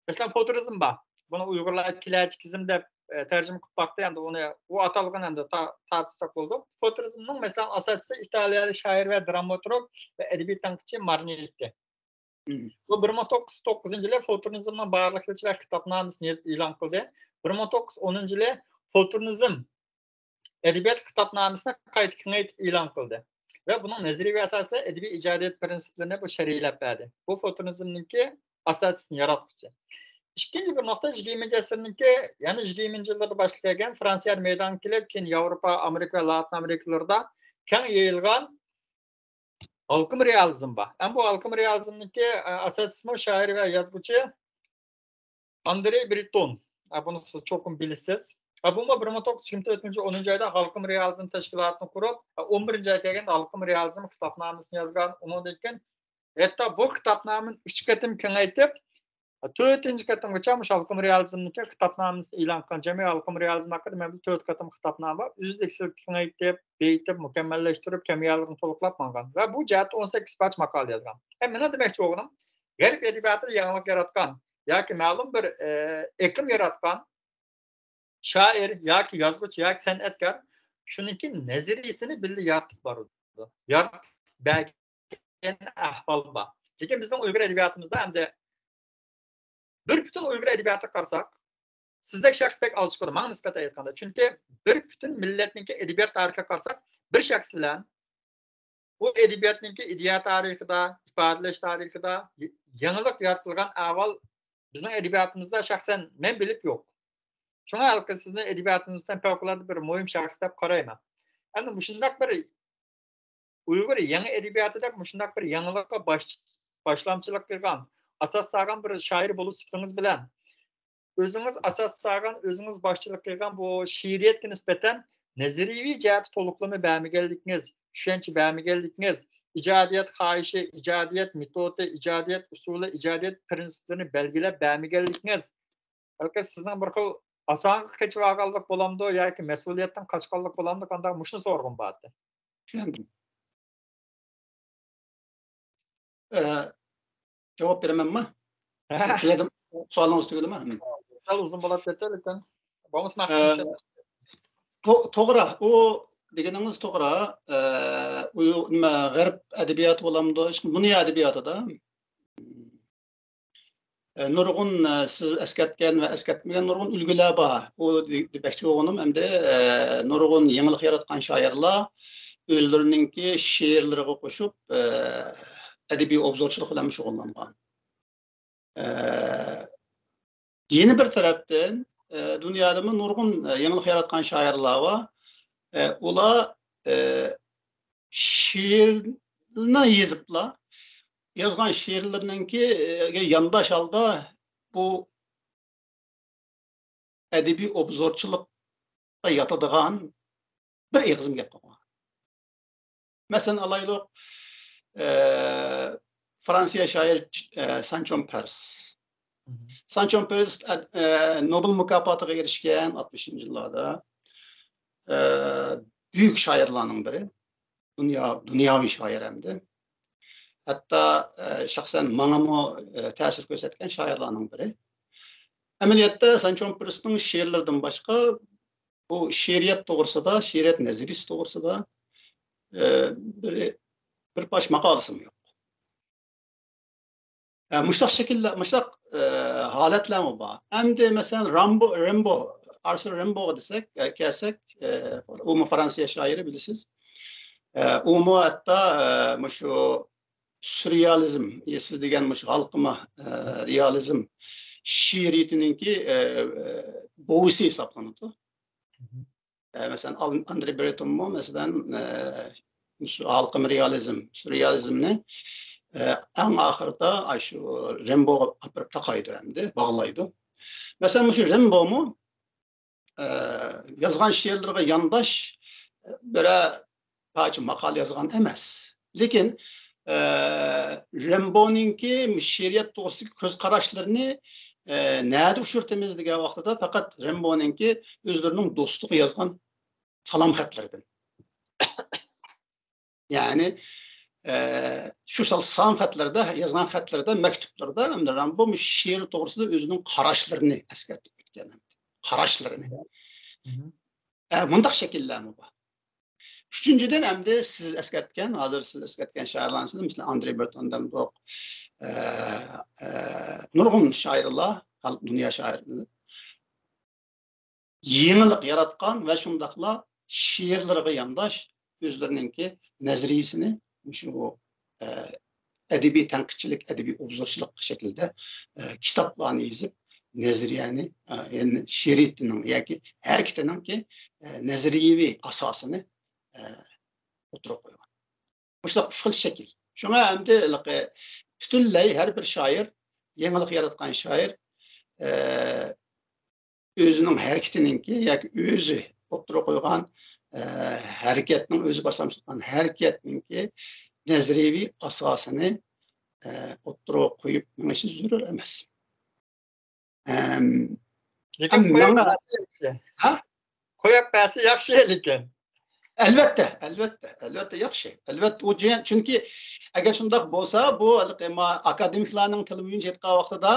مەسىلەن، فۇتۇرىزم بار. بۇنى ئۇيغۇرلار كلاسسىكىزم دەپ، ئە، تەرجىمە قىلىپ باقتى. ئەمدى ئۇنى، ئۇ ئاتالغۇنى ئەمدى تا-، تارتساق بولىدۇ. فۇتۇرىزمنىڭ، مەسىلەن، ئاساسچىسى ئىتالىيەلىك شائىر ۋە دراماتورگ ۋە ئەدەبىي تەنقىدچى مارنېتتى. مم. بۇ بىر مىڭ توققۇز يۈز توققۇزىنچى يىلى فۇتۇرىزمنىڭ بارلىقلىقچىلار خىتابنامىسىنى يېزىپ ئېلان قىلدى. بىر مىڭ توققۇز يۈز ئونىنچى يىلى فۇتۇرىزم ئەدەبىيات خىتابنامىسىنى قايتا كېڭەيتىپ ئېلان قىلدى ۋە بۇنىڭ نەزەرىيەۋى ئاساسىدا ئەدەبىي ئىجادىيەت پىرىنسىپلىرىنى بۇ شەرھلەپ بەردى. بۇ فۇتۇرىزمنىڭكى ئاساسىنى ياراتقۇچى. ئىككىنچى بىر نۇقتا، يىگىرمىنچى ئەسىرنىڭكى، يەنى يىگىرمىنچى يىللىرىدا باشلىقى كەلگەن، فرانسىيەدە مەيدانغا كېلىپ، كېيىن ياۋروپا، ئامېرىكا ۋە لاتىن ئامېرىكىلىرىدا كەڭ يېيىلغان ھالقىما رېئالىزم بار. ئەمما بۇ ھالقىما رېئالىزمنىڭكى، ئە، ئاساسچىسىمۇ شائىر ۋە يازغۇچى ئاندرې برېتون. ئە، بۇنى سىز چوقۇم بىلىسىز. ئە، بۇمۇ بىر مىڭ توققۇز يۈز يىگىرمە تۆتىنچى ئونىنچى ئايدا ھالقىم رېئالىزم تەشكىلاتىنى قۇرۇپ، ئە، ئون بىرىنچى ئايغا كەلگەندە ھالقىم رېئالىزم خىتابنامىسىنى يازغان. ئۇنىڭدىن كېيىن ھەتتا بۇ خىتابنامىنى ئۈچ قېتىم كېڭەيتىپ، تۆتىنچى قېتىمغىچە مۇشۇ ھالقىم رېئالىزمنىڭكى خىتابنامىسىنى ئېلان قىلغان. جەمئىي ھالقىم رېئالىزم ھەققىدە مەن بىلەن تۆت قېتىم خىتابنامە بار. ئۈزلۈكسىز كېڭەيتىپ، بېيىتىپ، مۇكەممەللەشتۈرۈپ، كەمىيەلىرىنى تولۇقلاپ ماڭغان ۋە بۇ جەھەتتە ئون سەككىز پارچە ماقالە يازغان. ئە، مېنىڭ دېمەكچى بولغىنىم، غەرب ئەدەبىياتىدا يېڭىلىق ياراتقان ياكى مەلۇم بىر، ئە، ئېقىم ياراتقان شائىر ياكى يازغۇچى ياكى سەنئەتكار شۇنىڭكى نەزەرىيىسىنى بىللە يارىتىپ بارىدۇ. يارىتىپ بەرگەن ئەھۋال بار. لېكىن بىزنىڭ ئۇيغۇر ئەدەبىياتىمىزدا ئەمدى بىر پۈتۈن ئۇيغۇر ئەدەبىياتىغا قارىساق، سىزدەك شەخس بەك ئاز چىقىدۇ، ماڭا نىسبەتەن ئېيتقاندا. چۈنكى بىر پۈتۈن مىللەتنىڭكى ئەدەبىيات تارىخىغا قارىساق، بىر شەخس بىلەن بۇ ئەدەبىياتنىڭكى ئىدىيە تارىخىدا، ئىپادىلەش تارىخىدا ي-، يېڭىلىق يارىتىلغان ئەھۋال بىزنىڭ ئەدەبىياتىمىزدا شەخسەن مەن بىلىپ يوق. شۇڭا ھېلىقى سىزنىڭ ئەدەبىياتىڭىزدا سەن پەۋقۇلئاددە بىر مۇھىم شەخس دەپ قارايمەن. ئەمدى مۇشۇنداق بىر ئۇيغۇر يېڭى ئەدەبىياتى دەپ مۇشۇنداق بىر يېڭىلىققا باش-، باشلامچىلىق قىلغان، ئاساس سالغان بىر شائىر بولۇش سۈپىتىڭىز بىلەن، ئۆزىڭىز ئاساس سالغان، ئۆزىڭىز باشچىلىق قىلغان بۇ شېئىرىيەتكە نىسبەتەن نەزەرىيىۋى جەھەتتە تولۇقلىما بەرمىگەنلىكىڭىز، چۈشەنچە بەرمىگەنلىكىڭىز، ئىجادىيەت خاھىشى، ئىجادىيەت مېتودى، ئىجادىيەت ئۇسۇلى، ئىجادىيەت پىرىنسىپلىرىنى بەلگىلەپ بەرمىگەنلىكىڭىز، بەلكى سىزنىڭ بىر خىل ئاسانغا قېچىۋالغانلىق بولامدۇ ياكى مەسئۇلىيەتتىن قاچقانلىق بولامدۇ، قانداق، مۇشۇنى سورىغۇم بار ئىدى. چۈشەندىم. ئە، جاۋاب بېرىمەنمۇ؟ ھە. تۈگىدىم. سوئالىڭىز تۈگىدىمۇ؟ ھىم. سەل ئۇزۇن بولۇپ كەتتى، لېكىن بولمىسا مەن ئە، تو-، توغرا، ئۇ دېگىنىڭىز توغرا. ئە، ئۇ نېمە، غەرب ئەدەبىياتى بولامدۇ، دۇنيا ئەدەبىياتىدا ئە، نۇرغۇن، ئە، سىز ئەسكەرتكەن ۋە ئەسكەرتمىگەن نۇرغۇن ئۈلگىلەر بار. بۇ دېمەكچى بولغىنىم ئەمدى، ئە، نۇرغۇن يېڭىلىق ياراتقان شائىرلار ئۆزلىرىنىڭكى شېئىرلىرىغا قوشۇپ، ئە، ئەدەبىي ئوبزورچىلىق بىلەن شۇغۇللانغان. ئە، يەنە بىر تەرەپتىن، ئە، دۇنيادىمۇ نۇرغۇن، ئە، يېڭىلىق ياراتقان شائىرلار بار. ئە، ئۇلار، ئە، شېئىرنى يېزىپلا، يازغان شېئىرلىرىنىڭكىگە يانداش ھالدا بۇ ئەدەبىي ئوبزورچىلىققا ياتىدىغان بىر ئېغىزمۇ گەپ قىلغان. مەسىلەن، ئالايلۇق، ئە، فرانسىيە شائىرى، ئە، سانچوم پېرس. سانچوم پېرس، ئە، ئە، نوبېل مۇكاپاتىغا ئېرىشكەن ئاتمىشىنچى يىللاردا. ئە، بۈيۈك شائىرلارنىڭ بىرى. دۇنيا، دۇنياۋى شائىر ئەمدى. ھەتتا، ئە، شەخسەن ماڭىمۇ، ئە، تەسىر كۆرسەتكەن شائىرلارنىڭ بىرى. ئەمەلىيەتتە سانچوم پېرسنىڭ شېئىرلىرىدىن باشقا بۇ شېئىرىيەت توغرىسىدا، شېئىرىيەت نەزەرىيىسى توغرىسىدا، ئە، بىر، بىر پارچە ماقالىسىمۇ يوق. ئە، مۇشۇنداق شەكىللەر، مۇشۇنداق، ئە، ھالەتلەرمۇ بار. ئەمدى مەسىلەن، رامبو، رېمبو، ئارسېن رېمبوغا دېسەك، ئە، كەلسەك، ئە، ئۇمۇ فرانسىيە شائىرى، بىلىسىز. ئە، ئۇمۇ ھەتتا، ئە، مۇشۇ سۈررېئالىزم، ئە، سىز دېگەن مۇشۇ ھالقىما، ئە، رېئالىزم شېئىرىيىتىنىڭكى، ئە، ئە، بوۋىسى ھېسابلىنىدۇ. ئە، مەسىلەن، ئال-، ئاندرې برېتونمۇ، مەسىلەن، ئە، مۇشۇ ھالقىما رېئالىزم، سۈررېئالىزمنى، ئە، ئەڭ ئاخىرىدا ئاشۇ رېمبوغا ئاپىرىپ تاقايدۇ ئەمدى، باغلايدۇ. مەسىلەن، مۇشۇ رېمبومۇ، ئە، يازغان شېئىرلىرىغا يانداش، ئە، بىرەر پارچە ماقالە يازغان ئەمەس. لېكىن، ئە، رېمبونىڭكى شېئىرىيەت توغرىسىدىكى كۆز قاراشلىرىنى، ئە، نەدە ئۇچرىتىمىز دېگەن ۋاقتىدا پەقەت رېمبونىڭكى ئۆزلىرىنىڭ دوستىغا يازغان سالام خەتلىرىدىن. يەنى، ئە، شۇ سال-، سالام خەتلىرىدە، يازغان خەتلىرىدە، مەكتۇپلىرىدا ئەمدى رامبو مۇشۇ شېئىر توغرىسىدا ئۆزىنىڭ قاراشلىرىنى ئەسكەرتىپ ئۆتكەن. قاراشلىرىنى. مم. ئە، مۇنداق شەكىللەرمۇ بار. ئۈچىنچىدىن، ئەمدى سىز ئەسكەرتكەن، ھازىر سىز ئەسكەرتكەن شائىرلارنى، مەسىلەن، ئاندرې برېتون دەمدۇق، ئە، ئە، نۇرغۇن شائىرلار، خەلق، دۇنيا شائىرلىرى يېڭىلىق ياراتقان ۋە شۇنداقلا شېئىرلىرىغا يانداش ئۆزلىرىنىڭكى نەزەرىيىسىنى مۇشۇ، ئە، ئەدەبىي تەنقىدچىلىك، ئەدەبىي ئوبزورچىلىق شەكلىدە، ئە، كىتابلارنى يېزىپ، نەزەرىيەنى، ئە، يەنى شېئىرىيىتىنىڭ ياكى ھەرىكىتىنىڭكى، ئە، نەزەرىيىۋى ئاساسىنى، ئە، ئوتتۇرىغا قويغان. مۇشۇنداق ئۈچ خىل شەكىل. شۇڭا ئەمدى ھېلىقى پۈتۈنلەي ھەر بىر شائىر، يېڭىلىق ياراتقان شائىر، ئە، ئۆزىنىڭ ھەرىكىتىنىڭكى ياكى ئۆزى ئوتتۇرىغا قويغان، ئە، ھەرىكەتنىڭ، ئۆزى باشلامچىلىق قىلغان ھەرىكەتنىڭكى نەزەرىيەۋى ئاساسىنى، ئە، ئوتتۇرىغا قويۇپ مېڭىشى زۆرۈر ئەمەس. ئەم، لېكىن ئەم، قويۇپ ماڭا بەرسە ياخشى. ھە؟ قويۇپ بەرسە ياخشى لېكىن. ئەلۋەتتە، ئەلۋەتتە، ئەلۋەتتە ياخشى. ئەلۋەتتە، ئۇ جەريان، چۈنكى ئەگەر شۇنداق بولسا، بۇ ھېلىقى ما-، ئاكادېمىكلارنىڭ تىلى بويىچە ئېيتقان ۋاقتىدا،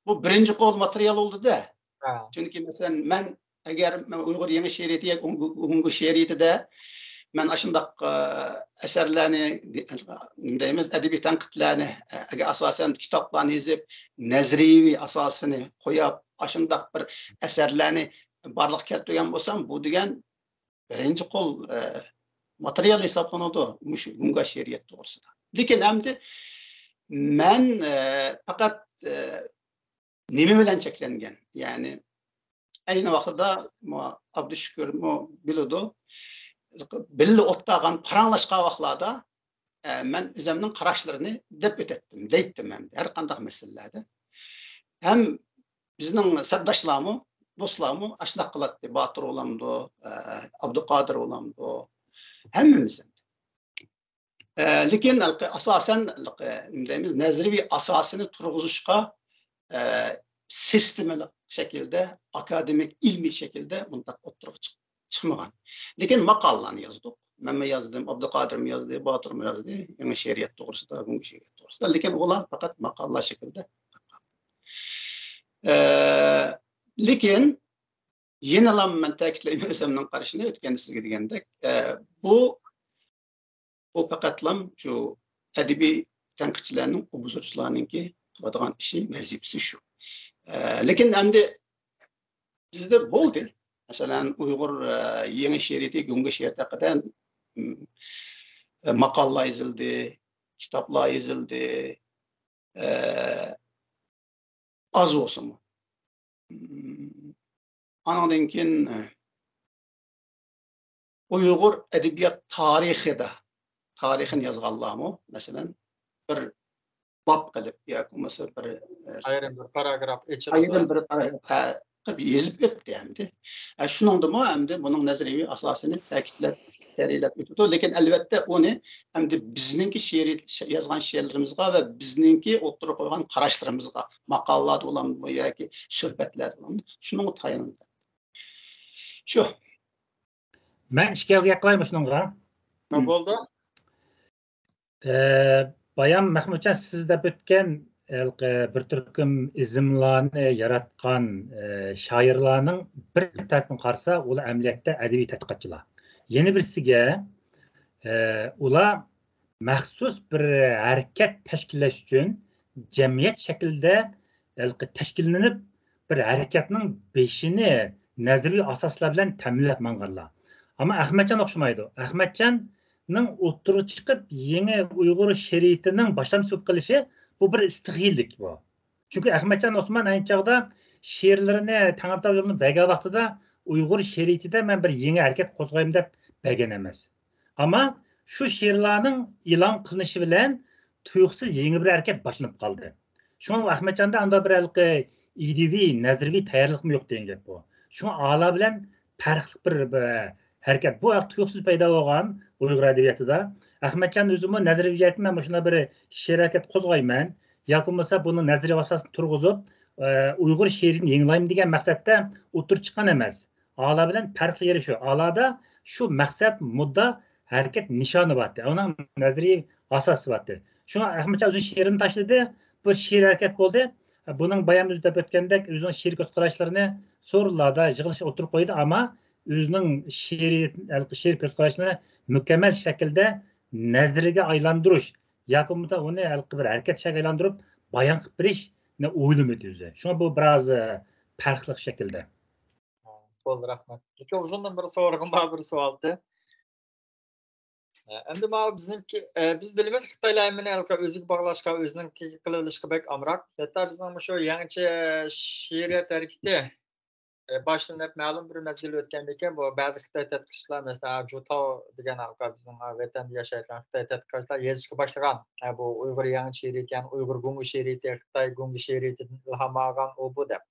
بۇ بىرىنچى قول ماتېرىيال بولدى-دە. ھە. چۈنكى، مەسىلەن، مەن ئەگەر مەن ئۇيغۇر يېڭى شېئىرىيىتى ياكى جۇڭگو شېئىرىيىتىدە مەن ئاشۇنداق، ئە، ئەسەرلەرنى، دەيمىز، ئەدەبىي تەنقىدلەرنى، ئە، ئاساسەن كىتابلارنى يېزىپ، نەزەرىيەۋى ئاساسىنى قويۇپ، ئاشۇنداق بىر ئەسەرلەرنى بارلىققا كەلتۈرگەن بولسام، بۇ دېگەن بىرىنچى قول، ئە، ماتېرىيال ھېسابلىنىدۇ مۇشۇ جۇڭگو شېئىرىيەت توغرىسىدا. لېكىن ئەمدى مەن، ئە، پەقەت، ئە، نېمە بىلەن چەكلەنگەن؟ يەنى ئەينى ۋاقتىدا مۇ-، ئابدۇشۈكۈرمۇ بىلىدۇ. بىللە ئولتۇرغان، پاراڭلاشقان ۋاقىتلاردا، ئە، مەن ئۆزۈمنىڭ قاراشلىرىنى دەپ ئۆتەتتىم، دەيتتىم ھەم ھەر قانداق مەسىلىلەردە. ھەم بىزنىڭ سەپداشلارمۇ، دوستلارمۇ ئاشۇنداق قىلاتتى. باتۇر بولامدۇ، ئە، ئابدۇقادىر بولامدۇ، ھەممىمىز. ئە، لېكىن ئاساسەن، نېمە دەيمىز، نەزەرىيەۋى ئاساسىنى تۇرغۇزۇشقا، ئە، سىستېمىلىق شەكىلدە، ئاكادېمىك، ئىلمىي شەكىلدە بۇنداق ئوتتۇرىغا چىق-، چىقمىغان. لېكىن ماقالىلارنى يازدۇق. مەنمۇ يازدىم، ئابدۇقادىرمۇ يازدى، باتۇرمۇ يازدى. يېڭى شېئىرىيەت توغرىسىدا، جۇڭگو شېئىرىيەت توغرىسىدا. لېكىن ئۇلار پەقەت ماقالىلار شەكلىدە. ئە، لېكىن يەنىلا مەن تەكىتلەيمەن، ئۆزۈمنىڭ قارىشىنى ئۆتكەندە سىزگە دېگەندەك، ئە، بۇ، بۇ پەقەتلا شۇ ئەدەبىي تەنقىدچىلەرنىڭ، ئوبزورچىلارنىڭكى قىلىدىغان ئىشى، ۋەزىپىسى شۇ. ئە، لېكىن ئەمدى بىزدە بولدى. مەسىلەن، ئۇيغۇر، ئە، يېڭى شېئىرىيىتى، جۇڭگو شېئىرىيىتى ھەققىدە، م، ماقالىلار يېزىلدى، كىتابلار يېزىلدى. ئە، ئاز بولسىمۇ. ئانىڭدىن كېيىن، ئۇيغۇر ئەدەبىيات تارىخىدا، تارىخىنى يازغانلارمۇ، مەسىلەن، بىر باب قىلىپ ياكى بولمىسا بىر، ئايرىم بىر پاراگراف ئېچىلىدۇ. ئايرىم بىر پاراگراف، ھە، قىلىپ يېزىپ ئۆتتى ئەمدى. ھە، شۇنىڭدىمۇ ئەمدى بۇنىڭ نەزەرىيەۋى ئاساسىنى تەكىتلەپ، تەھرىرلەپ ئۆتىدۇ. لېكىن ئەلۋەتتە ئۇنى ئەمدى بىزنىڭكى شېئىرىيەت، يازغان شېئىرلىرىمىزغا ۋە بىزنىڭكى ئوتتۇرىغا قويغان قاراشلىرىمىزغا، ماقالىلاردا بولامدۇ ياكى سۆھبەتلەردە بولامدۇ، شۇنىڭغا تايىنىدۇ. شۇ. مەن ئىككى ئاغزە گەپ قىلايمۇ شۇنىڭغا؟ ھە، بولدى. ئە، بايام مەخمۇتجان، سىز دەپ ئۆتكەن ھېلىقى بىر تۈركۈم ئىزىملارنى ياراتقان، ئە، شائىرلارنىڭ بىر تەرىپىدىن قارىسا، ئۇلار ئەمەلىيەتتە ئەدەبىي تەتقىقاتچىلار. يەنە بىرسىگە، ئە، ئۇلار مەخسۇس بىر ھەرىكەت تەشكىللەش ئۈچۈن جەمئىيەت شەكلىدە ھېلىقى تەشكىللىنىپ، بىر ھەرىكەتنىڭ بېشىنى نەزەرىيەۋى ئاساسلار بىلەن تەمىنلەپ ماڭغانلار. ئەمما ئەخمەتجان ئوخشىمايدۇ. ئەخمەتجاننىڭ ئوتتۇرىغا چىقىپ، يېڭى ئۇيغۇر شېئىرىيىتىنىڭ باشلامچىسى بولۇپ قېلىشى، بۇ بىر ئىستىخىللىك بۇ. چۈنكى ئەخمەتجان ئوسمان ئەينى چاغدا شېئىرلىرىنى تەڭرىتاغ يولىنى بەرگەن ۋاقتىدا، ئۇيغۇر شېئىرىيىتىدە مەن بىر يېڭى ھەرىكەت قوزغايمەن دەپ بەرگەن ئەمەس. ئەمما شۇ شېئىرلارنىڭ ئېلان قىلىنىشى بىلەن تۇيۇقسىز يېڭى بىر ھەرىكەت باشلىنىپ قالدى. شۇڭا ئۇ ئەخمەتجاندا ئانداق بىر ھېلىقى ئىدىيىۋى، نەزەرىيەۋى تەييارلىقمۇ يوق دېگەن گەپ بۇ. شۇڭا ئالا بىلەن پەرقلىق بىر، بىر ھەرىكەت. بۇ ھەق تۇيۇقسىز پەيدا بولغان ئۇيغۇر ئەدەبىياتىدا. ئەخمەتجان ئۆزىمۇ نەزەرىيەۋى جەھەتتىن مەن مۇشۇنداق بىر شېئىر ھەرىكەت قوزغايمەن، ياكى بولمىسا بۇنىڭ نەزەرىيەۋى ئاساسىنى تۇرغۇزۇپ، ئە، ئۇيغۇر شېئىرىيىتىنى يېڭىلايمەن دېگەن مەقسەتتە ئوتتۇرىغا چىققان ئەمەس. ئالا بىلەن پەرقلىق يېرى شۇ. ئالادا شۇ مەقسەت، مۇددا، ھەرىكەت نىشانى بارتى. ئۇنىڭ نەزەرىيەۋى ئاساسى بارتى. شۇڭا ئەخمەتجان ئۆزىنىڭ شېئىرىنى تاشلىدى. بۇ شېئىر ھەرىكەت بولدى. بۇنىڭ بايام ئۆزى دەپ ئۆتكەندەك، ئۆزىنىڭ شېئىرىي كۆز قاراشلىرىنى سورۇنلاردا يىغىلىشتا ئوتتۇرىغا قويدى، ئەمما ئۆزىنىڭ شېئىرىي، شېئىرىي كۆز قاراشلىرىنى مۇكەممەل شەكىلدە نەزەرگە ئايلاندۇرۇش ياكى بولمىسا ئۇنى ھېلىقى بىر ھەرىكەت شەكلىگە ئايلاندۇرۇپ بايان قىلىپ بېرىشنى ئويلىمىدى ئۆزى. شۇڭا بۇ بىراز، ئە، پەرقلىق شەكىلدە. بولدى، رەھمەت. لېكىن ئۇزۇندىن بىر سورىغۇم بار، بىر سوئالتى. ئە، ئەمدى ماۋۇ بىزنىڭكى، ئە، بىز بىلىمىز، خىتايلار ھەممىنى ھېلىقى ئۆزىگە باغلاشقا، ئۆزىنىڭكىگە قىلىۋېلىشقا بەك ئامراق. ھەتتا بىزنىڭ مۇشۇ يېڭىچە شېئىرىيەت ھەرىكىتى، ئە، باشلىنىپ مەلۇم بىر مەزگىل ئۆتكەندىن كېيىن، بۇ بەزى خىتاي تەتقىقاتچىلار، مەسىلەن، جۇتاۋ دېگەن ھېلىقى بىزنىڭ ۋەتەندە ياشايدىغان خىتاي تەتقىقاتچىلار يېزىشقا باشلىغان، ئە، بۇ ئۇيغۇر يېڭىچە شېئىرىيىتى، يەنى ئۇيغۇر گۇڭگې شېئىرىيىتى، خىتاي گۇڭگې شېئىرىيىتىدىن ئىلھام ئالغان ئۇ بۇ دەپ.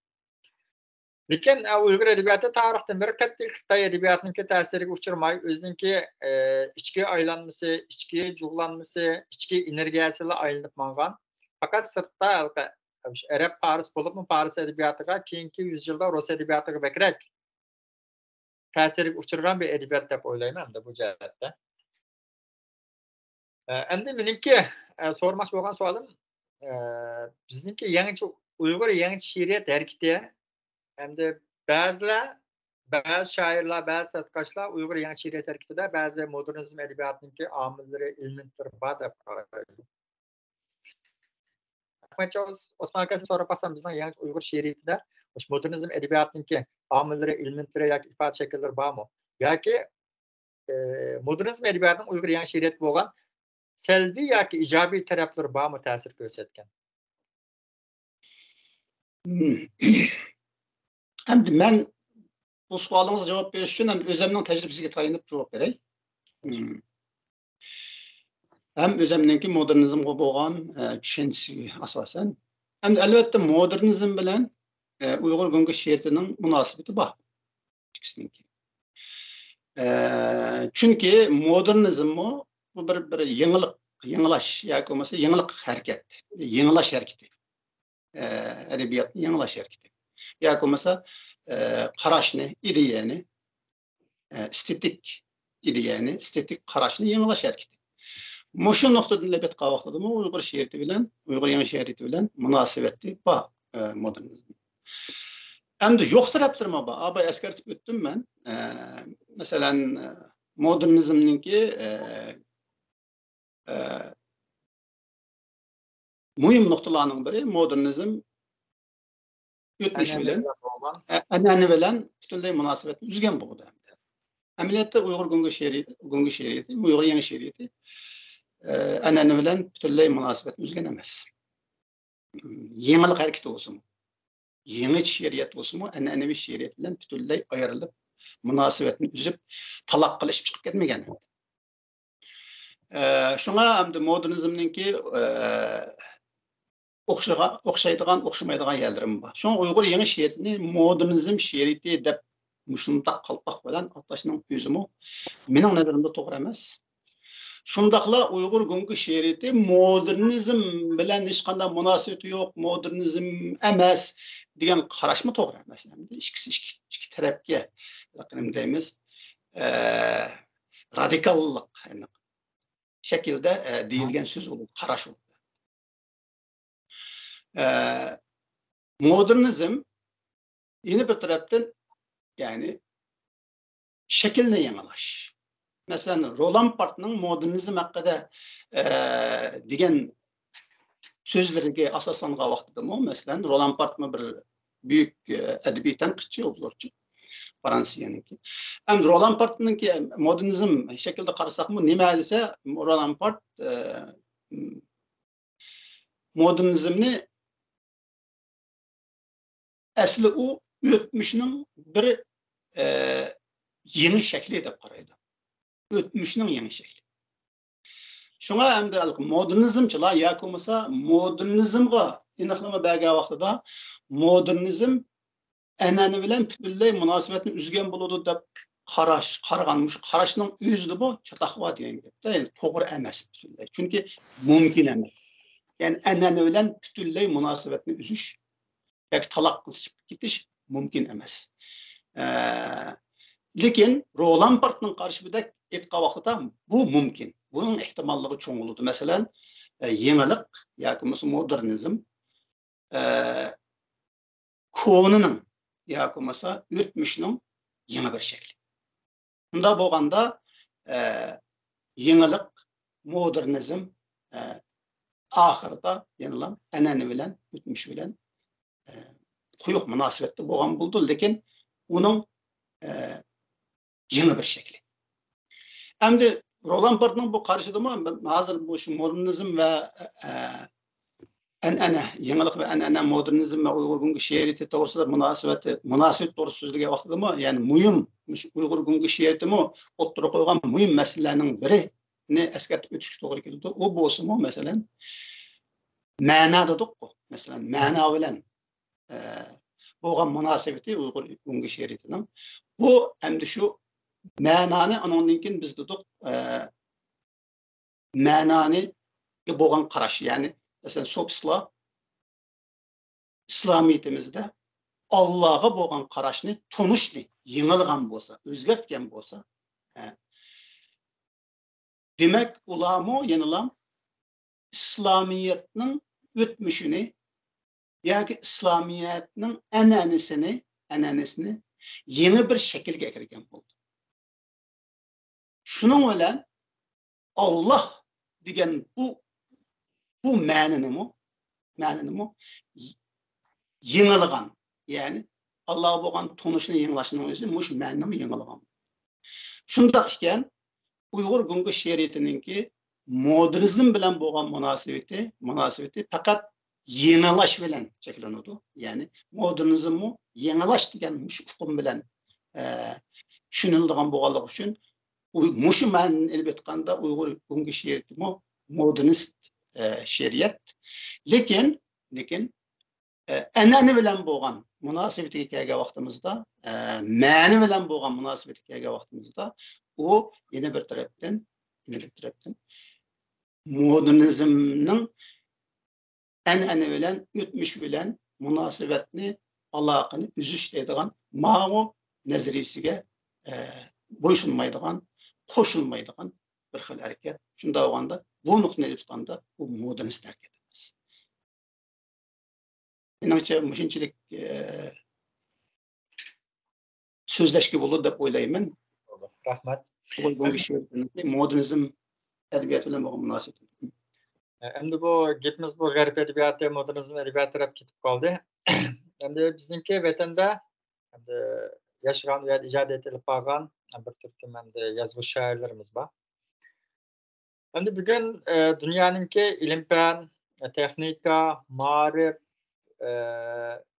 لېكىن، ئە، ئۇيغۇر ئەدەبىياتى تارىختىن بېرى قەتئىي خىتاي ئەدەبىياتىنىڭكى تەسىرىگە ئۇچرىماي، ئۆزىنىڭكى، ئە، ئىچكى ئايلانمىسى، ئىچكى جۇغلانمىسى، ئىچكى ئېنېرگىيەسىلا ئايلىنىپ ماڭغان. پەقەت سىرتتا ھېلىقى ئەرەب، پارس بولۇپمۇ پارس ئەدەبىياتىغا، كېيىنكى يۈز يىلدا رۇس ئەدەبىياتىغا بەكرەك تەسىرگە ئۇچرىغان بىر ئەدەبىيات دەپ ئويلايمەن ئەمدى بۇ جەھەتتە. ئە، ئەمدى مېنىڭكى، ئە، سورىماقچى بولغان سوئالىم، ئە، بىزنىڭكى يېڭىچە، ئۇيغۇر يېڭىچە شېئىرىيەت ھەرىكىتى ھەمدە بەزىلەر، بەزى شائىرلار، بەزى تەتقىقاتچىلار ئۇيغۇر يېڭىچە شېئىرىيەت ھەرىكىتىدە بەزى مودېرنىزم ئەدەبىياتىنىڭكى ئامىللىرى، ئېلېمېنتلىرى بار دەپ قارايدۇ. ئەخمەتجان ئوس-، ئوسمان ئاكا، سىزدىن سوراپ باقسام، بىزنىڭ يېڭىچە ئۇيغۇر شېئىرىيىتىدە مۇشۇ مودېرنىزم ئەدەبىياتىنىڭكى ئامىللىرى، ئېلېمېنتلىرى ياكى ئىپادە شەكىللىرى بارمۇ؟ ياكى، ئى، مودېرنىزم ئەدەبىياتىنىڭ ئۇيغۇر يېڭى شېئىرىيەتكە بولغان سەلبىي ياكى ئىجابىي تەرەپلىرى بارمۇ تەسىر كۆرسەتكەن؟ ئەمدى مەن بۇ سوئالىڭىزغا جاۋاب بېرىش ئۈچۈن ھەم ئۆزۈمنىڭ تەجرىبىسىگە تايىنىپ جاۋاب بېرەي. ھەم ئۆزۈمنىڭكى مودېرنىزمغا بولغان، ئە، چۈشەنچىسىگە ئاساسەن. ئەمدى ئەلۋەتتە مودېرنىزم بىلەن، ئە، ئۇيغۇر گۇڭگې شېئىرىيىتىنىڭ مۇناسىۋىتى بار. ئىككىسىنىڭكى. ئە، چۈنكى مودېرنىزممۇ بۇ بىر، بىر يېڭىلىق، يېڭىلاش ياكى بولمىسا يېڭىلىق ھەرىكەت، يېڭىلاش ھەرىكىتى. ئە، ئەدەبىياتنى يېڭىلاش ھەرىكىتى. ياكى بولمىسا، ئە، قاراشنى، ئىدىيەنى، ئە، ئېستېتىك ئىدىيەنى، ئېستېتىك قاراشنى يېڭىلاش ھەرىكىتى. مۇشۇ نۇقتىدىن ئېلىپ ئېيتقان ۋاقتىدىمۇ ئۇيغۇر شېئىرىيىتى بىلەن، ئۇيغۇر يېڭى شېئىرىيىتى بىلەن مۇناسىۋەتلىك بار، ئە، مودېرنىزم. ئەمدى يوق تەرەپلىرىمۇ بار. ئاباي ئەسكەرتىپ ئۆتتۈم مەن. ئە، مەسىلەن، ئە، مودېرنىزمنىڭكى، ئە، ئە، مۇھىم نۇقتىلارنىڭ بىرى مودېرنىزم ئۆتمۈش بىلەن، ئە، ئەنئەنە بىلەن پۈتۈنلەي مۇناسىۋەتنى ئۈزگەن بولىدۇ ئەمدى. ئەمەلىيەتتە ئۇيغۇر گۇڭگې شېئىرىيىتى، گۇڭگې شېئىرىيىتى، ئۇيغۇر يېڭى شېئىرىيىتى، ئە، ئەنئەنە بىلەن پۈتۈنلەي مۇناسىۋەتنى ئۈزگەن ئەمەس. يېڭىلىق ھەرىكىتى بولسىمۇ، يېڭىچە شېئىرىيەت بولسىمۇ، ئەنئەنىۋى شېئىرىيەت بىلەن پۈتۈنلەي ئايرىلىپ، مۇناسىۋەتنى ئۈزۈپ، تالاق قىلىشىپ چىقىپ كەتمىگەن. ئە، شۇڭا ئەمدى مودېرنىزمنىڭكى، ئە، ئوخشىغا-، ئوخشايدىغان، ئوخشىمايدىغان يەرلىرىمۇ بار. شۇڭا ئۇيغۇر يېڭى شېئىرىيىتىنى مودېرنىزم شېئىرىيىتى دەپ مۇشۇنداق قالپاق بىلەن ئاتاشنىڭ ئۆزىمۇ مېنىڭ نەزىرىمدە توغرا ئەمەس. شۇنداقلا ئۇيغۇر گۇڭگې شېئىرىيىتى مودېرنىزم بىلەن ھېچقانداق مۇناسىۋىتى يوق، مودېرنىزم ئەمەس دېگەن قاراشمۇ توغرا ئەمەس. ئەمدى ئىككىسى ئىككى، ئىككى تەرەپكە، نېمە دەيمىز، ئە، رادىكاللىق شەكىلدە، ئە، دېيىلگەن سۆز بولىدۇ، قاراش بولىدۇ. ئە، مودېرنىزم يەنە بىر تەرەپتىن، يەنى شەكىلنى يېڭىلاش. مەسىلەن، رولان بارتنىڭ مودېرنىزم ھەققىدە، ئە، دېگەن سۆزلىرىگە ئاساسلانغان ۋاقتىدىمۇ، مەسىلەن، رولان بارتمۇ بىر بۈيۈك، ئە، ئەدەبىي تەنقىدچى، ئوبزورچى، فرانسىيەنىڭكى. ئەمدى رولان بارتنىڭكى مودېرنىزم شەكلىدە قارىساقمۇ نېمە دېسە، رولان بارت، ئە، مودېرنىزمنى ئەسلى ئۇ ئۆتمۈشنىڭ بىر، ئە، يېڭى شەكلى دەپ قارايدۇ. ئۆتمۈشنىڭ يېڭى شەكلى. شۇڭا ئەمدى ھېلىقى مودېرنىزمچىلار ياكى بولمىسا مودېرنىزمغا ئېنىقلىما بەرگەن ۋاقتىدا مودېرنىزم ئەنئەنە بىلەن پۈتۈنلەي مۇناسىۋەتنى ئۈزگەن بولىدۇ دەپ قاراش، قارىغان، مۇشۇ قاراشنىڭ ئۆزىدىمۇ چاتاق بار دېگەن گەپتە، يەنى توغرا ئەمەس پۈتۈنلەي. چۈنكى مۇمكىن ئەمەس. يەنى ئەنئەنە بىلەن پۈتۈنلەي مۇناسىۋەتنى ئۈزۈش ياكى تالاق قىلىشىپ كېتىش مۇمكىن ئەمەس. ئە، لېكىن رولان بارتنىڭ قارىشىدەك ئېيتقان ۋاقتىدا بۇ مۇمكىن. بۇنىڭ ئېھتىماللىقى چوڭ بولىدۇ. مەسىلەن، ئە، يېڭىلىق ياكى بولمىسا مودېرنىزم، ئە، كونىنىڭ ياكى بولمىسا ئۆتمۈشنىڭ يېڭى بىر شەكلى. بۇنداق بولغاندا، ئە، يېڭىلىق، مودېرنىزم، ئە، ئاخىرىدا يەنىلا ئەنئەنە بىلەن، ئۆتمۈش بىلەن، ئە، قويۇق مۇناسىۋەتتە بولغان بولىدۇ، لېكىن ئۇنىڭ، ئە، يېڭى بىر شەكلى. ئەمدى رولان بارتنىڭ بۇ قارىشىدىمۇ ھازىر بۇ شۇ مودېرنىزم ۋە، ئە، ئەنئەنە، يېڭىلىق ۋە ئەنئەنە، مودېرنىزم ۋە ئۇيغۇر گۇڭگې شېئىرىيىتى توغرىسىدا مۇناسىۋەتى، مۇناسىۋەت توغرىسىدا سۆزلىگەن ۋاقتىدىمۇ، يەنى مۇھىم، مۇشۇ ئۇيغۇر گۇڭگې شېئىرىيىتىمۇ ئوتتۇرىغا قويغان مۇھىم مەسىلىلەرنىڭ بىرىنى ئەسكەرتىپ ئۆتۈشكە توغرا كېلىدۇ. ئۇ بولسىمۇ، مەسىلەن، مەنا دېدۇققۇ، مەسىلەن، مەنا بىلەن، ئە، بولغان مۇناسىۋىتى ئۇيغۇر گۇڭگې شېئىرىيىتىنىڭ. بۇ ئەمدى شۇ مەنانى، ئۇنىڭدىن كېيىن بىز دېدۇق، ئە، مەنانى بولغان قاراش، يەنى مەسىلەن، سوپىستلار ئىسلامىيىتىمىزدە ئاللاغا بولغان قاراشنى، تونۇشنى يېڭىلىغان بولسا، ئۆزگەرتكەن بولسا، ھە. دېمەك، ئۇلارمۇ يەنىلا ئىسلامىيەتنىڭ ئۆتمۈشىنى ياكى ئىسلامىيەتنىڭ ئەنئەنىسىنى، ئەنئەنىسىنى يېڭى بىر شەكىلگە كىرگەن بولدى. شۇنىڭ بىلەن ئاللا دېگەن بۇ، بۇ مەنىنىمۇ، مەنىنىمۇ يېڭىلىغان، يەنى ئاللاغا بولغان تونۇشنى يېڭىلاشنىڭ ئۆزى مۇشۇ مەنىنىمۇ يېڭىلىغان. شۇنداق ئىكەن، ئۇيغۇر گۇڭگې شېئىرىيىتىنىڭكى مودېرنىزم بىلەن بولغان مۇناسىۋىتى، مۇناسىۋىتى پەقەت يېڭىلاش بىلەن چەكلىنىدۇ. يەنى مودېرنىزممۇ يېڭىلاش دېگەن مۇشۇ ئۇقۇم بىلەن، ئە، چۈشىنىلىدىغان بولغانلىقى ئۈچۈن، ئۇ-، مۇشۇ مەنىنى ئېلىپ ئېيتقاندا، ئۇيغۇر گۇڭگې شېئىرىيىتىمۇ مودېرنىست، ئە، شېئىرىيەت. لېكىن، لېكىن، ئە، ئەنئەنە بىلەن بولغان مۇناسىۋىتىگە كەلگەن ۋاقتىمىزدا، ئە، مەنە بىلەن بولغان مۇناسىۋىتىگە كەلگەن ۋاقتىمىزدا، ئۇ يەنە بىر تەرەپتىن، يەنە بىر تەرەپتىن مودېرنىزمنىڭ ئەنئەنە بىلەن، ئۆتمۈش بىلەن مۇناسىۋەتنى، ئالاقىنى ئۈزۈش دەيدىغان ماۋۇ نەزەرىيىسىگە، ئە، بويسۇنمايدىغان، قوشۇلمايدىغان بىر خىل ھەرىكەت. شۇنداق بولغاندا، بۇ نۇقتىنى ئېلىپ ئېيتقاندا، بۇ مودېرنىست ھەرىكەت ئەمەس. مېنىڭچە، مۇشۇنچىلىك، ئە، سۆزلەشكە بولىدۇ دەپ ئويلايمەن. رەھمەت. ئۇيغۇر گۇڭگې شېئىرىيىتىنىڭ مودېرنىزم ئەدەبىياتى بىلەن بولغان مۇناسىۋىتى. ئەمدى بۇ گېپىمىز بۇ غەرب ئەدەبىياتى، مودېرنىزم ئەدەبىياتى تەرەپ كېتىپ قالدى. ئەمدى بىزنىڭكى ۋەتەندە، ئەمدى ياشىغان، ئۇ يەردە ئىجادىيەت ئېلىپ بارغان بىر تۈركۈم ئەمدى يازغۇچى شائىرلىرىمىز بار. ئەمدى بۈگۈن، ئە، دۇنيانىڭكى ئىلىم-پەن، تېخنىكا، مائارىپ، ئە،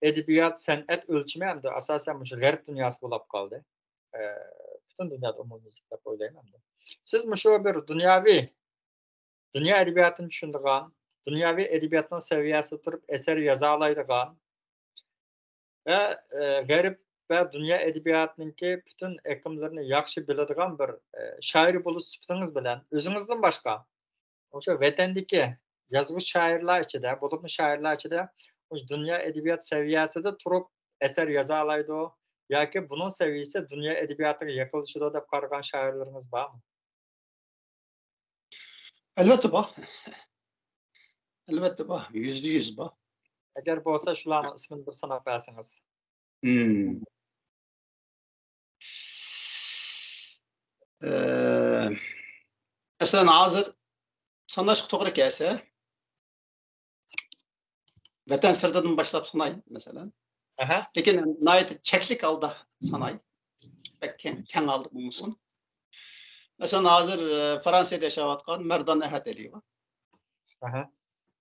ئەدەبىيات، سەنئەت ئۆلچىمى ئەمدى ئاساسەن مۇشۇ غەرب دۇنياسى بولاپ قالدى. ئە، پۈتۈن دۇنيادا ئومۇميۈزلۈك دەپ ئويلايمەن ئەمدى. سىز مۇشۇ بىر دۇنياۋى، دۇنيا ئەدەبىياتىنى چۈشىنىدىغان، دۇنياۋى ئەدەبىياتنىڭ سەۋىيەسىدە تۇرۇپ ئەسەر يازالايدىغان، ۋە، ئە، غەرب ۋە دۇنيا ئەدەبىياتىنىڭكى پۈتۈن ئېقىملىرىنى ياخشى بىلىدىغان بىر، ئە، شائىر بولۇش سۈپىتىڭىز بىلەن ئۆزىڭىزدىن باشقا، ئوشۇ ۋەتەندىكى يازغۇچى شائىرلار ئىچىدە، بولۇپمۇ شائىرلار ئىچىدە ئوشۇ دۇنيا ئەدەبىيات سەۋىيەسىدە تۇرۇپ ئەسەر يازالايدۇ ياكى بۇنىڭ سەۋىيىسى دۇنيا ئەدەبىياتىغا يېقىنلىشىدۇ دەپ قارىغان شائىرلىرىڭىز بارمۇ؟ ئەلۋەتتە بار. ئەلۋەتتە بار. يۈزدە يۈز بار. ئەگەر بولسا، شۇلارنىڭ ئىسمىنى بىر ساناپ بەرسىڭىز. مم. ئە، مەسىلەن، ھازىر ساناشقا توغرا كەلسە، ۋەتەن سىرتىدىن باشلاپ ساناي، مەسىلەن. ئەھە. لېكىن ناھايىتى چەكلىك ھالدا ساناي. بەك كەڭ، كەڭ ھالدا بولمىسۇن. مەسىلەن، ھازىر، ئە، فرانسىيەدە ياشاۋاتقان مەردان ئەھەت ئەلى بار. ئەھە.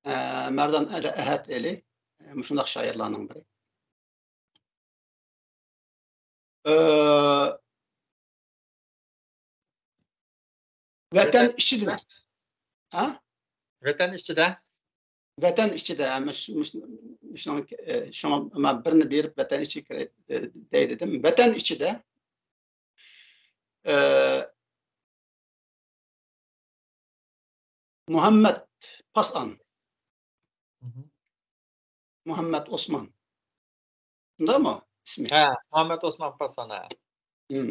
ئە، مەردان ئەلى، ئەھەت ئەلى، ئە، مۇشۇنداق شائىرلارنىڭ بىرى. ئە، ۋەتەن ۋەتەن ئىچىدە. ھە؟ ۋەتەن ئىچىدە. ۋەتەن ئىچىدە، مۇش-، مۇش-، مۇشۇنىڭ، ئە، شۇڭا مەن بىرنى بېرىپ ۋەتەن ئىچىگە كىرەي، ئە، دەي دېدىم. ۋەتەن ئىچىدە، ئە، مۇھەممەد پاسان. مۇھەممەد ئوسمان. شۇنداقمۇ ئىسمى؟ ھە، مۇھەممەد ئوسمان پاسان، ھە. ھىم.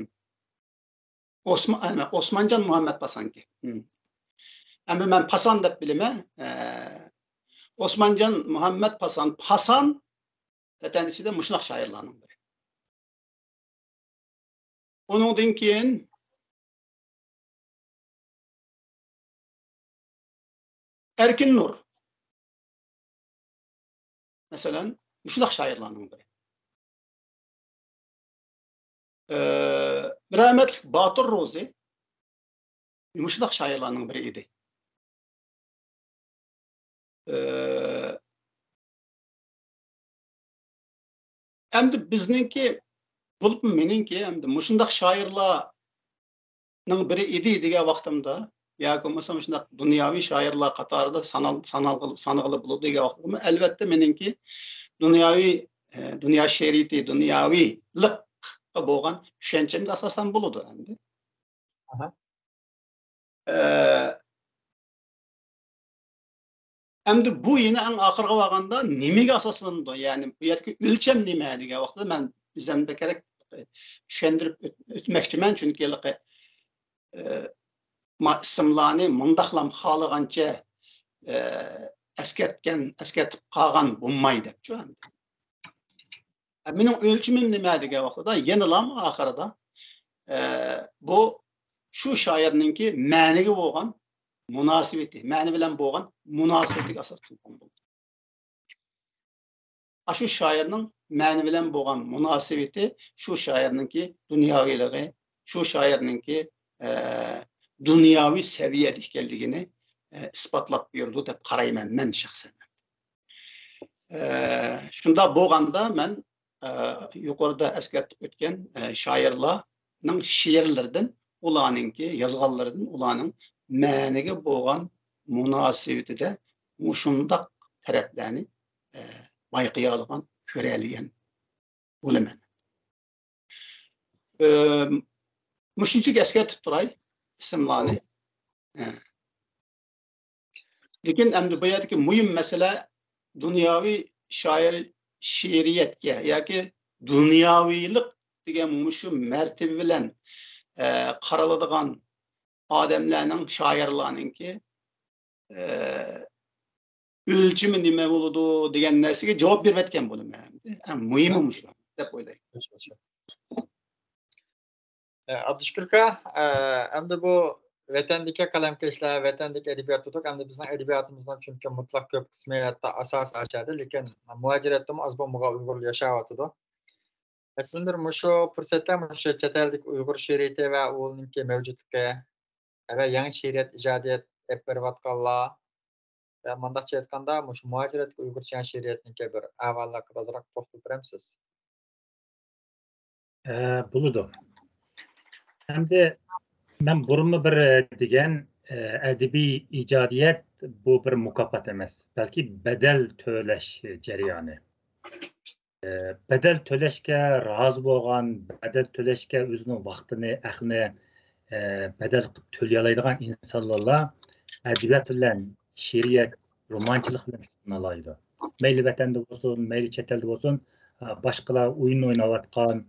ئوسما-، ئەنە، ئوسمانجان مۇھەممەد پاسانكى. ھىم. ئەمدى مەن پاسان دەپ بىلىمەن. ئە، ئوسمانجان مۇھەممەد پاسان. پاسان ۋەتەن ئىچىدە مۇشۇنداق شائىرلارنىڭ بىرى. ئۇنىڭدىن كېيىن ئەركىن نۇر. مەسىلەن، مۇشۇنداق شائىرلارنىڭ بىرى. ئە، بىر رەھمەتلىك باتۇر روزى مۇشۇنداق شائىرلارنىڭ بىرى ئىدى. ئە، ئەمدى بىزنىڭكى، بولۇپمۇ مېنىڭكى، ئەمدى مۇشۇنداق شائىرلارنىڭ بىرى ئىدى دېگەن ۋاقتىمدا، ياكى بولمىسا مۇشۇنداق دۇنياۋى شائىرلار قاتارىدا سانال-، سانالغىلى، سانىغىلى بولىدۇ دېگەن ۋاقتىمدا، ئەلۋەتتە مېنىڭكى دۇنياۋى، ئە، دۇنيا شېئىرىيىتى، دۇنياۋىلىققا بولغان چۈشەنچەمگە ئاساسەن بولىدۇ ئەمدى. ئاھا. ئە، ئەمدى بۇ يەنە ئەڭ ئاخىرىغا بارغاندا نېمىگە ئاساسلىنىدۇ؟ يەنى بۇ يەردىكى ئۆلچەم نېمە دېگەن ۋاقىتتا مەن ئۆزۈم بەكرەك چۈشەندۈرۈپ ئۆت-، ئۆتمەكچىمەن، چۈنكى ھېلىقى، ئە، ما-، ئىسىملارنى مۇنداقلام خالىغانچە، ئە، ئەسكەرتكەن، ئەسكەرتىپ قالغان بولماي دەپچۇ ئەمدى. مېنىڭ ئۆلچىمىم نېمە دېگەن ۋاقتىدا يەنىلا ئاخىرىدا، ئە، بۇ شۇ شائىرنىڭكى مەنىگە بولغان مۇناسىۋىتى، مەنە بىلەن بولغان مۇناسىۋىتىگە ئاساسلانغان بولىدۇ. ئاشۇ شائىرنىڭ مەنە بىلەن بولغان مۇناسىۋىتى، شۇ شائىرنىڭكى دۇنياۋىلىقى، شۇ شائىرنىڭكى، ئە، دۇنياۋى سەۋىيەدە ئىكەنلىكىنى، ئە، ئىسپاتلاپ بېرىدۇ دەپ قارايمەن مەن شەخسەن. ئە، شۇنداق بولغاندا مەن، ئە، يۇقىرىدا ئەسكەرتىپ ئۆتكەن، ئە، شائىرلارنىڭ شېئىرلىرىدىن، ئۇلارنىڭكى يازغانلىرىدىن، ئۇلارنىڭ مەنىگە بولغان مۇناسىۋىتىدە مۇشۇنداق تەرەپلەرنى، ئە، بايقىيالىغان، كۆرەلىگەن بولىمەن. ئە، مۇشۇنچىلىك ئەسكەرتىپ تۇراي ئىسىملارنى. ئە. لېكىن ئەمدى بۇ يەردىكى مۇھىم مەسىلە دۇنياۋى شائىر، شېئىرىيەتكە ياكى دۇنياۋىلىق دېگەن مۇشۇ مەرتىۋە بىلەن، ئە، قارىلىدىغان ئادەملەرنىڭ، شائىرلارنىڭكى، ئە، ئۆلچىمى نېمە بولىدۇ دېگەن نەرسىگە جاۋاب بېرىۋەتكەن بولىمەن. ئەڭ مۇھىمى مۇشۇ دەپ ئويلايمەن. ئە، ئابدۇشۈكۈر ئاكا، ئە، ئەمدى بۇ ۋەتەندىكى قەلەمكەشلەر، ۋەتەندىكى ئەدەبىيات دېدۇق. ئەمدى بىزنىڭ ئەدەبىياتىمىزنىڭ چۈنكى مۇتلەق كۆپ قىسمى ھەتتا ئاساسىي ئاشۇ يەردە، لېكىن مۇھاجىرەتتىمۇ ئاز بولمىغان ئۇيغۇر ياشاۋاتىدۇ. ئەسلىدە مۇشۇ پۇرسەتتە مۇشۇ چەت ئەلدىكى ئۇيغۇر شېئىرىيىتى ۋە ئۇنىڭكى مەۋجۇتلۇقى ۋە يېڭى شېئىرىيەت ئىجادىيەت ئېلىپ بېرىۋاتقانلار ۋە مۇنداقچە ئېيتقاندا، مۇشۇ مۇھاجىرەتتىكى ئۇيغۇرچە يېڭى شېئىرىيەتنىڭكى بىر ئەھۋاللىرىغا ئازراق توختىلىپ بېرەمسىز؟ ئە، بولىدۇ. ئەمدى مەن بۇرۇنمۇ بىر، ئە، دېگەن، ئە، ئەدەبىي ئىجادىيەت بۇ بىر مۇكاپات ئەمەس، بەلكى بەدەل تۆلەش جەريانى. ئە، بەدەل تۆلەشكە رازى بولغان، بەدەل تۆلەشكە ئۆزىنىڭ ۋاقتىنى، ئەقلىنى، ئە، بەدەل قىلىپ تۆلىيەلەيدىغان ئىنسانلارلا ئەدەبىيات بىلەن شېئىرىيەت، رومانچىلىق بىلەن شۇغۇللىنالايدۇ. مەيلى ۋەتەندە بولسۇن، مەيلى چەت ئەلدە بولسۇن، ئە، باشقىلار ئويۇن ئويناۋاتقان،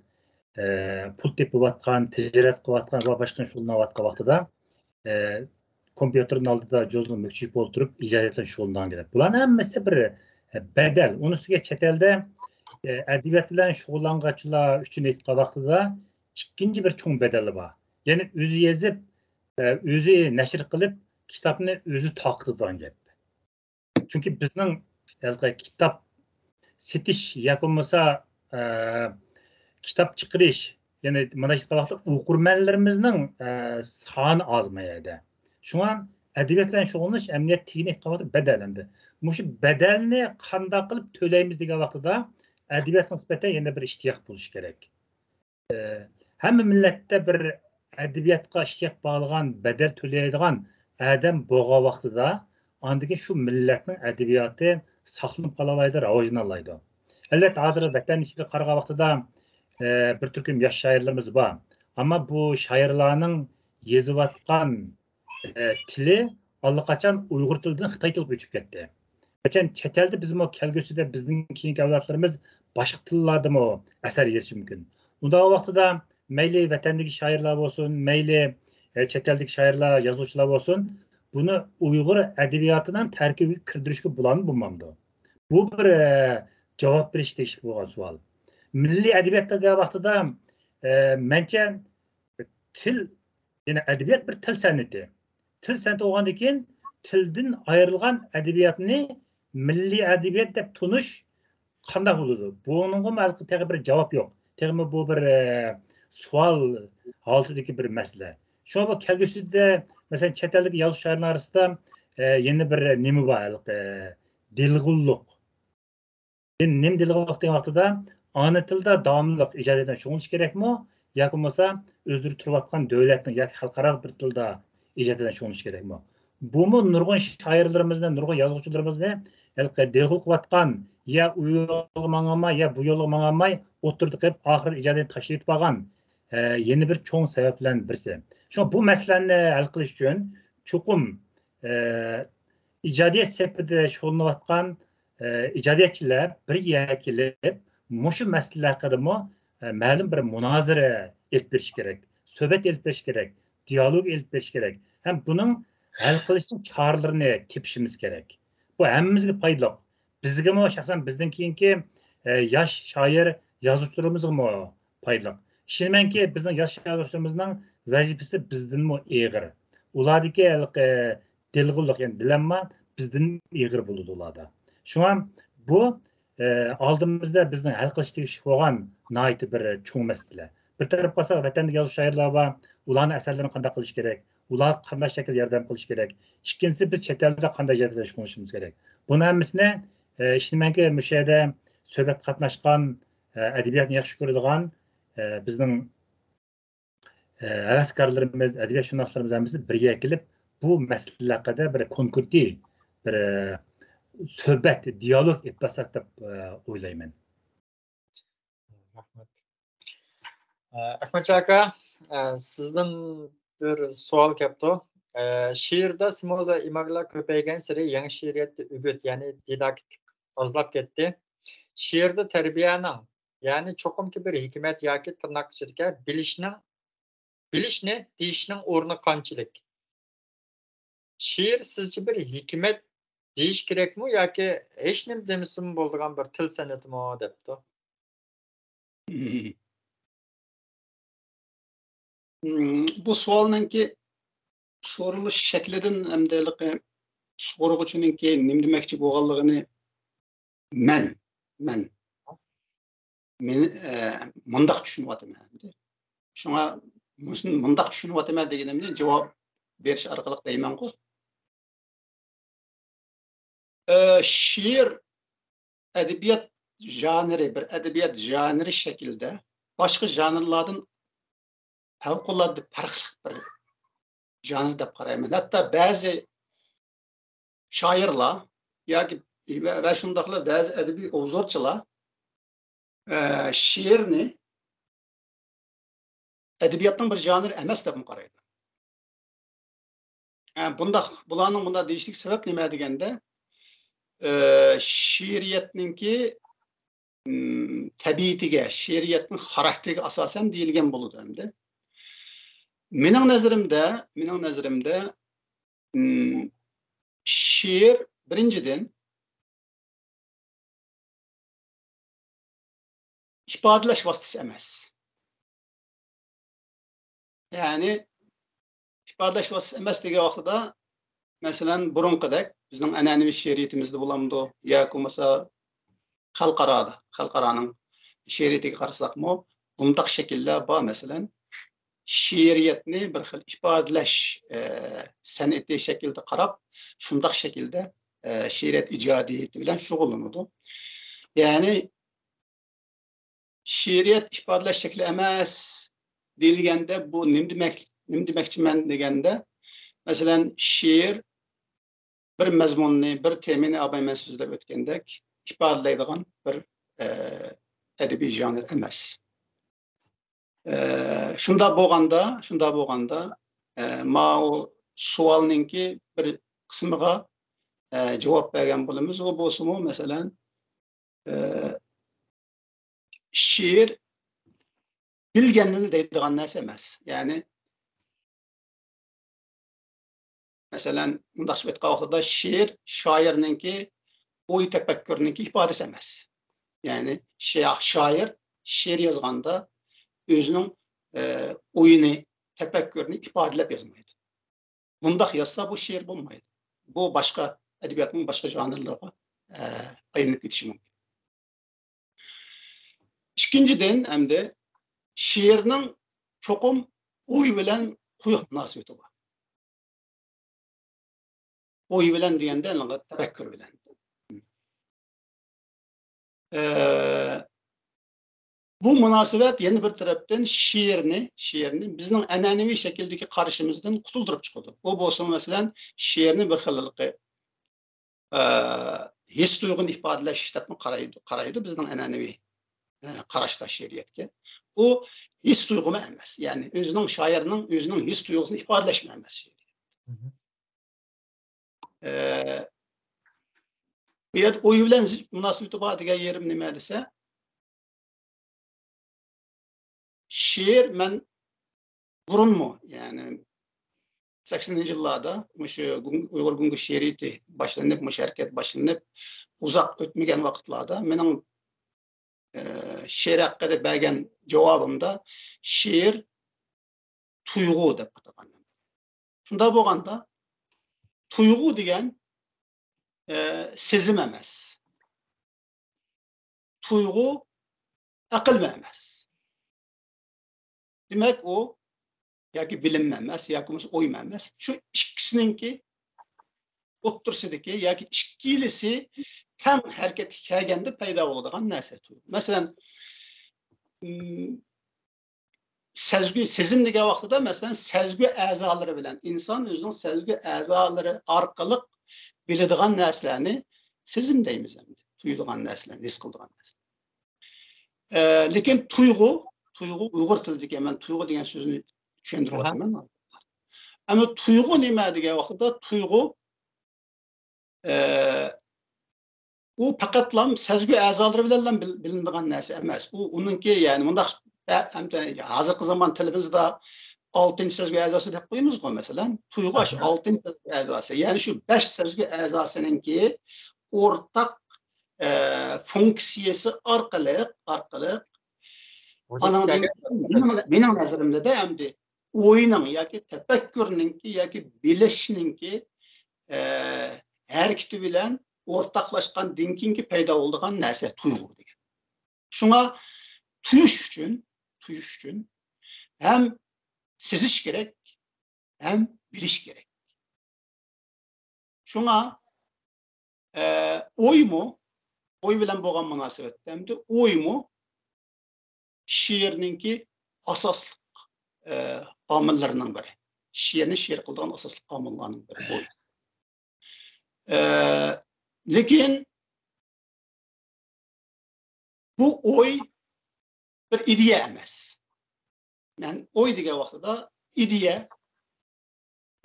ئە، پۇل تېپىۋاتقان، تىجارەت قىلىۋاتقان ۋە باشقا شۇغۇللىنىۋاتقان ۋاقتىدا، ئە، كومپيۇتېرنىڭ ئالدىدا جوزىنى مۈكچىيىپ ئولتۇرۇپ ئىجادىيەت بىلەن شۇغۇللانغان گەپ. بۇلارنىڭ ھەممىسى بىر، ئە، بەدەل. ئۇنىڭ ئۈستىگە چەت ئەلدە، ئە، ئەدەبىيات بىلەن شۇغۇللانغۇچىلار ئۈچۈن ئېيتقان ۋاقتىدا ئىككىنچى بىر چوڭ بەدەل بار. يەنى ئۆزى يېزىپ، ئە، ئۆزى نەشر قىلىپ، كىتابنى ئۆزى تارقىتىدىغان گەپ. چۈنكى بىزنىڭ ھېلىقى كىتاب سېتىش ياكى بولمىسا، ئە، كىتاب چىقىرىش، يەنى مانا شۇ ئوقۇرمەنلىرىمىزنىڭ، ئە، سانى ئاز ما يەردە. شۇڭا ئەدەبىيات بىلەن شۇغۇللىنىش ئەمەلىيەتتە دېگەن ئېيتقان ۋاقىتتا بەدەل ئەمدى. مۇشۇ بەدەلنى قانداق قىلىپ تۆلەيمىز دېگەن ۋاقتىدا ئەدەبىياتقا نىسبەتەن يەنە بىر ئىشتىياق بولۇشى كېرەك. ئە، ھەممە مىللەتتە بىر ئەدەبىياتقا ئىشتىياق باغلىغان، بەدەل تۆلەيدىغان ئادەم بولغان ۋاقتىدا، ئاندىن كېيىن شۇ مىللەتنىڭ ئەدەبىياتى ساقلىنىپ قالالايدۇ، راۋاجلىنالايدۇ. ئەلۋەتتە، ھازىر ۋەتەن ئىچىدە قارىغان ۋاقتىدا، ئە، بىر تۈركۈم ياش شائىرلىرىمىز بار. ئەمما بۇ شائىرلارنىڭ يېزىۋاتقان ئە، تىلى ئاللىقاچان ئۇيغۇر تىلىدىن خىتاي تىلىغا كۆچۈپ كەتتى. قاچان چەت ئەلدە بىزمۇ كەلگۈسىدە بىزنىڭ كېيىنكى ئەۋلادلىرىمىز باشقا تىللاردىمۇ ئەسەر يېزىشى مۇمكىن. ئۇنداق ۋاقتىدا مەيلى ۋەتەندىكى شائىرلار بولسۇن، مەيلى، ئە، چەت ئەلدىكى شائىرلار، يازغۇچىلار بولسۇن، بۇنى ئۇيغۇر ئەدەبىياتىنىڭ تەركىبىگە كىردۈرۈشكە بولامدۇ، بولمامدۇ؟ بۇ بىر، ئە، جاۋاب بېرىش تېگىشلىك بولغان سوئال. مىللىي ئەدەبىيات دېگەن ۋاقتىدا، ئە، مەنچە تىل، يەنى ئەدەبىيات بىر تىل سەنئىتى. تىل سەنئىتى بولغاندىن كېيىن تىلدىن ئايرىلغان ئەدەبىياتنى مىللىي ئەدەبىيات دەپ تونۇش قانداق بولىدۇ؟ بۇنىڭغىمۇ ھېلىقى تېخى بىر جاۋاب يوق. تېخىمۇ بۇ بىر، ئە، سوئال ھالىتىدىكى بىر مەسىلە. شۇڭا بۇ كەلگۈسىدە، مەسىلەن، چەت ئەلدىكى يازغۇچى شائىرلار ئارىسىدا، ئە، يەنە بىر نېمە بار، ھېلىقى دېلىقلىق. نېمە دېلىقلىق دېگەن ۋاقتىدا ئانا تىلدا داۋاملىق ئىجادىيەت بىلەن شۇغۇللىنىش كېرەكمۇ؟ ياكى بولمىسا ئۆزلىرى تۇرۇۋاتقان دۆلەتنىڭ ياكى خەلقئارا بىر تىلدا ئىجادىيەت بىلەن شۇغۇللىنىش كېرەكمۇ؟ بۇمۇ نۇرغۇن شائىرلىرىمىزنى، نۇرغۇن يازغۇچىلىرىمىزنى ھېلىقى دىلغۇل قىلىۋاتقان، يا ئۇ يولغا ماڭالماي، يا بۇ يولغا ماڭالماي ئوتتۇرىدا قېلىپ، ئاخىرىدا ئىجادىيەتنى تاشلىۋېتىپ قالغان، ئە، يەنە بىر چوڭ سەۋەبلەرنىڭ بىرسى. شۇڭا بۇ مەسىلىنى ھەل قىلىش ئۈچۈن چوقۇم، ئە، ئىجادىيەت سېپىدە شۇغۇللىنىۋاتقان، ئە، ئىجادىيەتچىلەر بىر يەرگە كېلىپ، مۇشۇ مەسىلىلەر ھەققىدىمۇ، ئە، مەلۇم بىر مۇنازىرە ئېلىپ بېرىش كېرەك، سۆھبەت ئېلىپ بېرىش كېرەك، دىيالوگ ئېلىپ بېرىش كېرەك ھەم بۇنىڭ ھەل قىلىشنىڭ چارىلىرىنى تېپىشىمىز كېرەك. بۇ ھەممىمىزگە پايدىلىق. بىزگىمۇ، شەخسەن بىزدىن كېيىنكى، ئە، ياش شائىر، يازغۇچىلىرىمىزغىمۇ پايدىلىق. ئىشىنىمەنكى، بىزنىڭ ياش يازغۇچىلىرىمىزنىڭ ۋەزىپىسى بىزدىنمۇ ئېغىر. ئۇلاردىكى ھېلىقى دىلغۇللۇق، يەنى دىلەمما بىزدىن ئېغىر بولىدۇ ئۇلاردا. شۇڭا بۇ، ئە، ئالدىمىزدا بىزنىڭ ھەل قىلىش تېگىشلىك بولغان ناھايىتى بىر چوڭ مەسىلە. بىر تەرەپ قارىساق، ۋەتەندىكى يازغۇچى شائىرلار بار، ئۇلارنىڭ ئەسەرلىرىنى قانداق قىلىش كېرەك، ئۇلارغا قانداق شەكىلدە ياردەم قىلىش كېرەك. ئىككىنچىسى، بىز چەت ئەلدە قانداق ياردەم قىلىشنى بولۇشىمىز كېرەك. بۇنىڭ ھەممىسىنى، ئە، ئىشىنىمەنكى، مۇشۇ يەردە سۆھبەتكە قاتناشقان، ئە، ئەدەبىياتنى ياخشى كۆرىدىغان، ئە، بىزنىڭ، ئە، ھەۋەسكارلىرىمىز، ئەدەبىياتشۇناسلىرىمىز ھەممىسى بىر يەرگە كېلىپ، بۇ مەسىلە ھەققىدە بىر كونكرېت بىر، ئە، سۆھبەت، دىيالوگ ئېلىپ بارساق دەپ، ئە، ئويلايمەن. رەھمەت. ئە، ئەخمەتجان ئاكا، ئە، سىزدىن بىر سوئال كەپتۇ. ئە، شېئىردا سىمۋول ۋە ئىماگېلار كۆپەيگەنسېرى يېڭى شېئىرىيەتتە ئۈگۈت، يەنى دىداكتىك ئازلاپ كەتتى. شېئىردا تەربىيەنىڭ، يەنى چوقۇمكى بىر ھېكمەت ياكى تىرناق ئىچىدىكى بىلىشنىڭ، بىلىشنى دېيىشنىڭ ئورنى قانچىلىك؟ شېئىر سىزچە بىر ھېكمەت دېيىش كېرەكمۇ ياكى ھېچنېمە دېمىسىمۇ بولىدىغان بىر تىل سەنئىتىمۇ دەپتۇ. مم. مم، بۇ سوئالنىڭكى سورىلىش شەكلىدىن ھەمدە ھېلىقى سورىغۇچىنىڭكى نېمە دېمەكچى بولغانلىقىنى مەن، مەن، مېنى، ئە، مۇنداق چۈشىنىۋاتىمەن. شۇڭا مۇشۇ مۇنداق چۈشىنىۋاتىمەن دېگىنىمنى جاۋاب بېرىش ئارقىلىق دەيمەنغۇ. ئە، شېئىر ئەدەبىيات ژانىرى، بىر ئەدەبىيات ژانىرى شەكلىدە باشقا ژانىرلاردىن پەۋقۇلئاددە پەرقلىق بىر ژانىر دەپ قارايمەن. ھەتتا بەزى شائىرلار ياكى ۋە، ۋە شۇنداقلا بەزى ئەدەبىي ئوبزورچىلار، ئە، شېئىرنى ئەدەبىياتنىڭ بىر ژانىرى ئەمەس دەپمۇ قارايدۇ. ئە، بۇنداق، بۇلارنىڭ بۇنداق دېيىشلىك سەۋەب نېمە دېگەندە، ئە، شېئىرىيەتنىڭكى، ئىم، تەبىئىتىگە، شېئىرىيەتنىڭ خاراكتېرىگە ئاساسەن دېيىلگەن بولىدۇ ئەمدى. مېنىڭ نەزىرىمدە، مېنىڭ نەزىرىمدە، ئىم، شېئىر بىرىنچىدىن، ئىپادىلەش ۋاسىتىسى ئەمەس. يەنى ئىپادىلەش ۋاسىتىسى ئەمەس دېگەن ۋاقتىدا، مەسىلەن، بۇرۇنقىدەك بىزنىڭ ئەنئەنىۋى شېئىرىيىتىمىزدە بولامدۇ ياكى بولمىسا خەلقئارادا، خەلقئارانىڭ شېئىرىيىتىگە قارىساقمۇ، بۇنداق شەكىللەر بار. مەسىلەن، شېئىرىيەتنى بىر خىل ئىپادىلەش، ئە، سەنئىتى شەكلىدە قاراپ، شۇنداق شەكىلدە، ئە، شېئىرىيەت ئىجادىيىتى بىلەن شۇغۇللىنىدۇ. يەنى شېئىرىيەت ئىپادىلەش شەكلى ئەمەس دېيىلگەندە، بۇ نېمە دېمەك، نېمە دېمەكچىمەن دېگەندە، مەسىلەن، شېئىر بىر مەزمۇننى، بىر تېمىنى، ئاباي مەن سۆزلەپ ئۆتكەندەك، ئىپادىلەيدىغان بىر، ئە، ئەدەبىي ژانىر ئەمەس. ئە، شۇنداق بولغاندا، شۇنداق بولغاندا، ئە، ماۋۇ سوئالنىڭكى بىر قىسمىغا، ئە، جاۋاب بەرگەن بولىمىز. ئۇ بولسىمۇ، مەسىلەن، ئە، شېئىر بىلگەننى دەيدىغان نەرسە ئەمەس. يەنى، مەسىلەن، مۇنداقچە ئېيتقان ۋاقتىدا شېئىر شائىرنىڭكى ئوي تەپەككۇرىنىڭكى ئىپادىسى ئەمەس. يەنى شا-، شائىر شېئىر يازغاندا ئۆزىنىڭ، ئە، ئويىنى، تەپەككۇرىنى ئىپادىلەپ يازمايدۇ. بۇنداق يازسا بۇ شېئىر بولمايدۇ. بۇ باشقا ئەدەبىياتنىڭ باشقا ژانىرلىرىغا، ئە، ئايلىنىپ كېتىشى مۇمكىن. ئىككىنچىدىن، ئەمدى شېئىرنىڭ چوقۇم ئوي بىلەن قويۇق مۇناسىۋىتى بار. ئوي بىلەن دېگەندە، تەپەككۇر بىلەن. ئە، بۇ مۇناسىۋەت يەنە بىر تەرەپتىن شېئىرنى، شېئىرنى بىزنىڭ ئەنئەنىۋى شەكىلدىكى قارىشىمىزدىن قۇتۇلدۇرۇپ چىقىدۇ. ئۇ بولسىمۇ، مەسىلەن، شېئىرنى بىر خىللىقى، ئە، ھېس تۇيغۇنى ئىپادىلەش دەپمۇ قارايدۇ، قارايدۇ بىزنىڭ ئەنئەنىۋى، ئە، قاراشتا شېئىرىيەتكە. ئۇ ھېس تۇيغۇمۇ ئەمەس. يەنى ئۆزىنىڭ، شائىرنىڭ ئۆزىنىڭ ھېس تۇيغۇسىنى ئىپادىلەشمۇ ئەمەس شېئىرىيەت. مھم. ئە، بۇ يەردە ئوي بىلەن زىچ مۇناسىۋىتى بار دېگەن يېرىم نېمە دېسە، شېئىر مەن بۇرۇنمۇ، يەنى سەكسىنىنچى يىللاردا مۇشۇ گۇڭ-، ئۇيغۇر گۇڭگا شېئىرىيىتى باشلىنىپ، مۇشۇ ھەرىكەت باشلىنىپ ئۇزاق ئۆتمىگەن ۋاقىتلاردا مېنىڭ، ئە، شېئىر ھەققىدە بەرگەن جاۋابىمدا شېئىر تۇيغۇ دەپ ئاتىغان. شۇنداق بولغاندا، تۇيغۇ دېگەن، ئە، سېزىم ئەمەس. تۇيغۇ ئەقىلمۇ ئەمەس. دېمەك، ئۇ ياكى بىلىممۇ ئەمەس، ياكى بولمىسا ئويمۇ ئەمەس. شۇ ئىككىسىنىڭكى ئوتتۇرىسىدىكى ياكى ئىككىلىسى تەڭ ھەرىكەتكە كەلگەندە پەيدا بولىدىغان نەرسە تۇيغۇ. مەسىلەن، ئىم، سەزگۈ، سېزىم دېگەن ۋاقتىدا، مەسىلەن، سەزگۈ ئەزالىرى بىلەن، ئىنسان ئۆزىنىڭ سەزگۈ ئەزالىرى ئارقىلىق بىلىدىغان نەرسىلەرنى سېزىم دەيمىز ئەمدى. تۇيىدىغان نەرسىلەر، ھېس قىلىدىغان نەرسىلەر. ئە، لېكىن تۇيغۇ، تۇيغۇ ئۇيغۇر تىلىدىكى، مەن تۇيغۇ دېگەن سۆزنى چۈشەندۈرۈۋاتىمەن. ئەمما تۇيغۇ نېمە دېگەن ۋاقتىدا، تۇيغۇ، ئە، ئۇ پەقەتلا سەزگۈ ئەزالىرى بىلەنلا بىل-، بىلىنىدىغان نەرسە ئەمەس. ئۇ، ئۇنىڭكى، يەنى، مۇنداق، ئە، ئەمدى ھازىرقى زامان تىلىمىزدا ئالتىنچى سەزگۈ ئەزاسى دەپ قويىمىزغۇ، مەسىلەن. تۇيغۇ شۇ ئالتىنچى سەزگۈ ئەزاسى. يەنى شۇ بەش سەزگۈ ئەزاسىنىڭكى ئورتاق، ئە، فۇنكسىيەسى ئارقىلىق، ئارقىلىق ئانىڭدىن كېيىن مېنىڭ، مېنىڭ نەزىرىمدە ئەمدى ئوينىڭ ياكى تەپەككۇرنىڭكى ياكى بىلىشنىڭكى، ئە، ھەرىكىتى بىلەن ئورتاقلاشقاندىن كېيىنكى پەيدا بولىدىغان نەرسە تۇيغۇ دېگەن. شۇڭا تۇيۇش ئۈچۈن، تۇيۇش ئۈچۈن ھەم سېزىش كېرەك، ھەم بىلىش كېرەك. شۇڭا، ئە، ئويمۇ، ئوي بىلەن بولغان مۇناسىۋەتتە ئەمدى ئويمۇ شېئىرنىڭكى ئاساسلىق، ئە، ئامىللىرىنىڭ بىرى. شېئىرنى شېئىر قىلىدىغان ئاساسلىق ئامىللارنىڭ بىرى ئوي. ئە، لېكىن بۇ ئوي بىر ئىدىيە ئەمەس. مەن ئوي دېگەن ۋاقتىدا ئىدىيە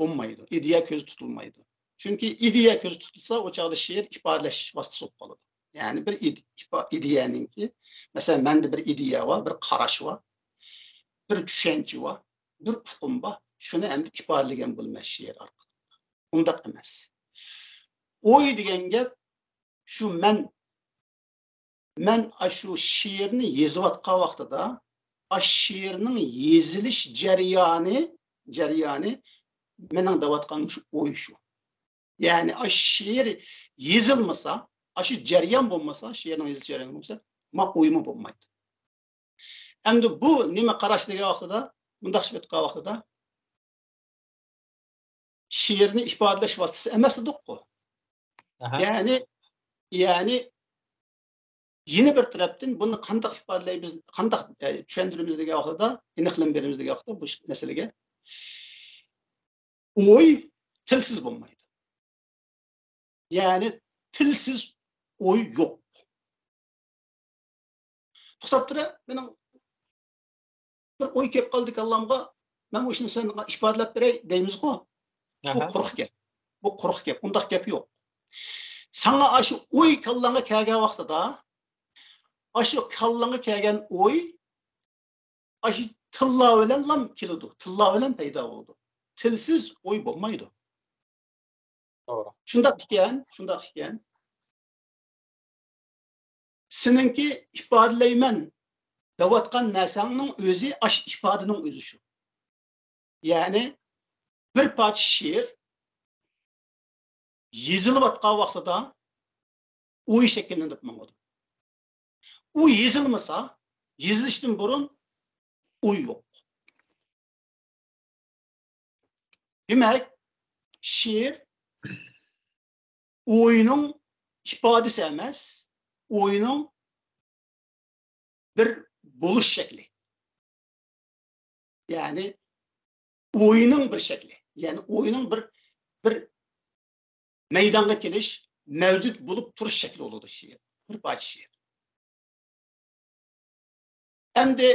بولمايدۇ، ئىدىيە كۆزدە تۇتۇلمايدۇ. چۈنكى ئىدىيە كۆزدە تۇتۇلسا، ئۇ چاغدا شېئىر ئىپادىلەش ۋاسىتىسى بولۇپ قالىدۇ. يەنى بىر ئىد-، ئىپا-، ئىدىيەنىڭكى، مەسىلەن، مەندە بىر ئىدىيە بار، بىر قاراش بار، بىر چۈشەنچە بار، بىر ئۇقۇم بار. شۇنى ئەمدى ئىپادىلىگەن بولىمەن شېئىر ئارقىلىق. ئۇنداق ئەمەس. ئوي دېگەن گەپ شۇ مەن، مەن ئاشۇ شېئىرنى يېزىۋاتقان ۋاقتىدا، ئاشۇ شېئىرنىڭ يېزىلىش جەريانى، جەريانى مېنىڭ دەۋاتقان مۇشۇ ئوي شۇ. يەنى ئاشۇ شېئىر يېزىلمىسا، ئاشۇ جەريان بولمىسا، شېئىرنىڭ يېزىلىش جەريانى بولمىسا، ما ئويمۇ بولمايدۇ. ئەمدى بۇ نېمە قاراش دېگەن ۋاقتىدا، مۇنداق ئېيتقان ۋاقتىدا، شېئىرنى ئىپادىلەش ۋاسىتىسى ئەمەس دېدۇققۇ. ئەھە. يەنى، يەنى يەنە بىر تەرەپتىن بۇنى قانداق ئىپادىلەيمىز، قانداق، ئە، چۈشەندۈرىمىز دېگەن ۋاقتىدا، ئېنىقلىما بېرىمىز دېگەن ۋاقتىدا بۇ مەسىلىگە، ئوي تىلسىز بولمايدۇ. يەنى تىلسىز ئوي يوق. توختاپ تۇرە، مېنىڭ بىر ئوي كېلىپ قالدى كاللامغا، مەن مۇشۇنى ساڭا ئىپادىلەپ بېرەي دەيمىزغۇ. بۇ ئەھە. قۇرۇق گەپ. بۇ قۇرۇق گەپ. ئۇنداق گەپ يوق. ساڭا ئاشۇ ئوي كاللاڭغا كەلگەن ۋاقتىدا، ئاشۇ كاللاڭغا كەلگەن ئوي ئاشۇ تىللار بىلەنلا كېلىدۇ. تىللار بىلەن پەيدا بولىدۇ. تىلسىز ئوي بولمايدۇ. توغرا. شۇنداق ئىكەن، شۇنداق ئىكەن. سېنىڭكى ئىپادىلەيمەن دەۋاتقان نەرسەڭنىڭ ئۆزى ئاشۇ ئىپادىنىڭ ئۆزى شۇ. يەنى بىر پارچە شېئىر يېزىلىۋاتقان ۋاقتىدا ئوي شەكىللىنىپ ماڭىدۇ. ئۇ يېزىلمىسا، يېزىلىشتىن بۇرۇن ئوي يوق. دېمەك، شېئىر ئوينىڭ ئىپادىسى ئەمەس، ئوينىڭ بىر بولۇش شەكلى. يەنى ئوينىڭ بىر شەكلى. يەنى ئوينىڭ بىر، بىر مەيدانغا كېلىش، مەۋجۇت بولۇپ تۇرۇش شەكلى بولىدۇ شېئىر. بىر پارچە شېئىر. ئەمدى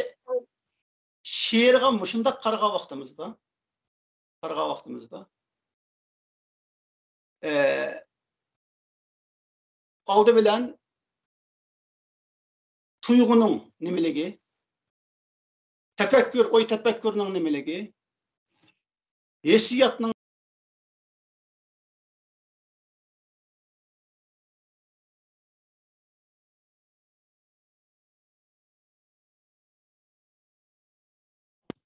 شېئىرغا مۇشۇنداق قارىغان ۋاقتىمىزدا، قارىغان ۋاقتىمىزدا، ئە، ئالدى بىلەن تۇيغۇنىڭ نېمىلىكى، تەپەككۇر، ئوي تەپەككۇرنىڭ نېمىلىكى، ھېسسىياتنىڭ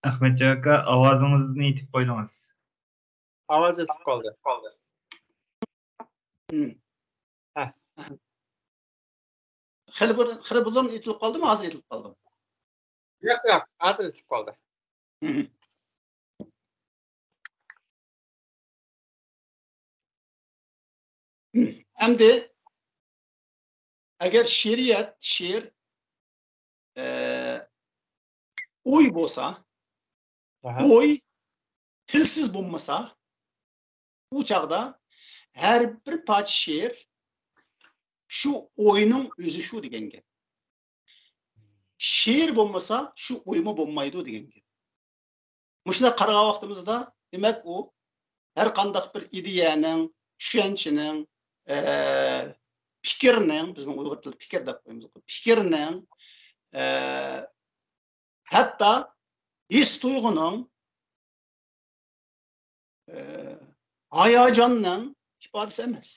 ئەخمەتجان ئاكا، ئاۋازىڭىزنى يېتىپ قويدىڭىز. ئاۋاز يېتىپ قالدى. ھە. خېلى بۇرۇن، خېلى بۇرۇن ئېيتىلىپ قالدىمۇ، ھازىر ئېيتىلىپ قالدىمۇ؟ ياق، ياق، ھازىر ئېيتىلىپ قالدى. ئەمدى ئەگەر شېئىرىيەت، شېئىر، ئە، ئوي بولسا، ئاھا. ئوي تىلسىز بولمىسا، ئۇ چاغدا ھەر بىر پارچە شېئىر شۇ ئوينىڭ ئۆزى شۇ دېگەن گەپ. شېئىر بولمىسا، شۇ ئويمۇ بولمايدۇ دېگەن گەپ. مۇشۇنداق قارىغان ۋاقتىمىزدا، دېمەك، ئۇ ھەر قانداق بىر ئىدىيەنىڭ، چۈشەنچىنىڭ، ئە، پىكىرنىڭ، بىزنىڭ ئۇيغۇر تىلىدا پىكىر دەپ قويىمىز، پىكىرنىڭ، ئە، ھەتتا ھېس تۇيغۇنىڭ، ئە، ھاياجاننىڭ ئىپادىسى ئەمەس.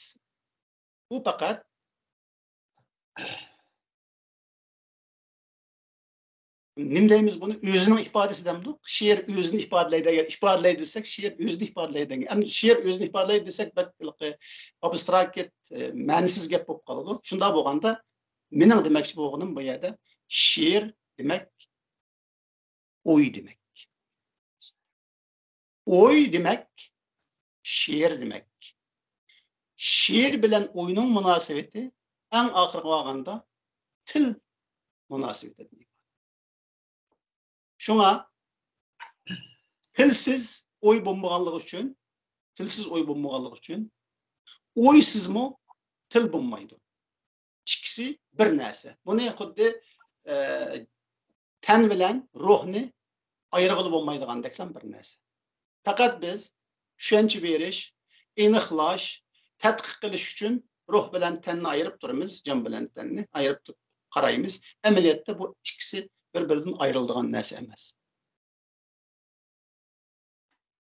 ئۇ پەقەت، نېمە دەيمىز بۇنى، ئۆزىنىڭ ئىپادىسى دەمدۇق. شېئىر ئۆزىنى ئىپادىلەيدۇ. ئەگەر ئىپادىلەيدۇ دېسەك، شېئىر ئۆزىنى ئىپادىلەيدۇ دېگەن. ئەمدى شېئىر ئۆزىنى ئىپادىلەيدۇ دېسەك، بەك ھېلىقى ئابستراكت، ئە، مەنىسىز گەپ بولۇپ قالىدۇ. شۇنداق بولغاندا، مېنىڭ دېمەكچى بولغىنىم بۇ يەردە شېئىر دېمەك، ئوي دېمەك. ئوي دېمەك، شېئىر دېمەك. شېئىر بىلەن ئوينىڭ مۇناسىۋىتى ئەڭ ئاخىرىغا بارغاندا تىل مۇناسىۋىتىدىن ئىبارەت. شۇڭا تىلسىز ئوي بولمىغانلىقى ئۈچۈن، تىلسىز ئوي بولمىغانلىقى ئۈچۈن ئويسىزمۇ تىل بولمايدۇ. ئىككىسى بىر نەرسە. بۇنى خۇددى، ئە، تەن بىلەن روھنى ئايرىغىلى بولمايدىغاندەكلا بىر نەرسە. پەقەت بىز چۈشەنچە بېرىش، ئېنىقلاش، تەتقىق قىلىش ئۈچۈن روھ بىلەن تەننى ئايرىپ تۇرىمىز، جان بىلەن تەننى ئايرىپ تۇرۇپ قارايمىز. ئەمەلىيەتتە بۇ ئىككىسى بىر-بىرىدىن ئايرىلىدىغان نەرسە ئەمەس.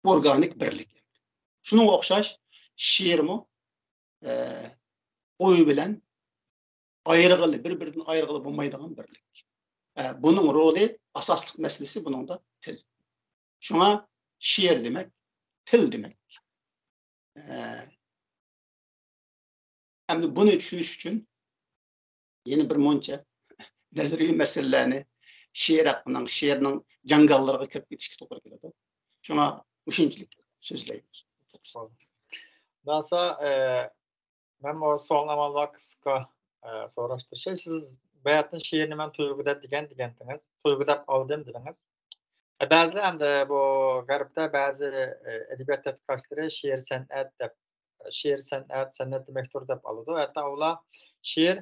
ئورگانىك بىرلىك. شۇنىڭغا ئوخشاش شېئىرمۇ، ئە، ئوي بىلەن ئايرىغىلى، بىر-بىرىدىن ئايرىغىلى بولمايدىغان بىرلىك. ئە، بۇنىڭ رولى، ئاساسلىق مەسىلىسى بۇنىڭدا تىل. شۇڭا شېئىر دېمەك، تىل دېمەك. ئە، ئەمدى بۇنى چۈشىنىش ئۈچۈن يەنە بىر مۇنچە نەزەرىيە مەسىلىلەرنى، شېئىر ھەققىنىڭ، شېئىرنىڭ جاڭگاللىرىغا كىرىپ كېتىشكە توغرا كېلىدۇ. شۇڭا مۇشۇنچىلىك سۆزلەيمىز. خۇداسا، ئە، مەن بۇ سوئالنى ئامال بار قىسقا، ئە، سوراشتۇرۇشاي. سىز باياتىن شېئىرنى مەن تۇيغۇ دەپ دېگەن دېگەنتىڭىز، تۇيغۇ دەپ ئالدىم دېدىڭىز. ئە، بەزىلەر ئەمدى بۇ غەربتە بەزى، ئە، ئەدەبىيات تەتقىقاتچىلىرى شېئىر سەنئەت دەپ، شېئىر سەنئەت، سەنئەت دېمەكتۇر دەپ ئالىدۇ. ھەتتا ئۇلار شېئىر،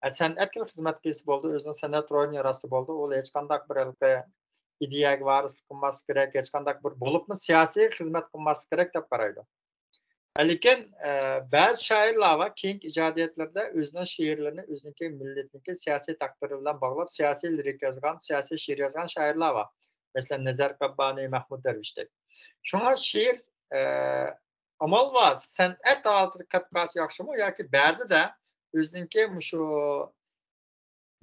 ئە، سەنئەتكىلا خىزمەت قىلسا بولىدۇ، ئۆزىنىڭ سەنئەت روھىنى ياراتسا بولىدۇ. ئۇ ھېچقانداق بىر ھېلىقى ئىدىيەگە ۋارىسلىق قىلماسلىق كېرەك، ھېچقانداق بىر بولۇپمۇ سىياسىي خىزمەت قىلماسلىق كېرەك دەپ قارايدۇ. لېكىن، ئە، بەزى شائىرلار بار، كېيىنكى ئىجادىيەتلىرىدە ئۆزىنىڭ شېئىرلىرىنى ئۆزىنىڭكى مىللىتىنىڭكى سىياسىي تەقدىرى بىلەن باغلاپ، سىياسىي لىرىكا يازغان، سىياسىي شېئىر يازغان شائىرلار بار. مەسىلەن، نەزەر قەببانى، مەھمۇد دەرۋىشتەك. شۇڭا شېئىر، ئە، ئامال بار، سەنئەت ھالىتىدە قېلىپ قالسا ياخشىمۇ ياكى بەزىدە ئۆزىنىڭكى مۇشۇ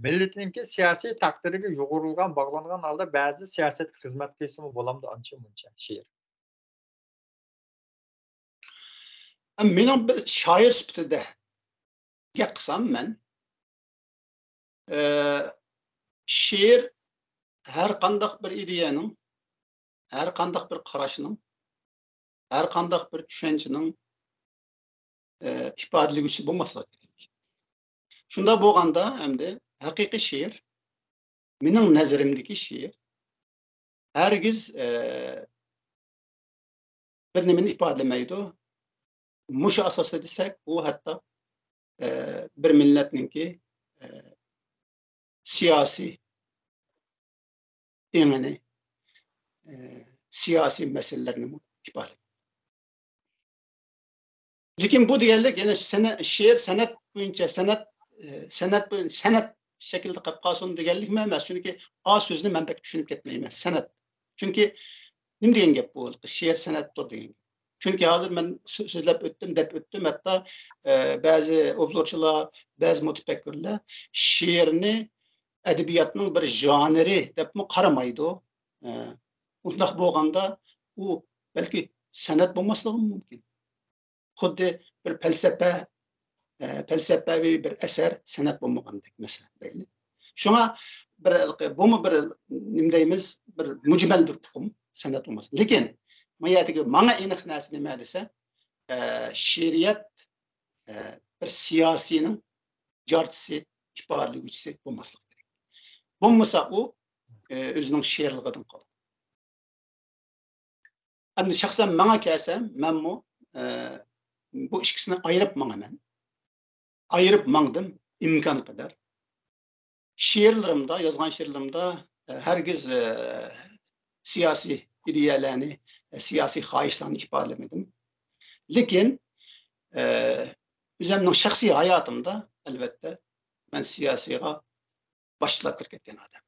مىللىتىنىڭكى سىياسىي تەقدىرىگە يۇغۇرۇلغان، باغلانغان ھالدا بەزىدە سىياسەتكە خىزمەت قىلسىمۇ بولامدۇ ئانچە مۇنچە شېئىر؟ مېنىڭ بىر شائىر سۈپىتىدە گەپ قىلسام مەن، ئە، شېئىر ھەر قانداق بىر ئىدىيەنىڭ، ھەر قانداق بىر قاراشنىڭ، ھەر قانداق بىر چۈشەنچىنىڭ، ئە، ئىپادىلىگۈچىسى بولماسلىقى كېرەك. شۇنداق بولغاندا ئەمدى ھەقىقىي شېئىر مېنىڭ نەزىرىمدىكى شېئىر ھەرگىز، ئە، بىر نېمىنى ئىپادىلىمەيدۇ. مۇشۇ ئاساستا دېسەك، بۇ ھەتتا، ئە، بىر مىللەتنىڭكى، ئە، سىياسىي ئېڭىنى، ئە، سىياسىي مەسىلىلەرنىمۇ ئىپادىلەيدۇ. لېكىن بۇ دېگەنلىك يەنە سەنە-، شېئىر سەنئەت بويىچە، سەنئەت، ئە، سەنئەت بويىچە، سەنئەت شەكلىدە قېلىپ قالسۇن دېگەنلىكمۇ ئەمەس. چۈنكى ئا سۆزىنى مەن بەك چۈشىنىپ كەتمەيمەن. سەنئەت. چۈنكى نېمە دېگەن گەپ بۇ؟ شېئىر سەنئەتتۇر دېگەن گەپ. چۈنكى ھازىر مەن سۆ-، سۆزلەپ ئۆتتۈم، دەپ ئۆتتۈم. ھەتتا، ئە، بەزى ئوبزورچىلار، بەزى مۇتەپەككۇرلار شېئىرنى ئەدەبىياتنىڭ بىر ژانىرى دەپمۇ قارىمايدۇ. ئە، ئۇنداق بولغاندا ئۇ بەلكى سەنئەت بولماسلىقىمۇ مۇمكىن. خۇددى بىر پەلسەپە، ئە، پەلسەپەۋى بىر ئەسەر سەنئەت بولمىغاندەك مەسىلەن دەيلى. شۇڭا بىر، بۇمۇ بىر نېمە دەيمىز، بىر مۈجمەل بىر ئۇقۇم سەنئەت بولماس. لېكىن ما يەردىكى ماڭا ئېنىق نەرسە نېمە دېسە، ئە، شېئىرىيەت، ئە، بىر سىياسىينىڭ جارچىسى، ئىپادىلىگۈچىسى بولماسلىقى كېرەك. بولمىسا ئۇ، ئە، ئۆزىنىڭ شېئىرلىقىدىن قالىدۇ. ئەمدى شەخسەن ماڭا كەلسە، مەنمۇ، ئە، بۇ ئىككىسىنى ئايرىپ ماڭىمەن. ئايرىپ ماڭدىم ئىمكانقەدەر. شېئىرلىرىمدا، يازغان شېئىرلىرىمدا، ئە، ھەرگىز، ئە، سىياسىي ئىدىيەلەرنى، ئە، سىياسىي خاھىشلارنى ئىپادىلىمىدىم. لېكىن، ئە، ئۆزۈمنىڭ شەخسىي ھاياتىمدا، ئەلۋەتتە، مەن سىياسىيغا باشلاپ كىرىپ كەتكەن ئادەم.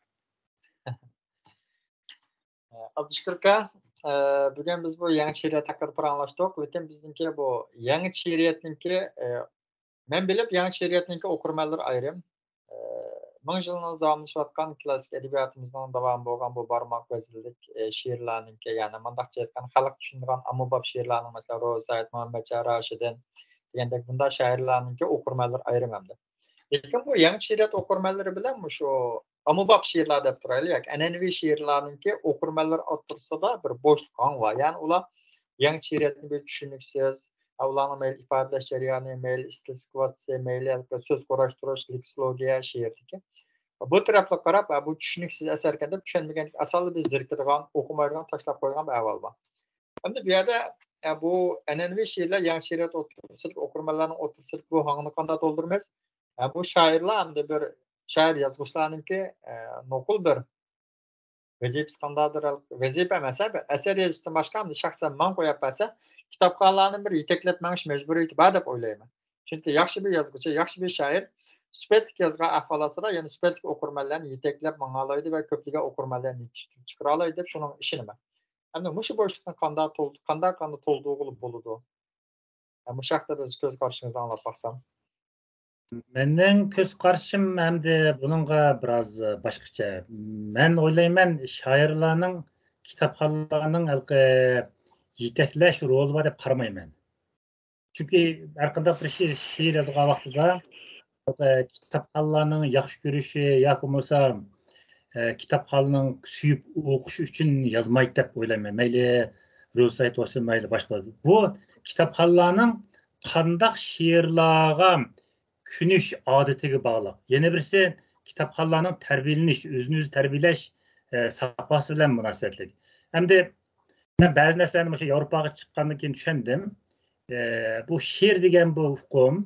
ئابدۇشۈكۈر ئاكا، ئە، بۈگۈن بىز بۇ يېڭى شېئىرىيەت ھەققىدە پاراڭلاشتۇق، لېكىن بىزنىڭكى بۇ يېڭى شېئىرىيەتنىڭكى، ئە، مەن بىلىپ يېڭى شېئىرىيەتنىڭكى ئوقۇرمەنلىرى ئايرىم. ئە، مىڭ يىلىڭىز داۋاملىشىۋاتقان كلاسسىك ئەدەبىياتىمىزنىڭ داۋامى بولغان بۇ بارماق ۋەزىرلىك، ئە، شېئىرلارنىڭكى، يەنى مۇنداقچە ئېيتقان خەلق چۈشىنىدىغان ئاممىباب شېئىرلارنىڭ، مەسىلەن، روزى سايىت، مۇھەممەتجان راشىدىن دېگەندەك بۇنداق شائىرلارنىڭكى ئوقۇرمەنلىرى ئايرىم ئەمدى. لېكىن بۇ يېڭى شېئىرىيەت ئوقۇرمەنلىرى بىلەن مۇشۇ ئاممىباب شېئىرلار دەپ تۇرايلى ياكى ئەنئەنىۋى شېئىرلارنىڭكى ئوقۇرمەنلىرى ئوتتۇرىسىدا بىر بوشلۇق ھاڭ بار. يەنى ئۇلار يېڭى شېئىرىيەتنى بىر چۈشىنىكسىز، ئۇلارنىڭ مەيلى ئىپادىلەش جەريانى، مەيلى ئىستىلىستىكىسى، مەيلى سۆز قۇراشتۇرۇش، لېكسىكولوگىيە شېئىرىدىكى بۇ تەرەپلىك قاراپ، بۇ چۈشىنىكسىز ئەسەركەن دەپ چۈشەنمىگەندىكىن ئاسانلا بىز زېرىكىدىغان، ئوقۇمايدىغان، تاشلاپ قويىدىغان بىر ئەھۋال بار. ئەمدى بۇ يەردە، ئە، بۇ ئەنئەنىۋى شېئىرلار يېڭى شېئىرىيەت ئوتتۇرىسىدىكى، ئوقۇرمەنلەرنىڭ ئوتتۇرىسىدىكى بۇ ھاڭنى قانداق تولدۇرىمىز؟ ئە، بۇ شائىرلار ئەمدى بىر شائىر يازغۇچىلارنىڭكى، ئە، نوقۇل بىر ۋەزىپىسى قانداقدۇر، ۋەزىپە ئەمەس، ھە، بىر ئەسەر يېزىشتىن باشقا ئەمدى شەخسەن ماڭا قويۇپ بەرسە، كىتابخانىلارنى بىر يېتەكلەپ مېڭىش مەجبۇرىيىتى بار دەپ ئويلايمەن. چۈنكى ياخشى بىر يازغۇچى، ياخشى بىر شائىر سۈپەتلىك يازغان ئەھۋال ئاستىدا يەنە سۈپەتلىك ئوقۇرمەنلەرنى يېتەكلەپ ماڭالايدۇ ۋە كۆپلىگەن ئوقۇرمەنلەرنى يېتىشتۈرۈپ چىقىرالايدۇ دەپ شۇنىڭغا ئىشىنىمەن. ئەمدى مۇشۇ بوشلۇقنى قانداق تول-، قانداق، قانداق تولدۇرغىلى بولىدۇ؟ مۇشۇ ھەقتە بىز كۆز قارىشىڭىزنى ئاڭلاپ باقسام. مېنىڭ كۆز قارىشىم ئەمدى بۇنىڭغا بىراز باشقىچە. مەن ئويلايمەن، شائىرلارنىڭ، كىتابخانلارنىڭ ھېلىقى يېتەكلەش رولى بار دەپ قارىمايمەن. چۈنكى ھەرقانداق بىر شېئىر، شېئىر يازغان ۋاقتىدا، ئە، كىتابخانلارنىڭ ياخشى كۆرۈشى ياكى بولمىسا، ئە، كىتابخاننىڭ سۆيۈپ ئوقۇشى ئۈچۈن يازمايدۇ دەپ ئويلايمەن. مەيلى روزى سايىت بولسۇن، مەيلى باشقىلار. بۇ كىتابخانلارنىڭ قانداق شېئىرلارغا كۆنۈش ئادىتىگە باغلىق. يەنە بىرسى كىتابخانلارنىڭ تەربىيەلىنىش، ئۆزىنى ئۆزى تەربىيەلەش، ئە، ساپاسى بىلەن مۇناسىۋەتلىك. ئەمدى مەن بەزى نەرسىلەرنى مۇشۇ ياۋروپاغا چىققاندىن كېيىن چۈشەندىم. ئە، بۇ شېئىر دېگەن بۇ ئۇقۇم،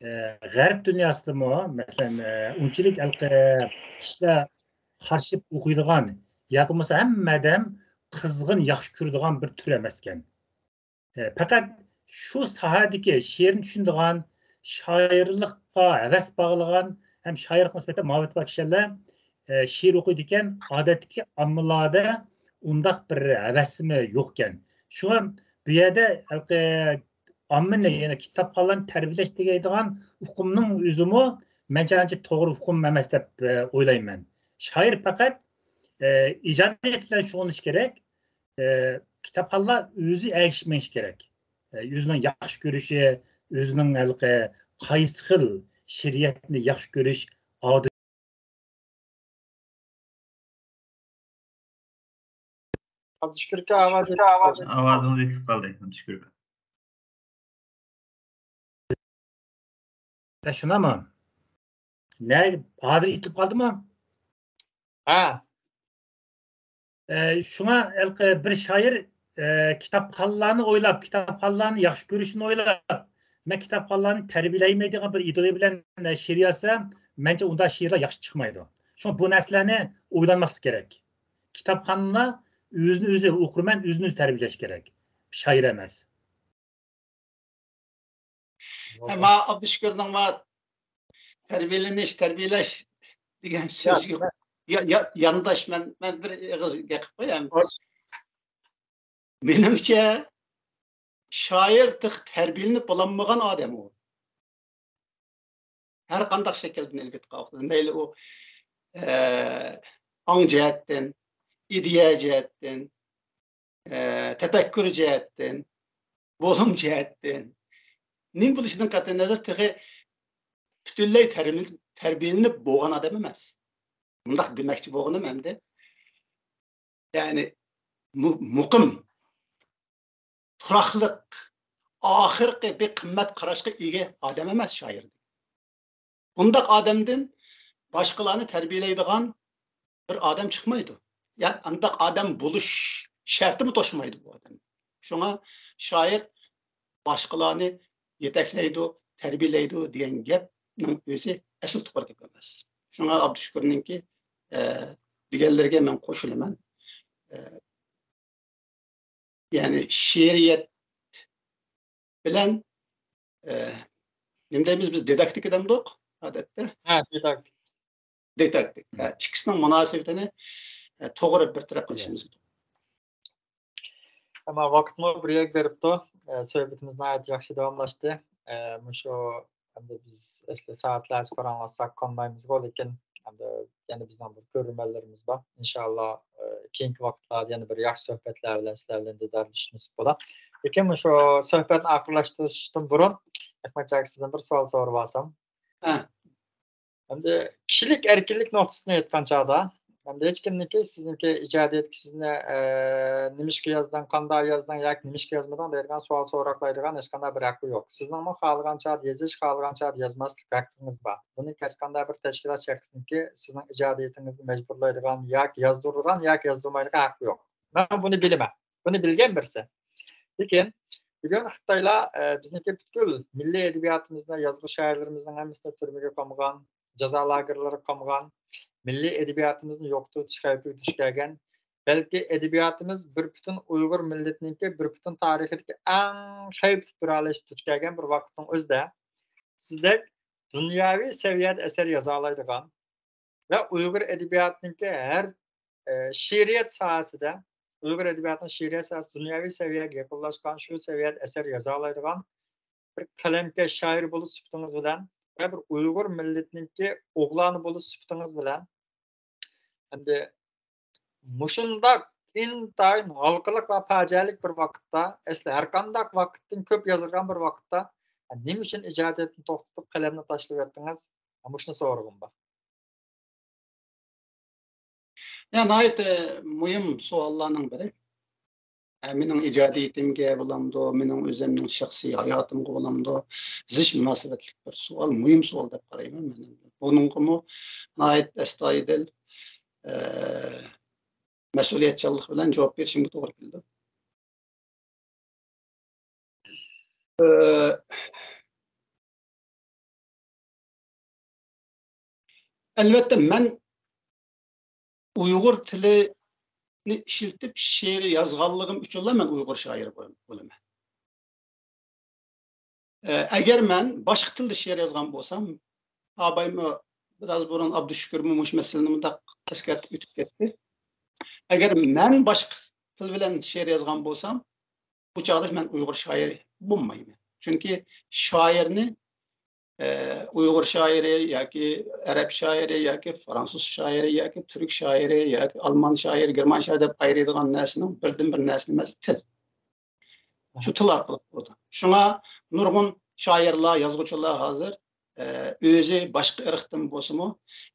ئە، غەرب دۇنياسىدىمۇ، مەسىلەن، ئە، ئۇنچىلىك ھېلىقى كىشىلەر قارشى ئوقۇيدىغان ياكى بولمىسا ھەممە ئادەم قىزغىن ياخشى كۆرىدىغان بىر تۈر ئەمەسكەن. ئە، پەقەت شۇ ساھەدىكى شېئىرنى چۈشىنىدىغان، شائىرلىققا ھەۋەس باغلىغان ھەم شائىرلىققا نىسبەتەن مۇھەببىتى بار كىشىلەر، ئە، شېئىر ئوقۇيدىكەن. ئادەتتىكى ئاممىلاردا ئۇنداق بىر ھەۋەسمۇ يوقكەن. شۇڭا بۇ يەردە ھېلىقى ئاممىنى، يەنى كىتابخانلارنى تەربىيەلەش دېگەن ئۇقۇمنىڭ ئۆزىمۇ مەنچە ئانچە توغرا ئۇقۇم ئەمەس دەپ، ئە، ئويلايمەن. شائىر پەقەت، ئە، ئىجادىيەت بىلەن شۇغۇللىنىشى كېرەك. ئە، كىتابخانلار ئۆزى ئەگىشىپ مېڭىشى كېرەك. ئە، ئۆزىنىڭ ياخشى كۆرۈشى، ئۆزىنىڭ ھېلىقى قايسى خىل شېئىرىيەتنى ياخشى كۆرۈش ئادىتى. ئابدۇشۈكۈر ئاكا، ئاۋازى، ئاۋازىڭىز ئېتىلىپ قالدى، ئابدۇشۈكۈر ئاكا. ئە، شۇنداقمۇ؟ نە، ھازىر ئېتىلىپ قالدىمۇ؟ ھە. ئە، شۇڭا ھېلىقى بىر شائىر، ئە، كىتابخانلارنى ئويلاپ، كىتابخانلارنى ياخشى كۆرۈشنى ئويلاپ، مەن كىتابخانلارنى تەربىيەلەيمەن دېگەن بىر ئىدىيە بىلەن، ئە، شېئىر يازسا، مەنچە ئۇنداق شېئىرلار ياخشى چىقمايدۇ. شۇڭا بۇ نەرسىلەرنى ئويلانماسلىق كېرەك. كىتابخانلار ئۆزىنى ئۆزى، ئوقۇرمەن ئۆزىنى ئۆزى تەربىيەلەش كېرەك. شائىر ئەمەس. ھە، ما ئابدۇشۈكۈرنىڭ ما تەربىيەلىنىش، تەربىيەلەش دېگەن سۆزگە يا- يا- يانداش مەن مەن بىر ئېغىز گەپ قىلىپ قوياي. مېنىڭچە شائىر تېخى تەربىيەلىنىپ بولالمىغان ئادەم ئۇ. ھەر قانداق شەكىلدىن ئەلۋەتتە قالغۇدۇر. مەيلى ئۇ ئە، ئاڭ جەھەتتىن، ئىدىيە جەھەتتىن، ئە، تەپەككۇر جەھەتتىن، بولۇم جەھەتتىن، نېمە بولۇشىدىن قەتئىينەزەر تېخى پۈتۈنلەي تەربىيەلىنىپ بولغان ئادەم ئەمەس. مۇنداق دېمەكچى بولغىنىم ئەمدى يەنى مۇقىم، تۇراقلىق، ئاخىرقى بىر قىممەت قاراشقا ئىگە ئادەم ئەمەس شائىر. بۇنداق ئادەمدىن باشقىلارنى تەربىيەلەيدىغان بىر ئادەم چىقمايدۇ. يەنى ئانداق ئادەم بولۇش شەرتىمۇ توشمايدۇ بۇ ئادەم. شۇڭا شائىر باشقىلارنى يېتەكلەيدۇ، تەربىيەلەيدۇ دېگەن گەپنىڭ ئۆزى ئەسلى توغرا گەپ ئەمەس. شۇڭا ئابدۇشۈكۈرنىڭكى ئە، دېگەنلىرىگە مەن قوشۇلىمەن. ئە، يەنى شېئىرىيەت بىلەن ئە، نېمە دەيمىز بىز دىداكتىكا دەمدۇق ئادەتتە؟ ھە، دىداكتىك. دىداكتىك. ئە، ئىككىسىنىڭ مۇناسىۋىتىنى ئە، توغرا بىر تەرەپ قىلىشىمىز. ئەمما ۋاقىتمۇ بىر يەرگە بېرىپتۇ. ئە، سۆھبىتىمىز ناھايىتى ياخشى داۋاملاشتى. ئە، مۇشۇ ئەمدى بىز ئەسلى سائەتلەرچە پاراڭلاشساق قانمايمىزغۇ، لېكىن ئەمدى يەنە بىزنىڭ بىر كۆرۈرمەنلىرىمىز بار. ئىنشاللا، ئە، كېيىنكى ۋاقىتلاردا يەنە بىر ياخشى سۆھبەتلەر بىلەن سىلەر بىلەن دىدارلىشىش نېسىپ بولا. لېكىن مۇشۇ سۆھبەتنى ئاخىرلاشتۇرۇشتىن بۇرۇن، ئەخمەتجان ئاكا، سىزدىن بىر سوئال سوراپ ئالسام. ھە. ئەمدى كىشىلىك ئەركىنلىك نۇقتىسىدىن ئېيتقان چاغدا، ئەمدى ھېچكىمنىڭكى سىزنىڭكى ئىجادىيەتكە سىزنى، ئە، نېمىشقا يازدىڭ، قانداق يازدىڭ ياكى نېمىشقا يازمىدىڭ دەيدىغان سوئال سوراقلايدىغان ھېچقانداق بىر ھەققى يوق. سىزنىڭمۇ خالىغان چاغدا يېزىش، خالىغان چاغدا يازماسلىق ھەققىڭىز بار. بۇنى ھېچقانداق بىر تەشكىلات شەخسنىڭكى سىزنىڭ ئىجادىيىتىڭىزنى مەجبۇرلايدىغان ياكى يازدۇرىدىغان ياكى يازدۇرمايدىغان ھەققى يوق. مەن بۇنى بىلىمەن. بۇنى بىلگەن بىرسى. لېكىن بۈگۈن خىتايلار، ئە، بىزنىڭكى پۈتكۈل مىللىي ئەدەبىياتىمىزنى، يازغۇ شائىرلىرىمىزنىڭ ھەممىسىنى تۈرمىگە قامىغان، جازا لاگېرلىرىغا قامىغان، مىللىي ئەدەبىياتىمىزنى يوقىتىۋېتىش خەۋپىگە دۇچ كەلگەن، بەلكى ئەدەبىياتىمىز بىر پۈتۈن ئۇيغۇر مىللىتىنىڭكى بىر پۈتۈن تارىخىدىكى ئەڭ خەۋپلىك بىر ھالەتكە دۇچ كەلگەن بىر ۋاقىتنىڭ ئۆزىدە، سىزدەك دۇنياۋى سەۋىيەدە ئەسەر يازالايدىغان، ۋە ئۇيغۇر ئەدەبىياتىنىڭكى ھەر، ئە، شېئىرىيەت ساھەسىدە، ئۇيغۇر ئەدەبىياتىنىڭ شېئىرىيەت ساھەسى دۇنياۋى سەۋىيەگە يېقىنلاشقان، شۇ سەۋىيەدە ئەسەر يازالايدىغان بىر قەلەمكەش شائىر بولۇش سۈپىتىڭىز بىلەن ۋە بىر ئۇيغۇر مىللىتىنىڭكى ئوغلانى بولۇش سۈپىتىڭىز بىلەن، ئەمدى مۇشۇنداق ئىنتايىن ھالقىلىق ۋە پاجىئەلىك بىر ۋاقىتتا، ئەسلى ھەرقانداق ۋاقىتتىن كۆپ يازىدىغان بىر ۋاقىتتا، نېمە ئۈچۈن ئىجادىيەتنى توختىتىپ، قەلەمنى تاشلىۋەتتىڭىز؟ مۇشۇنى سورىغۇم بار. يا، ناھايىتى مۇھىم سوئاللارنىڭ بىرى. ئە، مېنىڭ ئىجادىيىتىمگە بولامدۇ، مېنىڭ ئۆزۈمنىڭ شەخسىي ھاياتىمغا بولامدۇ، زىچ مۇناسىۋەتلىك بىر سوئال، مۇھىم سوئال دەپ قارايمەن مەن. بۇنىڭغىمۇ ناھايىتى ئەستايىدىل، ئە، مەسئۇلىيەتچانلىق بىلەن جاۋاب بېرىشىمگە توغرا كېلىدۇ. ئە، ئەلۋەتتە، مەن ئۇيغۇر تىلىنى ئىشلىتىپ شېئىر يازغانلىقىم ئۈچۈنلا مەن ئۇيغۇر شائىرى بول-، بولىمەن. ئە، ئەگەر مەن باشقا تىلدا شېئىر يازغان بولسام، ئابايمۇ بىراز بۇرۇن ئابدۇشۈكۈرمۇ مۇشۇ مەسىلىنى مۇنداق ئەسكەرتىپ ئۆتۈپ كەتتى. ئەگەر مەن باشقا تىل بىلەن شېئىر يازغان بولسام، بۇ چاغدا مەن ئۇيغۇر شائىرى بولمايمەن. چۈنكى شائىرنى، ئە، ئۇيغۇر شائىرى ياكى ئەرەب شائىرى ياكى فرانسۇز شائىرى ياكى تۈرك شائىرى ياكى ئالمان شائىرى، گېرمان شائىرى دەپ ئايرىيدىغان نەرسىنىڭ بىردىنبىر نەرسە نېمىسى تىل. شۇ تىل ئارقىلىق بولىدۇ. شۇڭا نۇرغۇن شائىرلار، يازغۇچىلار ھازىر، ئە، ئۆزى باشقا ئىرقتىن بولسىمۇ،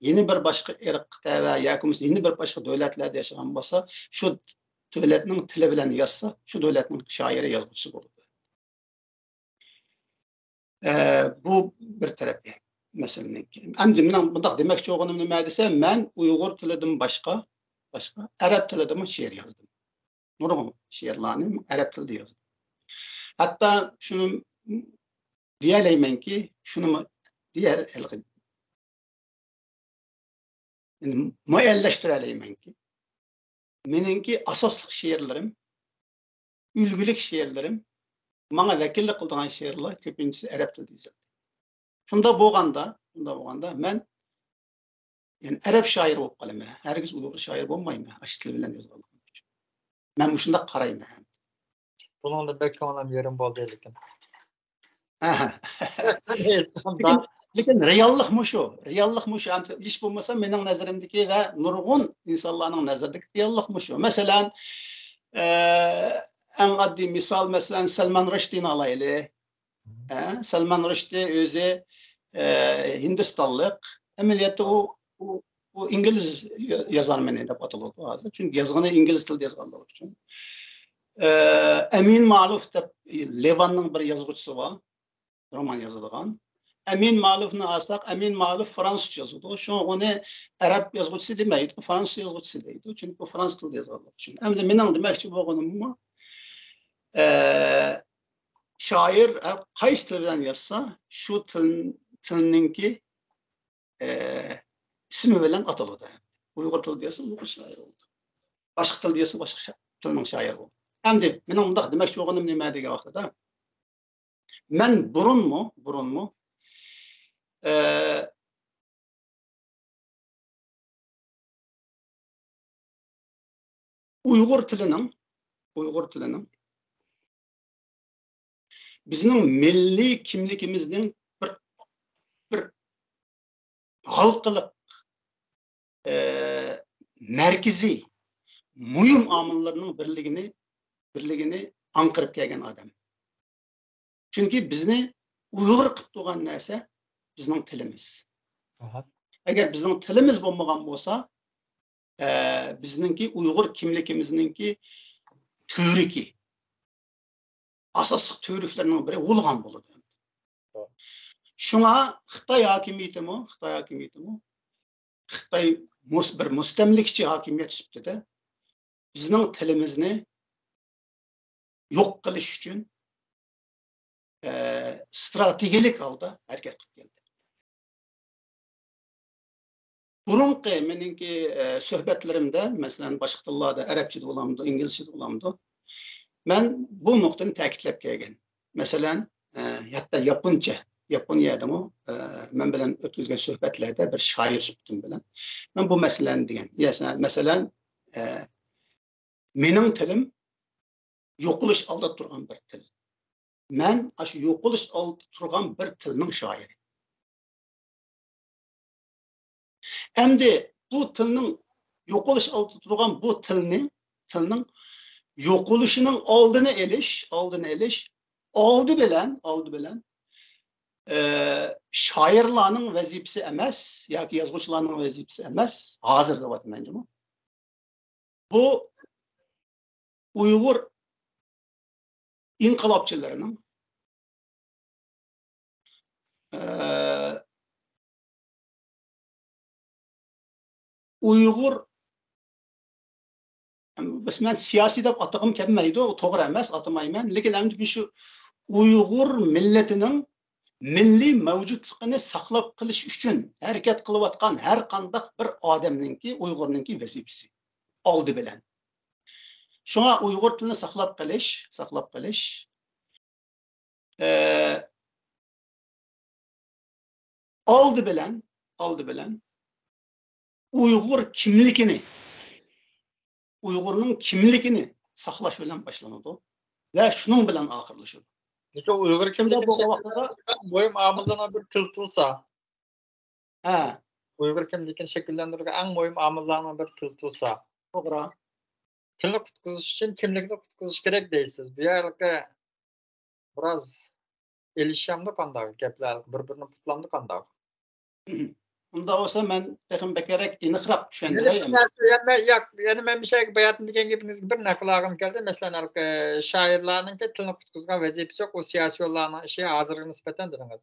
يەنە بىر باشقا ئىرققا تەۋە ياكى بولمىسا يەنە بىر باشقا دۆلەتلەردە ياشىغان بولسا، شۇ دۆلەتنىڭ تىلى بىلەن يازسا، شۇ دۆلەتنىڭ شائىرى، يازغۇچىسى بولىدۇ. ئە، بۇ بىر تەرەپى. مەسىلىنىڭكى. ئەمدى مېنىڭ بۇنداق دېمەكچى بولغىنىم نېمە دېسە، مەن ئۇيغۇر تىلىدىن باشقا، باشقا ئەرەب تىلىدىمۇ شېئىر يازدىم. نۇرغۇن شېئىرلارنى ئەرەب تىلىدا يازدىم. ھەتتا شۇنى دېيەلەيمەنكى، شۇنىمۇ دېيە-، ھېلىقى، يەنى مۇئەييەنلەشتۈرەلەيمەنكى، مېنىڭكى ئاساسلىق شېئىرلىرىم، ئۈلگىلىك شېئىرلىرىم، ماڭا ۋەكىللىك قىلىدىغان شېئىرلار كۆپىنچىسى ئەرەب تىلىدا يېزىلدى. شۇنداق بولغاندا، شۇنداق بولغاندا مەن، يەنى، ئەرەب شائىرى بولۇپ قالىمەن. ھەرگىز ئۇيغۇر شائىرى بولمايمەن، ئاشۇ تىل بىلەن يازغانلىقىم ئۈچۈن. مەن مۇشۇنداق قارايمەن. بۇنىڭدا بەك كۆڭلۈم يېرىم بولدى لېكىن. ئەھە. لېكىن، لېكىن رېئاللىق مۇشۇ. رېئاللىق مۇشۇ. ئەمدى ھېچ بولمىسا مېنىڭ نەزىرىمدىكى ۋە نۇرغۇن ئىنسانلارنىڭ نەزىرىدىكى رېئاللىق مۇشۇ. مەسىلەن، ئە، ئەڭ ئاددىي مىسال، مەسىلەن، سەلمان رۇشدىنى ئالايلى. ئە، سەلمان رۇشدى ئۆزى، ئە، ھىندىستانلىق. ئەمەلىيەتتە ئۇ، ئۇ، ئۇ ئىنگلىز يا-، يازارمىنى دەپ ئاتىلىدۇ ھازىر. چۈنكى يازغىنى ئىنگلىز تىلىدا يازغانلىقى ئۈچۈن. ئە، ئەمىن مالۇف دەپ لىۋاننىڭ بىر يازغۇچىسى بار. رومان يازىدىغان. ئەمىن مالۇفنى ئالساق، ئەمىن مالۇف فرانسۇزچە يازىدۇ. شۇڭا ئۇنى ئەرەب يازغۇچىسى دېمەيدۇ، فرانسۇز يازغۇچىسى دەيدۇ. چۈنكى ئۇ فرانسۇز تىلىدا يازغانلىقى ئۈچۈن. ئەمدى مېنىڭ دېمەكچى بولغىنىم، ئە، شائىر ھەر قايسى تىل بىلەن يازسا، شۇ تىل، تىلنىڭكى، ئە، ئىسمى بىلەن ئاتىلىدۇ. ئۇيغۇر تىلىدا يازسا، ئۇيغۇر شائىرى بولىدۇ. باشقا تىلدا يازسا، باشقا شا-، تىلنىڭ شائىرى بولىدۇ. ئەمدى مېنىڭ مۇنداق دېمەكچى بولغىنىم نېمە دېگەن ۋاقتىدا، مەن بۇرۇنمۇ، بۇرۇنمۇ، ئە، ئۇيغۇر تىلىنىڭ، ئۇيغۇر تىلىنىڭ بىزنىڭ مىللىي كىملىكىمىزنىڭ بىر، بىر ھالقىلىق، ئە، مەركىزىي، مۇھىم ئامىللىرىنىڭ بىرلىكىنى، بىرلىكىنى ئاڭقىرىپ كەلگەن ئادەم. چۈنكى بىزنى ئۇيغۇر قىلىپ تۇرغان نەرسە بىزنىڭ تىلىمىز. ئەگەر بىزنىڭ تىلىمىز بولمىغان بولسا، ئە، بىزنىڭكى ئۇيغۇر كىملىكىمىزنىڭكى تۈۋرۈكى، ئاساسلىق تۈۋرۈكلىرىنىڭ بىرى ھۇلغان بولىدۇ. شۇڭا خىتاي ھاكىمىيىتىمۇ، خىتاي ھاكىمىيىتىمۇ، خىتاي مۇس-، بىر مۇستەملىكىچى ھاكىمىيەت سۈپىتىدە بىزنىڭ تىلىمىزنى يوق قىلىش ئۈچۈن، ئە، ستراتېگىيەلىك ھالدا ھەرىكەت قىلىپ كەلدى. بۇرۇنقى مېنىڭكى، ئە، سۆھبەتلىرىمدە، مەسىلەن، باشقا تىللاردا، ئەرەبچىدە بولامدۇ، ئىنگلىزچىدە بولامدۇ، مەن بۇ نۇقتىنى تەكىتلەپ كەلگەن. مەسىلەن، ئە، ھەتتا ياپونچە، ياپونىيەدىمۇ، ئە، مەن بىلەن ئۆتكۈزگەن سۆھبەتلەردە بىر شائىر سۈپىتىم بىلەن مەن بۇ مەسىلىنى دېگەن. يەسە-، مەسىلەن، ئە، مېنىڭ تىلىم يوقىلىش ئالدىدا تۇرغان بىر تىل. مەن ئاشۇ يوقىلىش ئالدىدا تۇرغان بىر تىلنىڭ شائىرى. ئەمدى بۇ تىلنىڭ يوقىلىش ئالدىدا تۇرغان بۇ تىلنى، تىلنىڭ يوقىلىشىنىڭ ئالدىنى ئېلىش، ئالدىنى ئېلىش ئالدى بىلەن، ئالدى بىلەن، ئە، شائىرلارنىڭ ۋەزىپىسى ئەمەس ياكى يازغۇچىلارنىڭ ۋەزىپىسى ئەمەس، ھازىر دەۋاتىمەن جۇمۇ. بۇ ئۇيغۇر ئىنقىلابچىلىرىنىڭ، ئە، ئۇيغۇر، بىز، مەن سىياسىي دەپ ئاتىغۇم كەلمەيدۇ، ئۇ توغرا ئەمەس، ئاتىمايمەن. لېكىن ئەمدى مۇشۇ ئۇيغۇر مىللىتىنىڭ مىللىي مەۋجۇتلۇقىنى ساقلاپ قېلىش ئۈچۈن ھەرىكەت قىلىۋاتقان ھەر قانداق بىر ئادەمنىڭكى، ئۇيغۇرنىڭكى ۋەزىپىسى ئالدى بىلەن. شۇڭا ئۇيغۇر تىلىنى ساقلاپ قېلىش، ساقلاپ قېلىش، ئە، ئالدى بىلەن، ئالدى بىلەن ئۇيغۇر كىملىكىنى، ئۇيغۇرنىڭ كىملىكىنى ساقلاش بىلەن باشلىنىدۇ ۋە شۇنىڭ بىلەن ئاخىرلىشىدۇ. لېكىن ئۇيغۇر شۇنداق كىملىكىنى بولغان ۋاقىتتا شەكىللەندۈرگەن مۇھىم ئامىللارنىڭ بىرى تىل تۇرسا. ھە. ئۇيغۇر كىملىكىنى شەكىللەندۈرگەن ئەڭ مۇھىم ئامىللارنىڭ بىرى تىل تۇرسا. توغرا. تىلنى قۇتقۇزۇش ئۈچۈن كىملىكنى قۇتقۇزۇش كېرەك دەيسىز. بۇ يەرلىكى بىراز ئېلىشامدۇ قانداق گەپلەر، بىر-بىرىنى پۇتلامدۇ قانداق؟ ئۇنداق بولسا مەن تېخىمۇ بەكرەك ئېنىقراق چۈشەندۈرەي. يەنە بىر نەرسە، يەنە، ياق، يەنە مەن بىر شەيگە باياتىن دېگەن گېپىڭىزگە بىر نەقىل ئالغۇم كەلدى. مەسىلەن، ھېلىقى شائىرلارنىڭكى تىلنى قۇتقۇزغان ۋەزىپىسى يوق، ئۇ سىياسىيونلارنىڭ ئىشى ھازىرغا نىسبەتەن دېدىڭىز.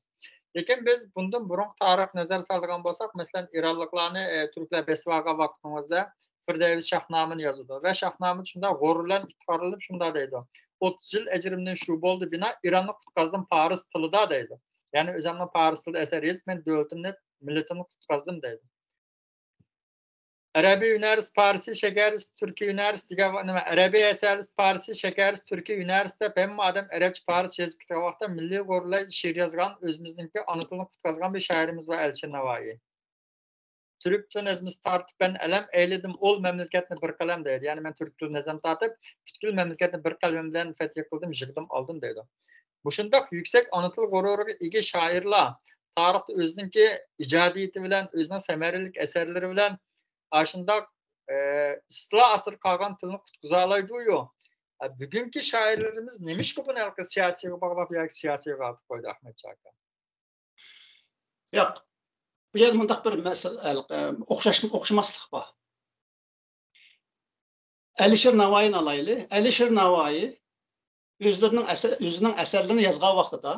لېكىن بىز بۇندىن بۇرۇنقى تارىخقا نەزەر سالىدىغان بولساق، مەسىلەن، ئىرانلىقلارنى، ئە، تۈركلەر بېسىۋالغان ۋاقتىڭىزدا فىردەۋس شاھنامىنى يازىدۇ ۋە شاھنامىدا شۇنداق غۇرۇر بىلەن ئىپتىخارلىنىپ شۇنداق دەيدۇ: «ئوتتۇز يىل ئەجرىمدىن شۇ بولدى بىنا، ئىراننى قۇتقازدىم پارس تىلىدا» دەيدۇ. يەنى ئۆزۈمنىڭ پارس تىلىدا ئەسەر يېزىپ، مەن دۆلىتىمنى، مىللىتىمنى قۇتقازدىم دەيدۇ. ئەرەبىي ھۈنەرىست پارسى، شەكەرىست تۈركىي ھۈنەرىست دېگەن ۋا-، نېمە، ئەرەبىي ئەسەرىست پارسى، شەكەرىست تۈركىي ھۈنەرىست دەپ ھەممە ئادەم ئەرەبچە پارسچە يېزىپ كېتىدىغان ۋاقىتتا مىللىي غۇرۇرلاي شېئىر يازغان ئۆزىمىزنىڭكى ئانا تىلىنى قۇتقازغان بىر شائىرىمىز بار ئەلىشىر ناۋايى. تۈركچە نەزمىسى تارتىپ مەن ئەلەم، ئەيلىدىم ئول مەملىكەتنى بىر قەلەم دەيدۇ. يەنى مەن تۈرك تىلى نەزم تارتىپ، پۈتكۈل مەملىكەتنى بىر قەلىمىم بىلەن فەتھى قىلدىم، يىغدىم، ئالدىم دەيدۇ. مۇشۇنداق يۈكسەك ئانا تىل غۇرۇرىغا ئىگە شائىرلار تارىختا ئۆزىنىڭكى ئىجادىيىتى بىلەن، ئۆزىنىڭ سەمەرىلىك ئەسەرلىرى بىلەن ئاشۇنداق، ئە، ئىستىلا ئاستىدا قالغان تىلنى قۇتقۇزالايدۇ-يۇ. ئە، بۈگۈنكى شائىرلىرىمىز نېمىشقا بۇنى ھېلىقى سىياسىيغا باغلاپ ياكى سىياسىيغا ئارتىپ قويدى، ئەخمەت چاكا؟ ياق. بۇ يەردە مۇنداق بىر مەسىلە، ئوخشاش، ئوخشىماسلىق بار. ئەلىشىر ناۋايىنى ئالايلى. ئەلىشىر ناۋايى ئۆزلىرىنىڭ ئەسە-، ئۆزىنىڭ ئەسەرلىرىنى يازغان ۋاقتىدا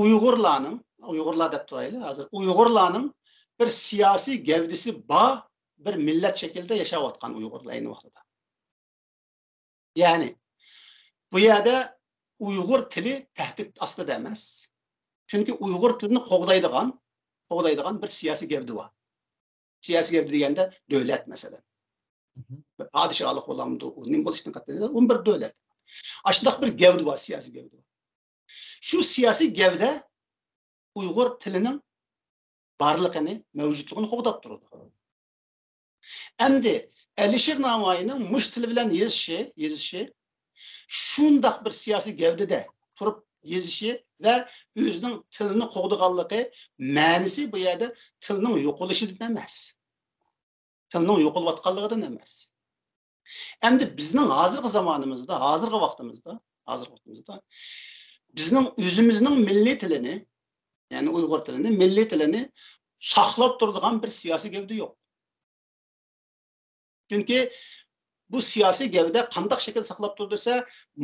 ئۇيغۇرلارنىڭ، ئۇيغۇرلار دەپ تۇرايلى ھازىر، ئۇيغۇرلارنىڭ بىر سىياسىي گەۋدىسى بار بىر مىللەت شەكلىدە ياشاۋاتقان ئۇيغۇرلار ئەينى ۋاقتىدا. يەنى، بۇ يەردە ئۇيغۇر تىلى تەھدىت ئاستىدا ئەمەس. چۈنكى ئۇيغۇر تىلىنى قوغدايدىغان، قوغدايدىغان بىر سىياسىي گەۋدە بار. سىياسىي گەۋدە دېگەندە دۆلەت، مەسىلەن. مھم. بىر پادىشاھلىق بولامدۇ، ئۇ نېمە بولۇشتىن قەتئىينەزەر، ئۇ بىر دۆلەت. ئاشۇنداق بىر گەۋدە بار، سىياسىي گەۋدە بار. شۇ سىياسىي گەۋدە ئۇيغۇر تىلىنىڭ بارلىقىنى، مەۋجۇتلۇقىنى قوغداپ تۇرىدۇ. ئەمدى ئەلىشىر ناۋايىنىڭ مۇشۇ تىل بىلەن يېزىشى، يېزىشى، شۇنداق بىر سىياسىي گەۋدىدە تۇرۇپ يېزىشى ۋە ئۆزىنىڭ تىلىنى قوغدىغانلىقى مەنىسى بۇ يەردە تىلنىڭ يوقىلىشىدىن ئەمەس. تىلنىڭ يوقىلىۋاتقانلىقىدىن ئەمەس. ئەمدى بىزنىڭ ھازىرقى زامانىمىزدا، ھازىرقى ۋاقتىمىزدا، ھازىرقى ۋاقتىمىزدا بىزنىڭ ئۆزىمىزنىڭ مىللىي تىلىنى، يەنى ئۇيغۇر تىلىنى، مىللىي تىلىنى ساقلاپ تۇرىدىغان بىر سىياسىي گەۋدە يوق. چۈنكى بۇ سىياسىي گەۋدە قانداق شەكىلدە ساقلاپ تۇرىدۇ دېسە،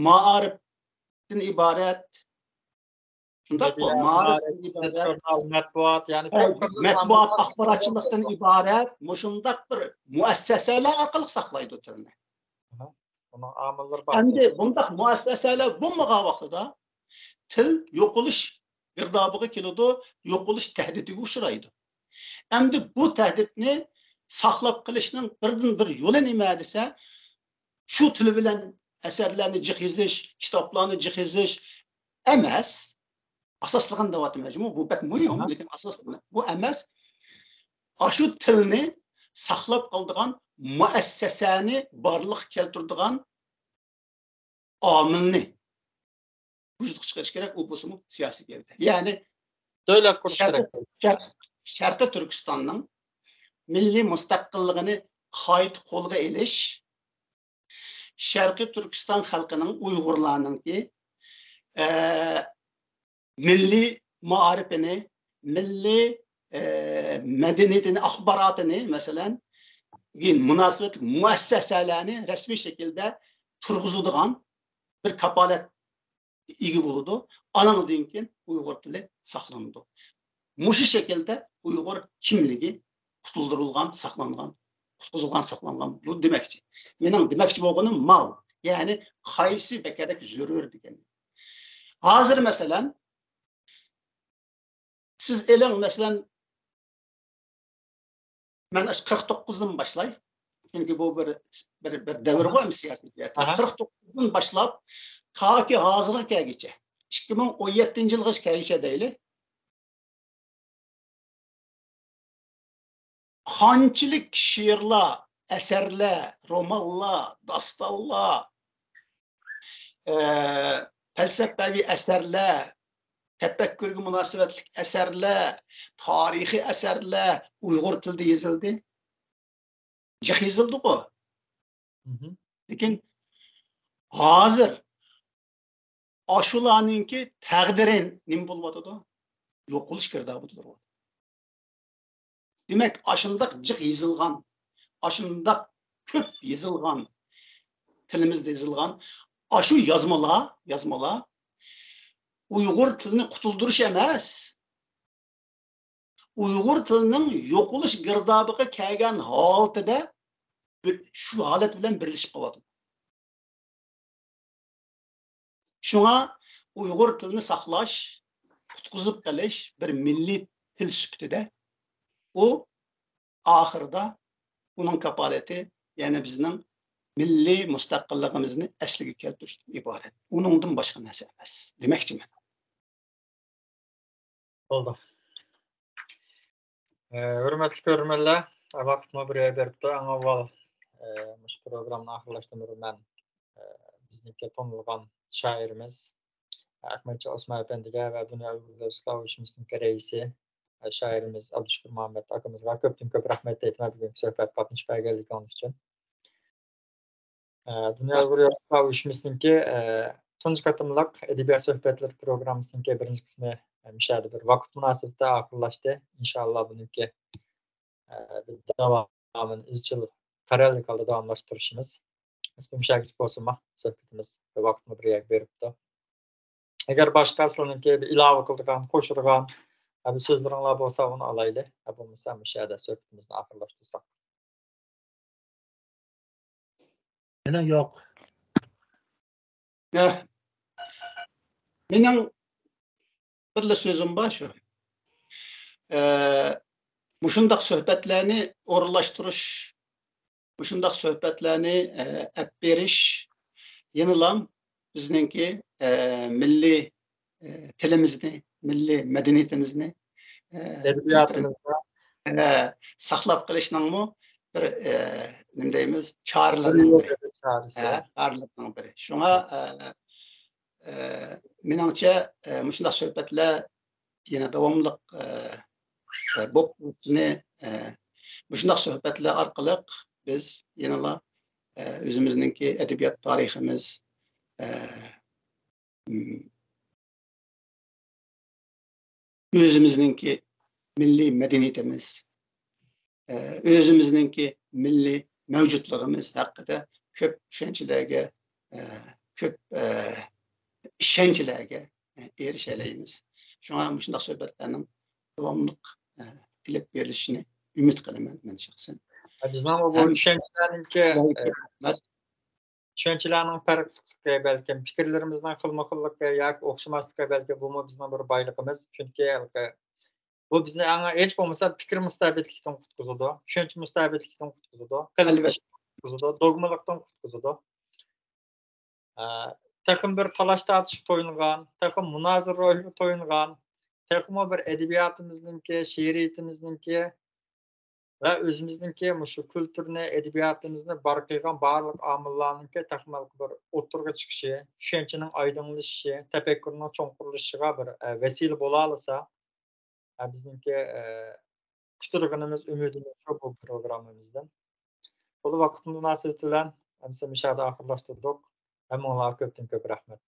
مائارىپتىن ئىبارەت، شۇنداققۇ؟ مەدەنىيەت، مائارىپتىن مائارىپ، ئىبارەت، ژۇرنال، مەتبۇئات، يەنى ئەي، كۆپ قىرلىق مەتبۇئات، ئامىللار ئاخباراتچىلىقتىن ئىبارەت مۇشۇنداق بىر مۇئەسسەسەلەر ئارقىلىق ساقلايدۇ تىلنى. ئۇنىڭ ئامىللىرى بار. ئەمدى بۇنداق مۇئەسسەسەلەر بولمىغان ۋاقتىدا تىل يوقىلىش گىردابىغا كېلىدۇ، يوقىلىش تەھدىتىگە ئۇچرايدۇ. ئەمدى بۇ تەھدىتنى ساقلاپ قېلىشنىڭ بىردىن بىر يولى نېمە دېسە، شۇ تىل بىلەن ئەسەرلەرنى جىق يېزىش، كىتابلارنى جىق يېزىش ئەمەس. ئاساسلىقىنى دەۋاتىمەن، جۇمۇ، بۇ بەك مۇھىم، لېكىن ئاساس بۇ ئەمەس. ئاشۇ تىلنى ساقلاپ قالىدىغان مۇئەسسەسەنى بارلىققا كەلتۈرىدىغان ئامىلنى ۋۇجۇدقا چىقىرىش كېرەك، ئۇ بولسىمۇ سىياسىي گەۋدە. يەنى دۆلەت قۇرۇش شەرقىي، كېرەك. شەرق-، شەرقىي تۈركىستاننىڭ مىللىي مۇستەقىللىقىنى قايتا قولغا ئېلىش، شەرقىي تۈركىستان خەلقىنىڭ، ئۇيغۇرلارنىڭكى، ئە، مىللىي مائارىپىنى، مىللىي، ئە، مەدەنىيىتىنى، ئاخباراتىنى، مەسىلەن، مۇناسىۋەتلىك مۇئەسسەسەلەرنى رەسمىي شەكىلدە تۇرغۇزىدىغان بىر كاپالەت ئىگە بولىدۇ. ئانىڭدىن كېيىن ئۇيغۇر تىلى ساقلىنىدۇ. مۇشۇ شەكىلدە ئۇيغۇر كىملىكى قۇتۇلدۇرۇلغان، ساقلانغان، قۇتقۇزۇلغان، ساقلانغان بولىدۇ دېمەكچى. مېنىڭ دېمەكچى بولغىنىم ماۋۇ. يەنى قايسى بەكرەك زۆرۈر دېگەن. ھازىر مەسىلەن، سىز ئېلىڭ، مەسىلەن، مەن ئاشۇ قىرىق توققۇزدىن باشلاي. چۈنكى بۇ بىر، بىر، بىر دەۋرغۇ ئەمدى سىياسىي جەھەتتىن. ئاھا. قىرىق توققۇزدىن باشلاپ تاكى ھازىرغا كەلگۈچە، ئىككى مىڭ ئون يەتتىنچى يىلغىچە كەلگۈچە دەيلى. قانچىلىك شېئىرلار، ئەسەرلەر، رومانلار، داستانلار، ئە، پەلسەپەۋى ئەسەرلەر، تەپەككۇرگە مۇناسىۋەتلىك ئەسەرلەر، تارىخىي ئەسەرلەر ئۇيغۇر تىلىدا يېزىلدى. جىق يېزىلدىغۇ. مھم. لېكىن ھازىر ئاشۇلارنىڭكى تەقدىرى نېمە بولۇۋاتىدۇ؟ يوقىلىش گىردابىدا تۇرۇۋاتىدۇ. دېمەك، ئاشۇنداق جىق يېزىلغان، ئاشۇنداق كۆپ يېزىلغان، تىلىمىزدا يېزىلغان ئاشۇ يازمىلار، يازمىلار ئۇيغۇر تىلىنى قۇتۇلدۇرۇش ئەمەس، ئۇيغۇر تىلىنىڭ يوقىلىش گىردابىغا كەلگەن ھالىتىدە بىر، شۇ ھالەت بىلەن بىرلىشىپ قالىدۇ. شۇڭا ئۇيغۇر تىلىنى ساقلاش، قۇتقۇزۇپ قېلىش بىر مىللىي تىل سۈپىتىدە، ئۇ ئاخىرىدا ئۇنىڭ كاپالىتى يەنە بىزنىڭ مىللىي مۇستەقىللىقىمىزنى ئەسلىگە كەلتۈرۈشتىن ئىبارەت. ئۇنىڭدىن باشقا نەرسە ئەمەس دېمەكچىمەن. بولدى. ئە، ھۆرمەتلىك كۆرۈرمەنلەر، ۋاقىتمۇ بىر يەر بېرىپتۇ. ئەڭ ئاۋۋال، ئە، مۇشۇ پروگراممىنى ئاخىرلاشتۇرۇپ مەن، ئە، بىزنىڭكى تونۇلغان شائىرىمىز ئەخمەتجان ئوسمان ئەپەندىگە ۋە دۇنيا ئۇيغۇر يازغۇچىلار ئۇيۇشمىسىنىڭكى رەئىسى، ئە، شائىرىمىز ئابدۇشۈكۈر مۇھەممەت ئاكىمىزغا كۆپتىن كۆپ رەھمەت ئېيتىمەن، بۈگۈنكى سۆھبەتكە قاتنىشىپ بەرگەنلىكىڭىز ئۈچۈن. ئە، دۇنيا ئۇيغۇر يازغۇچىلار ئۇيۇشمىسىنىڭكى، ئە، تۇنجى قېتىملىق ئەدەبىيات سۆھبەتلىرى پروگراممىسىنىڭكى بىرىنچى قىسمى، ئە، مۇشۇ يەردە بىر ۋاقىت مۇناسىۋىتى ئاخىرلاشتى. ئىنشائاللا بۇنىڭكى، ئە، بىر داۋامىنى ئىزچىل پاراللېل ھالدا داۋاملاشتۇرۇشىمىز. نېسىپ مۇشۇ يەرگىچە بولسۇنما سۆھبىتىمىز ۋاقىتمۇ بىر يەرگە بېرىپتۇ. ئەگەر باشقا سىلەرنىڭكى بىر ئىلاۋە قىلىدىغان، قوشىدىغان، ئە، بىر سۆزلىرىڭلار بولسا ئۇنى ئالايلى. ئە، بولمىسا مۇشۇ يەردە سۆھبىتىمىزنى ئاخىرلاشتۇرساق. مېنىڭ يوق. ھە. مېنىڭ بىرلا سۆزۈم بار شۇ. ئە، مۇشۇنداق سۆھبەتلەرنى ئورۇنلاشتۇرۇش، مۇشۇنداق سۆھبەتلەرنى، ئە، ئەپ بېرىش يەنىلا بىزنىڭكى، ئە، مىللىي، ئە، تىلىمىزنى، مىللىي مەدەنىيىتىمىزنى، ئە، ئەدەبىياتىمىزدا. ئە، ساقلاپ قېلىشنىڭمۇ بىر، ئە، نېمە دەيمىز، چارىلىرىنىڭ بىرى. چارىسى. ھە، چارىلىرىنىڭ بىرى. شۇڭا، ئە، ئە، مېنىڭچە، ئە، مۇشۇنداق سۆھبەتلەر يەنە داۋاملىق، ئە، ئە، بولۇپ تۇرۇشىنى، ئە، مۇشۇنداق سۆھبەتلەر ئارقىلىق بىز يەنىلا، ئە، ئۆزىمىزنىڭكى ئەدەبىيات تارىخىمىز، ئە، م، ئۆزىمىزنىڭكى مىللىي مەدەنىيىتىمىز، ئە، ئۆزىمىزنىڭكى مىللىي مەۋجۇتلۇقىمىز ھەققىدە كۆپ چۈشەنچىلەرگە، ئە، كۆپ، ئە، ئىشەنچلەرگە، ئە، ئېرىشەلەيمىز. شۇڭا مۇشۇنداق سۆھبەتلەرنىڭ داۋاملىق، ئە، ئېلىپ بېرىلىشىنى ئۈمىد قىلىمەن مەن شەخسەن. بىزنىڭ بۇ ھەم چۈشەنچىلەرنىڭكى، ئە، چۈشەنچىلەرنىڭ پەرقلىقلىقى، بەلكىم پىكىرلىرىمىزنىڭ خىلمۇخىللىقى ياكى ئوخشىماسلىقى، بەلكى بۇمۇ بىزنىڭ بىر بايلىقىمىز. چۈنكى ھېلىقى بۇ بىزنى ئەڭ ھېچ بولمىسا پىكىر مۇستەبىتلىكتىن قۇتقۇزىدۇ، چۈشەنچە مۇستەبىتلىكتىن قۇتقۇزىدۇ، قىلمىش قۇتقۇزىدۇ، دوگمىلىقتىن قۇتقۇزىدۇ. ئە، تېخىمۇ بىر تالاش تارتىشقا تويۇنغان، تېخىمۇ مۇنازىرە روھىغا تويۇنغان، تېخىمۇ بىر ئەدەبىياتىمىزنىڭكى، شېئىرىيىتىمىزنىڭكى ۋە ئۆزىمىزنىڭكى مۇشۇ كۈلتۈرنى، ئەدەبىياتىمىزنى بار قىلغان بارلىق ئامىللارنىڭكى تېخىمۇ بىر ئوتتۇرىغا چىقىشى، چۈشەنچىنىڭ ئايدىڭلىشىشى، تەپەككۇرنىڭ چوڭقۇرلىشىشىغا بىر، ئە، ۋەسىلە بولالىسا، ئە، بىزنىڭكى، ئە، كۈتىدىغىنىمىز، ئۈمىدىمىز شۇ بۇ پروگراممىمىزدىن. بۇ ۋاقىت مۇناسىۋىتى بىلەن ئەمسە مۇشۇ يەردە ئاخىرلاشتۇردۇق. ھەممىڭلارغا كۆپتىن كۆپ رەھمەت.